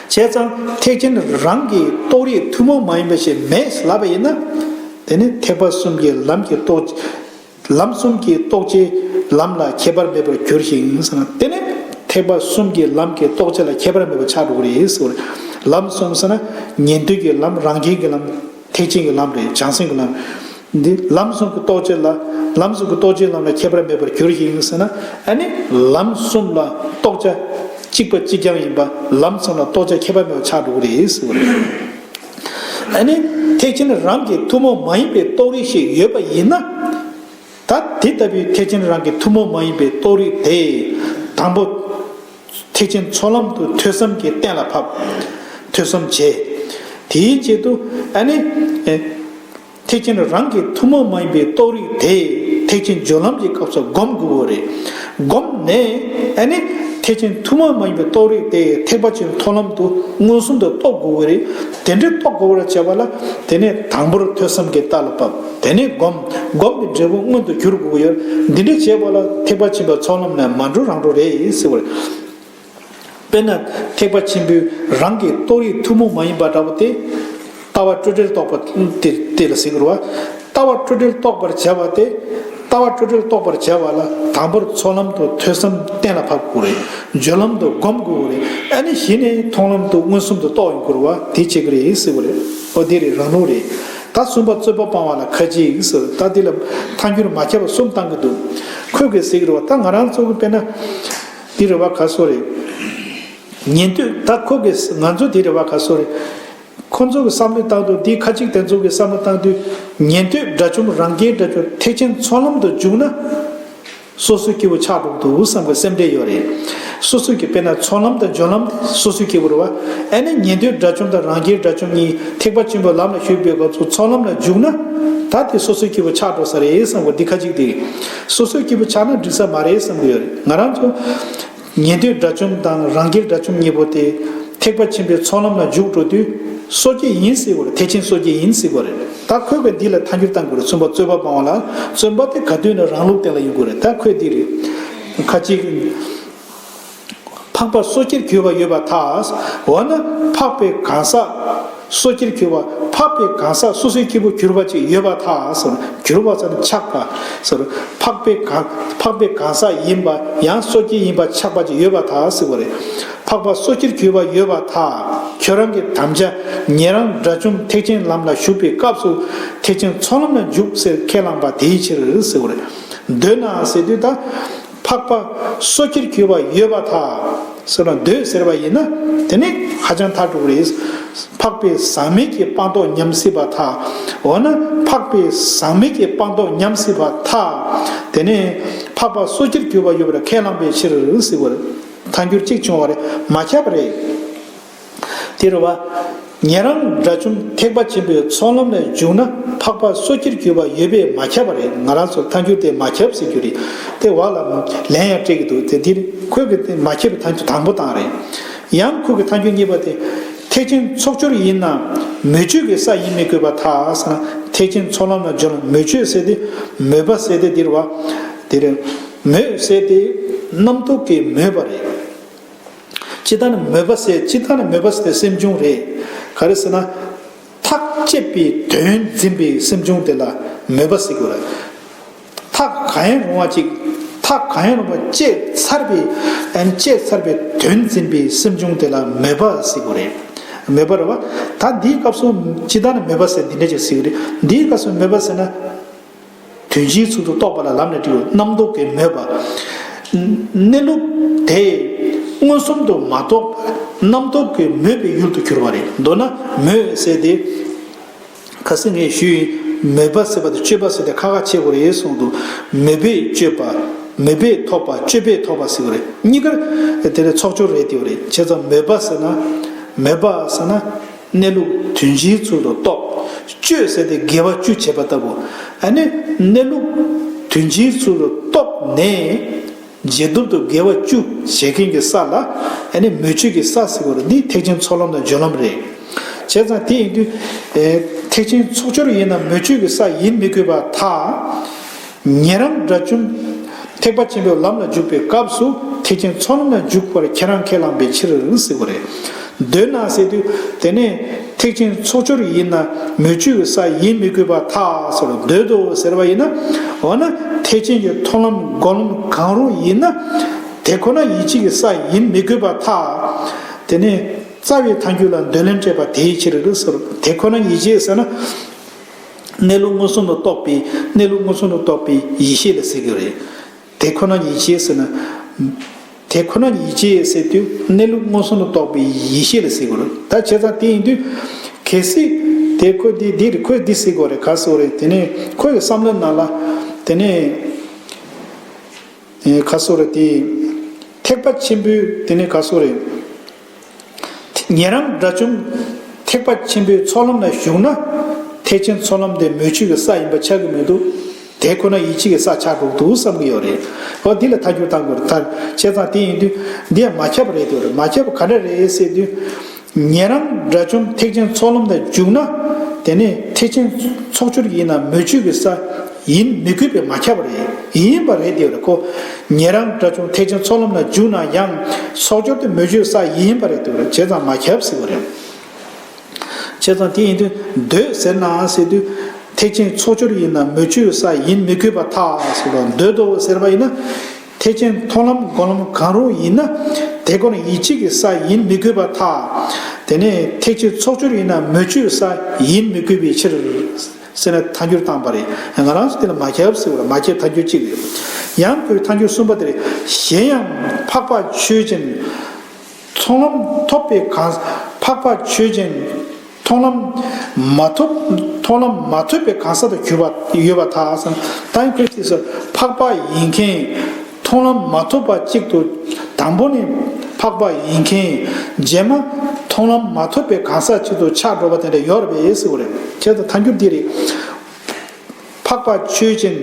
བྱས་ཙང་ཐེག་ཆེན་རང་གི་རྟོགས་རིགས་ཐུན་མོང་མ་ཡིན་པ་ཞིག་མེད་ལབ་པ་ཡིན་ན། དེ་ནི་ཐེག་པ་གསུམ་གྱི་ལམ་གྱི་རྟོགས། ལམ་གསུམ་གྱི་རྟོགས་བྱའི་ལམ་ལ་ཁྱད་པར་མེད་པར་འགྱུར་ཞིང་ཟེར་ན། དེ་ནི་ཐེག་པ་གསུམ་གྱི་ལམ་གྱི་རྟོགས་བྱ་ལ་ཁྱད་པར་མེད་པར་ཆགས་འགྲོ་གི་རེད་ཟེར་བ་རེད། ལམ་གསུམ་ཟེར་ན་ཉན་ཐོས་ཀྱི་ལམ། རང་རྒྱལ་གྱི་ལམ། ཐེག་ཆེན་གྱི་ལམ་རེད། བྱང་སེམས་ཀྱི་ལམ། འདི་ལམ་གསུམ་གྱི་རྟོགས་བྱ་ལ། ལམ་གསུམ་གྱི་རྟོགས་བྱའི་ལམ་ལ་ཁྱད་པར་མེད་པར་འགྱུར་ཞིང་ཟེར་ན། ཨ་ནི་ལམ་གསུམ་ལ་རྟོགས་བྱ་གཅིག་པ་གཅིག་རྐྱང་ཡིན་པ། ལམ་གསུམ་ལ་རྟོགས་བྱ་ཁྱད་པར་མེད་པ་ཆགས་འགྲོ་གི་རེད་ཟེར་བ་རེད། ཨ་ནི་ཐེག་ཆེན་རང་གི་ཐུན་མོང་མ་ཡིན་པའི་རྟོགས་རིགས་ཤིག་ཡོད་པ་ཡིན་ན། ད་དེ་ལྟ་བུའི་ཐེག་ཆེན་རང་གི་ཐུན་མོང་མ་ཡིན་པའི་རྟོགས་རིགས་དེ། དང་པོ། ཐེག་ཆེན་ཚོགས་ལམ་དུ་ཐོས་བསམ་གྱིས་གཏན་ལ་ཕབ། ཐོས་བསམ་བྱས། དེའི་རྗེས་དུ་ཨ་ནི། ཨེ། ཐེག་ཆེན་རང་གི་ཐུན་མོང་མ་ཡིན་པའི་རྟོགས་རིགས་དེ་ཐེག་ཆེན་སྦྱོར་ལམ་གྱི་སྐབས་སུ་སྒོམ་དགོས་པ་རེད། སྒོམ་ནས་ཨ་ནི་ཐེག་ཆེན་ཐུན་མོང་མ་ཡིན་པའི་རྟོགས་རིགས་དེ་ཐེག་པ་ཆེན་ཚོགས་ལམ་དུ་མངོན་སུམ་དུ་རྟོགས་དགོས་པ་རེད། དེ་འདྲའི་རྟོགས་དགོས་པར་བྱ་བ་ལ། དེ་ནས་དང་པོར་ཐོས་བསམ་གྱིས་གཏན་ལ་ཕབ། དེ་ནས་སྒོམ། སྒོམ་གྱི་འབྲས་བུ་མངོན་དུ་གྱུར་དགོས་ཀྱི་ཡོད། འདི་འདྲ་བྱས་པ་ལ་ཐེག་པ་ཆེན་པོའི་ཚོགས་ལམ་ནས་མ་འགྲོ་རང་འགྲོ་རེད་ཟེར་བ་རེད། དཔེར་ན་ཐེག་པ་ཆེན་པོའི་རང་གི་རྟོགས་རིགས་ཐུན་མོང་མ་ཡིན་པ་འདྲ་བོ་དེ། ལྟ་བ་སྤྲོས་བྲལ་རྟོགས་པ་དེ་དེ་ལ་ཟེར་གྱི་རེད་བ། ལྟ་བ་སྤྲོས་བྲལ་རྟོགས་པར་བྱ་བ་དེ། ལྟ་བ་སྤྲོས་བྲལ་རྟོགས་པར་བྱ་བ་ལ་དང་པོར་ཚོགས་ལམ་དུ་ཐོས་བསམ་གཏན་ལ་ཕབ་དགོས་རེད། སྦྱོར་ལམ་དུ་སྒོམ་དགོས་རེད། ཨ་ནི་གཞི་ནས་མཐོང་ལམ་དུ་མངོན་སུམ་དུ་རྟོགས་ཡོང་དགོས་རེད་བ། དེ་བྱེད་ཀྱི་རེད་ཟེར་བ་རེད། ཨོ་དེ་རེད། རང་ལུགས་རེད། ད་གསུམ་པ་རྩོད་པ་སྤང་བ་ལ་ཁ་ཅིག་ཟེར། ད་དེ་ལ་ཐལ་འགྱུར་མ་ཁྱབ་པ་གསུམ་བཏང་གི་འདུག་ཁོས་གི་ཟེར་གྱི་རེད་བ། ད་ང་རང་ཚོ་གི་དཔེར་ན། འདི་རེད་བ། ག་སོ་རེད། ཉན་ཐོས། ད་ཁོ་གིས་ང་ཚོ་འདི་རེད་བ། ག་སོ་རེད། ཁོ་ཚོ་གི་བསམ་བློའི་སྟེང་དུ། འདི་ཁ་ཅིག་དེ་ཚོ་གི་བསམ་བློའི་སྟེང་དུ། ཉན་ཐོས་དགྲ་བཅོམ། རང་རྒྱལ་དགྲ་བཅོམ། ཐེག་ཆེན་ཚོགས་ལམ་དུ་འཇུག་ན། སོ་སོའི་སྐྱེ་བོ་ཆགས་འགྲོ་གི་འདུག་བསམ་པའི་སེམས་ཁྲལ་ཡོད་རེད། སོ་སོའི་གི་དཔེར་ན་ཚོགས་ལམ་དང་སྦྱོར་ལམ་དེ་སོ་སོའི་སྐྱེ་བོ་རེད་བ། ཨ་ནི་ཉན་ཐོས་དགྲ་བཅོམ་དང་རང་རྒྱལ་དགྲ་བཅོམ་གཉིས་ཐེག་པ་ཆེན་པོའི་ལམ་ལ་ཞུགས་པའི་སྐབས་སུ་ཚོགས་ལམ་ལ་འཇུག་ན། ད་དེ་སོ་སོའི་སྐྱེ་བོ་ཆགས་འགྲོ་ས་རེད་བསམ་གི། འདི་ཁ་ཅིག་དེ་སོ་སོའི་སྐྱེ་བོ་ཆགས་ན་འགྲིག་ས་མ་རེད་བསམ་གི་ཡོད་རེད། ང་རང་ཚོ། ཉན་ཐོས་དགྲ་བཅོམ་དང་རང་རྒྱལ་དགྲ་བཅོམ་གཉིས་པོ་དེ་ཐེག་པ་ཆེན་པོའི་ཚོགས་ལམ་ལ་འཇུག་འགྲོ་དུས་སོ་སྐྱེ་ཡིན་ཟེར་བ་རེད། ཐེག་ཆེན་སོ་སྐྱེ་ཡིན་ཟེར་བ་རེད། ད་ཁོས་ག་འདི་ལ་ཐལ་འགྱུར་བཏང་དགོས་རེད། གསུམ་པ་རྩོད་པ་སྤང་བ་ལ། བརྩོན་པ་དེ་ག་དུས་ནས་རང་ལུགས་བསྟན་ལ་ཡོང་དགོས་རེད། ད་ཁོས་འདི་རེད། ཁ་ཅིག་འཕགས་པ་སོ་སྐྱེར་གྱུར་པ་ཡོད་པར་ཐལ། འོ་ན་འཕགས་པའི་གང་ཟག་སོ་སྐྱེར་གྱུར་པ། འཕགས་པའི་གང་ཟག་སོ་སོའི་སྐྱེ་བོ་གྱུར་པ་ཅིག་ཡོད་པར་ཐལ་ཟེར། གྱུར་པ་ཟེར་ན་ཆགས་པ་ཟེར། འཕགས་པའི་གང་། འཕགས་པའི་གང་ཟག་ཡིན་པ། ཡང་སོ་སྐྱེ་ཡིན་པ་ཆགས་པ་ཅིག་ཡོད་པར་ཐལ་ཟེར་བ་རེད། འཕགས་པ་སོ་སྐྱེར་གྱུར་པ་ཡོད་པར་ཐལ། ཁྱོད་རང་གི་དམ་བཅའ་ཉན་རང་དགྲ་བཅོམ་ཐེག་ཆེན་ལམ་ལ་ཞུགས་པའི་སྐབས་སུ་ཐེག་ཆེན་ཚོགས་ལམ་ལ་འཇུག་ཟེར་ཁས་བླངས་པ་དེའི་ཕྱིར་ཟེར་བ་རེད། འདོད་ན་ཟེར་དུས་ད། འཕགས་པ་སོ་སྐྱེར་གྱུར་པ་ཡོད་པར་ཐལ། ཟེར་བ་འདོད་ཟེར་བ་ཡིན་ན། དེ་ནི་ཧ་ཅང་ཐག་གྲུག་རེད། འཕགས་པའི་ཟག་མེད་ཀྱི་སྤངས་རྟོགས་ཉམས་སྲིད་པར་ཐལ། འོ་ན་འཕགས་པའི་ཟག་མེད་ཀྱི་སྤངས་རྟོགས་ཉམས་སྲིད་པར་ཐལ། དེ་ནི་འཕགས་པ་སོ་སྐྱེར་གྱུར་པ་ཡོད་པར་ཁས་བླངས་པའི་ཕྱིར་ཟེར་བ་རེད། ཐལ་འགྱུར་གཅིག་བྱུང་བ་རེད། མ་ཁྱབ་པ་རེད། དེ་རེད་བ། ཉན་རང་དགྲ་བཅོམ་ཐེག་པ་ཆེན་པོའི་ཚོགས་ལམ་ལ་འཇུག་ན་འཕགས་པ་སོ་སྐྱེར་གྱུར་པ་ཡོད་པས་མ་ཁྱབ་པ་རེད། ང་རང་ཚོར་ཐལ་འགྱུར་དེ་མ་ཁྱབ་ཟེར་རྒྱུ་རེད། དེ་བ་ལ་ལན་ཡང་སྤྲད་ཀྱི་འདུག་དེ་འདིར་ཁོས་ཀྱི་དེ་མ་ཁྱབ་པའི་ཐལ་འགྱུར་དང་པོ་དང་རེད། ཡང་ཁོས་ཀྱི་ཐལ་འགྱུར་གཉིས་པ་དེ། ཐེག་ཆེན་ཚོགས་སྦྱོར་ཡིན་ན་མོས་སྤྱོད་ཀྱི་ས་ཡིན་མི་དགོས་པར་ཐལ་ཟེར་ན། ཐེག་ཆེན་ཚོགས་ལམ་ལ་འཇུག་ན་མོས་སྤྱོད་ཟེར་དེ། མོས་པ་ཟེར་དེ་འདིར་བ། དེ་རེད། མོས་ཟེར་དེ་རྣམ་རྟོག་གིས་མོས་པ་རེད། སྤྱིར་བཏང་ནི་མོས་པ་ཟེར། སྤྱིར་བཏང་ནི་མོས་པ་ཟེར་དེ་སེམས་བྱུང་རེད། ག་རེ་ཟེར་ན། ཐག་བཅད་པའི་དོན་འཛིན་པའི་སེམས་བྱུང་དེ་ལ་མོས་པ་ཟེར་དགོས་རེད། ཐག་གང་ཡང་རུང་བ་ཅིག་ཐག་གང་ཡང་རུང་བ་བཅད་ཚར་བའི། ཨ་ནི་བཅད་ཚར་བའི་དོན་འཛིན་པའི་སེམས་བྱུང་དེ་ལ་མོས་པ་ཟེར་དགོས་རེད། མོས་པ་རེད་བ། ད་འདིའི་སྐབས་སུ་སྤྱིར་བཏང་ནི་མོས་པ་ཟེར་འདི་འདྲ་ཅིག་ཟེར་གྱི་རེད། འདིའི་སྐབས་སུ་མོས་པ་ཟེར་ན། དོན་སྤྱིའི་ཚུལ་དུ་རྟོགས་པ་ལ་ལམ་ནས་འདྲིས་པ། རྣམ་རྟོག་གིས་མོས་པ། གནས་ལུགས་དེ་མངོན་སུམ་དུ་མ་རྟོགས་པར་རྣམ་རྟོག་གིས་མོས་པའི་ཡུལ་དུ་གྱུར་པ་རེད། མདོར་ན་མོས་ཟེར་དེ། ཁ་སང་ངས་ཞུས་ཡིན། མོས་པ་ཟེར་བ་དང་སྤྱོད་པ་ཟེར་དེ་ཁ་ཁ་ཕྱེ་དགོས་རེད་གསུངས་འདུག་མོས་པས་སྤྱོད་པ། མོས་པས་ཐོབ་པ། སྤྱོད་པས་ཐོབ་པ་ཟེར་དགོས་རེད། གཉིས་ཀར་དེ་ནི་ཚོགས་སྦྱོར་རེད་དེ་རེད། བྱས་ཙང་མོས་པ་ཟེར་ན། མོས་པ་ཟེར་ན། གནས་ལུགས་དོན་སྤྱིའི་ཚུལ་དུ་རྟོགས། སྤྱོད་ཟེར་དེ་དགེ་བ་བཅུ་བྱེད་པ་ལྟ་བུ། ཨ་ནི་གནས་ལུགས་དོན་སྤྱིའི་ཚུལ་དུ་རྟོགས་ནས། རྗེས་ཐོབ་ཏུ་དགེ་བ་བཅུ་བྱེད་མཁན་གྱི་ས་ལ། ཨ་ནི་མོས་སྤྱོད་ཀྱི་ས་ཟེར་བ་རེད། འདི་ཐེག་ཆེན་ཚོགས་ལམ་དང་སྦྱོར་ལམ་རེད། བྱས་ཙང་དེ་ཡིན་དུས། ཨེ། ཐེག་ཆེན་ཚོགས་སྦྱོར་ཡིན་ན་མོས་སྤྱོད་ཀྱི་ས་ཡིན་མི་དགོས་པར་ཐལ། ཉན་རང་དགྲ་བཅོམ་ཐེག་པ་ཆེན་པོའི་ལམ་ལ་འཇུག་པའི་སྐབས་སུ་ཐེག་ཆེན་ཚོགས་ལམ་ལ་འཇུག་པར་ཁྱེད་རང་ཁས་བླངས་པའི་ཕྱིར་ཟེར་བ་རེད། འདོད་ན་ཟེར་དུས་དེ་ནས་ཐེག་ཆེན་ཚོགས་སྦྱོར་ཡིན་ན་མོས་སྤྱོད་ཀྱི་ས་ཡིན་མི་དགོས་པར་ཐལ་ཟེར་བ། འདོད་དོ་ཟེར་བ་ཡིན་ན། འོ་ན་ཐེག་ཆེན་གྱི་མཐོང་ལམ་སྒོམ་ལམ་གང་རུང་ཡིན་ན། དེ་ཁོ་ན་ཡིད་ཆེས་ཀྱི་ས་ཡིན་མི་དགོས་པར་ཐལ། དེ་ནས་རྩ་བའི་ཐལ་འགྱུར་ལ་འདོད་ལན་སྤྲད་པ་དེའི་ཕྱིར་ཟེར། དེ་ཁོ་ན་ཡིད་ཆེས་ཟེར་ན། གནས་ལུགས་མངོན་སུམ་དུ་རྟོགས་པའི། གནས་ལུགས་མངོན་སུམ་དུ་རྟོགས་པའི་ཡེ་ཤེས་ལ་ཟེར་གྱི་རེད། དེ་ཁོ་ན་ཡིད་ཆེས་ཟེར་ན། དེ་ཁོ་ན་ཡིད་ཆེས་ཟེར་དུས་གནས་ལུགས་མངོན་སུམ་དུ་རྟོགས་པའི་ཡེ་ཤེས་ལ་ཟེར་གྱི་རེད། ད་བྱས་ཙང་དེ་ཡིན་དུས། གལ་སྲིད་དེ་ཁོས་འདི་འདི་རེད། ཁོས་འདི་ཟེར་གྱི་རེད། ག་ཟེར་གྱི་རེད། དེ་ནས་ཁོའི་བསམ་བློ་ནང་ལ། དེ་ནས། ཨེ། ག་ཟེར་གྱི་རེད། དེ་ཐེག་པ་ཆེན་པོའི་དེ་ནས་ག་ཟེར་གྱི་རེད། ཉན་རང་དགྲ་བཅོམ་ཐེག་པ་ཆེན་པོའི་ཚོགས་ལམ་ལ་ཞུགས་ན། ཐེག་ཆེན་ཚོགས་ལམ་དེ་མོས་སྤྱོད་ཀྱི་ས་ཡིན་པ་ཆགས་ཀྱི་མི་འདུག་དེ་ཁོ་ན་ཡིད་ཆེས་ཀྱི་ས་ཆགས་འགྲོ་གི་འདུག་བསམ་གྱི་ཡོད་རེད། འོ་འདི་ལ་ཐལ་འགྱུར་བཏང་དགོས་རེད། ད་བྱས་ཙང་དེ་ཡིན་དུས་འདི་ཡང་མ་ཁྱབ་པ་རེད་དེ། མ་ཁྱབ་པ་ག་འདྲ་རེད་ཟེར་དུས། ཉན་རང་དགྲ་བཅོམ་ཐེག་ཆེན་ཚོགས་ལམ་དུ་འཇུག་ན། དེ་ནས་ཐེག་ཆེན་ཚོགས་སྦྱོར་ཡིན་ན་མོས་སྤྱོད་ཀྱི་ས་ཡིན་མི་དགོས་པས་མ་ཁྱབ་པ་རེད། ཡིན་པ་རེད་དེ་རེད་ཁོ། ཉན་རང་དགྲ་བཅོམ་ཐེག་ཆེན་ཚོགས་ལམ་ལ་འཇུག་ན་ཡང་ཚོགས་སྦྱོར་དེ་མོས་སྤྱོད་ས་ཡིན་པ་རེད་དེ་རེད། བྱས་ཙང་མ་ཁྱབ་ཟེར་བ་རེད། བྱས་ཙང་དེ་ཡིན་དུས་འདོད་ཟེར་ན་ཟེར་དུས། ཐེག་ཆེན་ཚོགས་སྦྱོར་ཡིན་ན་མོས་སྤྱོད་ས་ཡིན་མི་དགོས་པར་ཐལ་ཟེར་བ། འདོད་དོ་ཟེར་བ་ཡིན་ན། ཐེག་ཆེན་མཐོང་ལམ་སྒོམ་ལམ་གང་རུང་ཡིན་ན། དེ་ཁོ་ན་ཡིད་ཆེས་ཀྱི་ས་ཡིན་མི་དགོས་པར་ཐལ། དེ་ནས་ཐེག་ཆེན་ཚོགས་སྦྱོར་ཡིན་ན་མོས་སྤྱོད་ས་ཡིན་མི་དགོས་པའི་ཕྱིར། ཟེར་ན་ཐལ་འགྱུར་བཏང་པ་རེད། ང་རང་ཚོ་དེ་ལ་མ་ཁྱབ་ཟེར་བ་རེད། མ་ཁྱབ་ཐལ་འགྱུར་གཅིག་རེད། ཡང་ཁོའི་ཐལ་འགྱུར་གསུམ་པ་དེ་རེད། གཞན་ཡང་འཕགས་པ་ཆོས་ཅན། མཐོང་ལམ་ཐོབ་པའི་གང་། འཕགས་པ་ཆོས་ཅན། མཐོང་ལམ་མ་ཐོབ། མཐོང་ལམ་མ་ཐོབ་པའི་གང་ཟག་ཏུ་གྱུར་པ་ཡོད་པར་ཐལ་ཟེར། ད་ཁོས་དེ་ཚོ་འཕགས་པ་ཡིན་མཁན། མཐོང་ལམ་མ་ཐོབ་པ་གཅིག་ཏུ། དང་པོ་ནི་འཕགས་པ་ཡིན་མཁན། རྗེས་མ་མཐོང་ལམ་མ་ཐོབ་པའི་གང་ཟག་གཅིག་ཏུ་ཆགས་འགྲོ་བ་དེ་འདྲ་ཡོད་རེད་པས་ཟེར་བ་རེད། བྱས་ཙང་ཐལ་འགྱུར་འདི་རེད། འཕགས་པ་ཆོས་ཅན།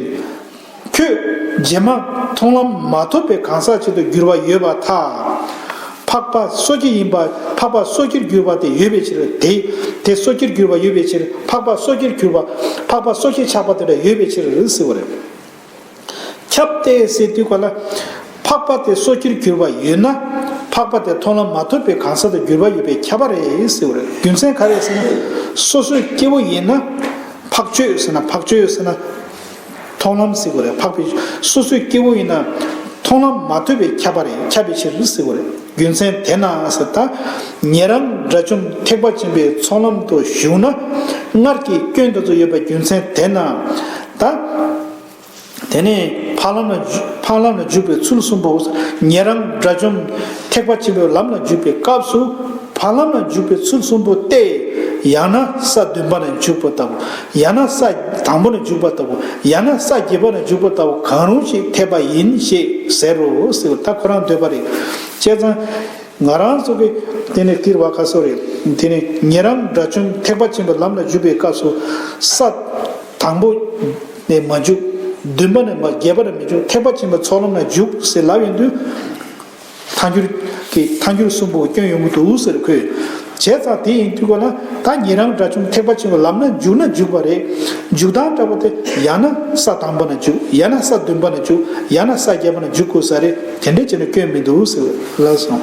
ཁྱོད་རྗེས་མ་མཐོང་ལམ་མ་ཐོབ་པའི་གང་ཟག་ཅིག་ཏུ་འགྱུར་བ་ཡོད་པར་ཐལ། འཕགས་པ་སོ་སྐྱེ་ཡིན་པ། འཕགས་པ་སོ་སྐྱེར་གྱུར་པ་དེ་ཡོད་པའི་ཕྱིར་ཏེ། དེ་སོ་སྐྱེར་གྱུར་པ་ཡོད་པའི་ཕྱིར། འཕགས་པ་སོ་སྐྱེར་གྱུར་པ། འཕགས་པ་སོ་སྐྱེ་ཆགས་པ་དེ་འདྲ་ཡོད་པའི་ཕྱིར་ཟེར་བ་རེད། ཁྱབ་སྟེ་ཟེར་དུས་ག་ལ། འཕགས་པ་དེ་སོ་སྐྱེར་གྱུར་པ་ཡོད་ན། འཕགས་པ་དེ་མཐོང་ལམ་མ་ཐོབ་པའི་གང་ཟག་ཏུ་གྱུར་པ་ཡོད་པས་ཁྱབ་པ་རེད་ཟེར་བ་རེད། རྒྱུ་མཚན་ག་རེ་ཟེར་ན། སོ་སོའི་སྐྱེ་བོ་ཡིན་ན། འཕགས་ཆོས་ཟེར་ན་འཕགས་ཆོས་ཟེར་ན། མཐོང་ལམ་ཟེར་བ་རེད། འཕགས་པའི་སོ་སོའི་སྐྱེ་བོ་ཡིན་ན། མཐོང་ལམ་མ་ཐོབ་པས་ཁྱབ་པ་རེད། ཁྱབ་པའི་ཕྱིར་ཟེར་བ་རེད། རྒྱུ་མཚན་དེས་ན་ཟེར་ད། ཉན་རང་དགྲ་བཅོམ་ཐེག་པ་ཆེན་པོའི་ཚོགས་ལམ་དུ་ཞུགས་ན། སྔར་གྱི་སྐྱོན་དེ་ཚོ་ཡོད་པའི་རྒྱུ་མཚན་དེས་ན། ད། དེ་ནས་ འཕགས་ལམ་ལ་འཇུ་འཕགས་ལམ་ལ་འཇུག་པའི་ཚུལ་གསུམ་པོ། ཉན་རང་དགྲ་བཅོམ་ཐེག་པ་ཆེན་པོའི་ལམ་ལ་འཇུག་པའི་སྐབས་སུ། འཕགས་ལམ་ལ་འཇུག་པའི་ཚུལ་གསུམ་པོ་སྟེ། ཡང་ན་ས་བདུན་པ་ལ་འཇུག་པ་ལྟ་བུ། ཡང་ན་ས་དང་པོ་ལ་འཇུག་པ་ལྟ་བུ། ཡང་ན་ས་བརྒྱད་པ་ལ་འཇུག་པ་ལྟ་བུ་གང་རུང་ཞིག་འཐད་པ་ཡིན་ཞེས་ཟེར་རོ་ཟེར་བ་ད་ཁོ་རང་འདོད་པ་རེད། བྱས་ཙང་། ང་རང་ཚོ་གི་དེ་ནས་ཀིར་བ་ཁ་སོ་རེད། དེ་ནས་ཉན་རང་དགྲ་བཅོམ་ཐེག་པ་ཆེན་པོའི་ལམ་ལ་འཇུག་པའི་སྐབས་སུ། ས་དང་པོ་ནས་མ་འཇུག་བདུན་པ་ནས་མ་བརྒྱད་པ་ནས་མི་འཇུག་ཐེག་པ་ཆེན་པོའི་ཚོགས་ལམ་ལ་འཇུག་ཟེར་ལབ་ཡོང་དུས། ཐལ་འགྱུར་གྱི་ཐལ་འགྱུར་གསུམ་པོ་སྐྱོན་ཡོང་གི་འདུག་ཟེར་ཁོས། བྱས་ཙང་དེ་ཡིན་དུས་ག་ལ་ད་ཉན་རང་དགྲ་བཅོམ་ཐེག་པ་ཆེན་པོའི་ལམ་ལ་འཇུག་ན་འཇུག་པ་རེད། འཇུག་སྟངས་འདྲ་པོ་དེ་ཡང་ན་ས་དང་པོ་ན་འཇུག་ཡང་ན་ས་བདུན་པ་ན་འཇུག་ཡང་ན་ས་བརྒྱད་པ་ན་འཇུག་དགོས་ས་རེད། དེ་འདྲ་བྱས་ན་སྐྱོན་མི་འདུག་ཟེར་ལབ་སོང་།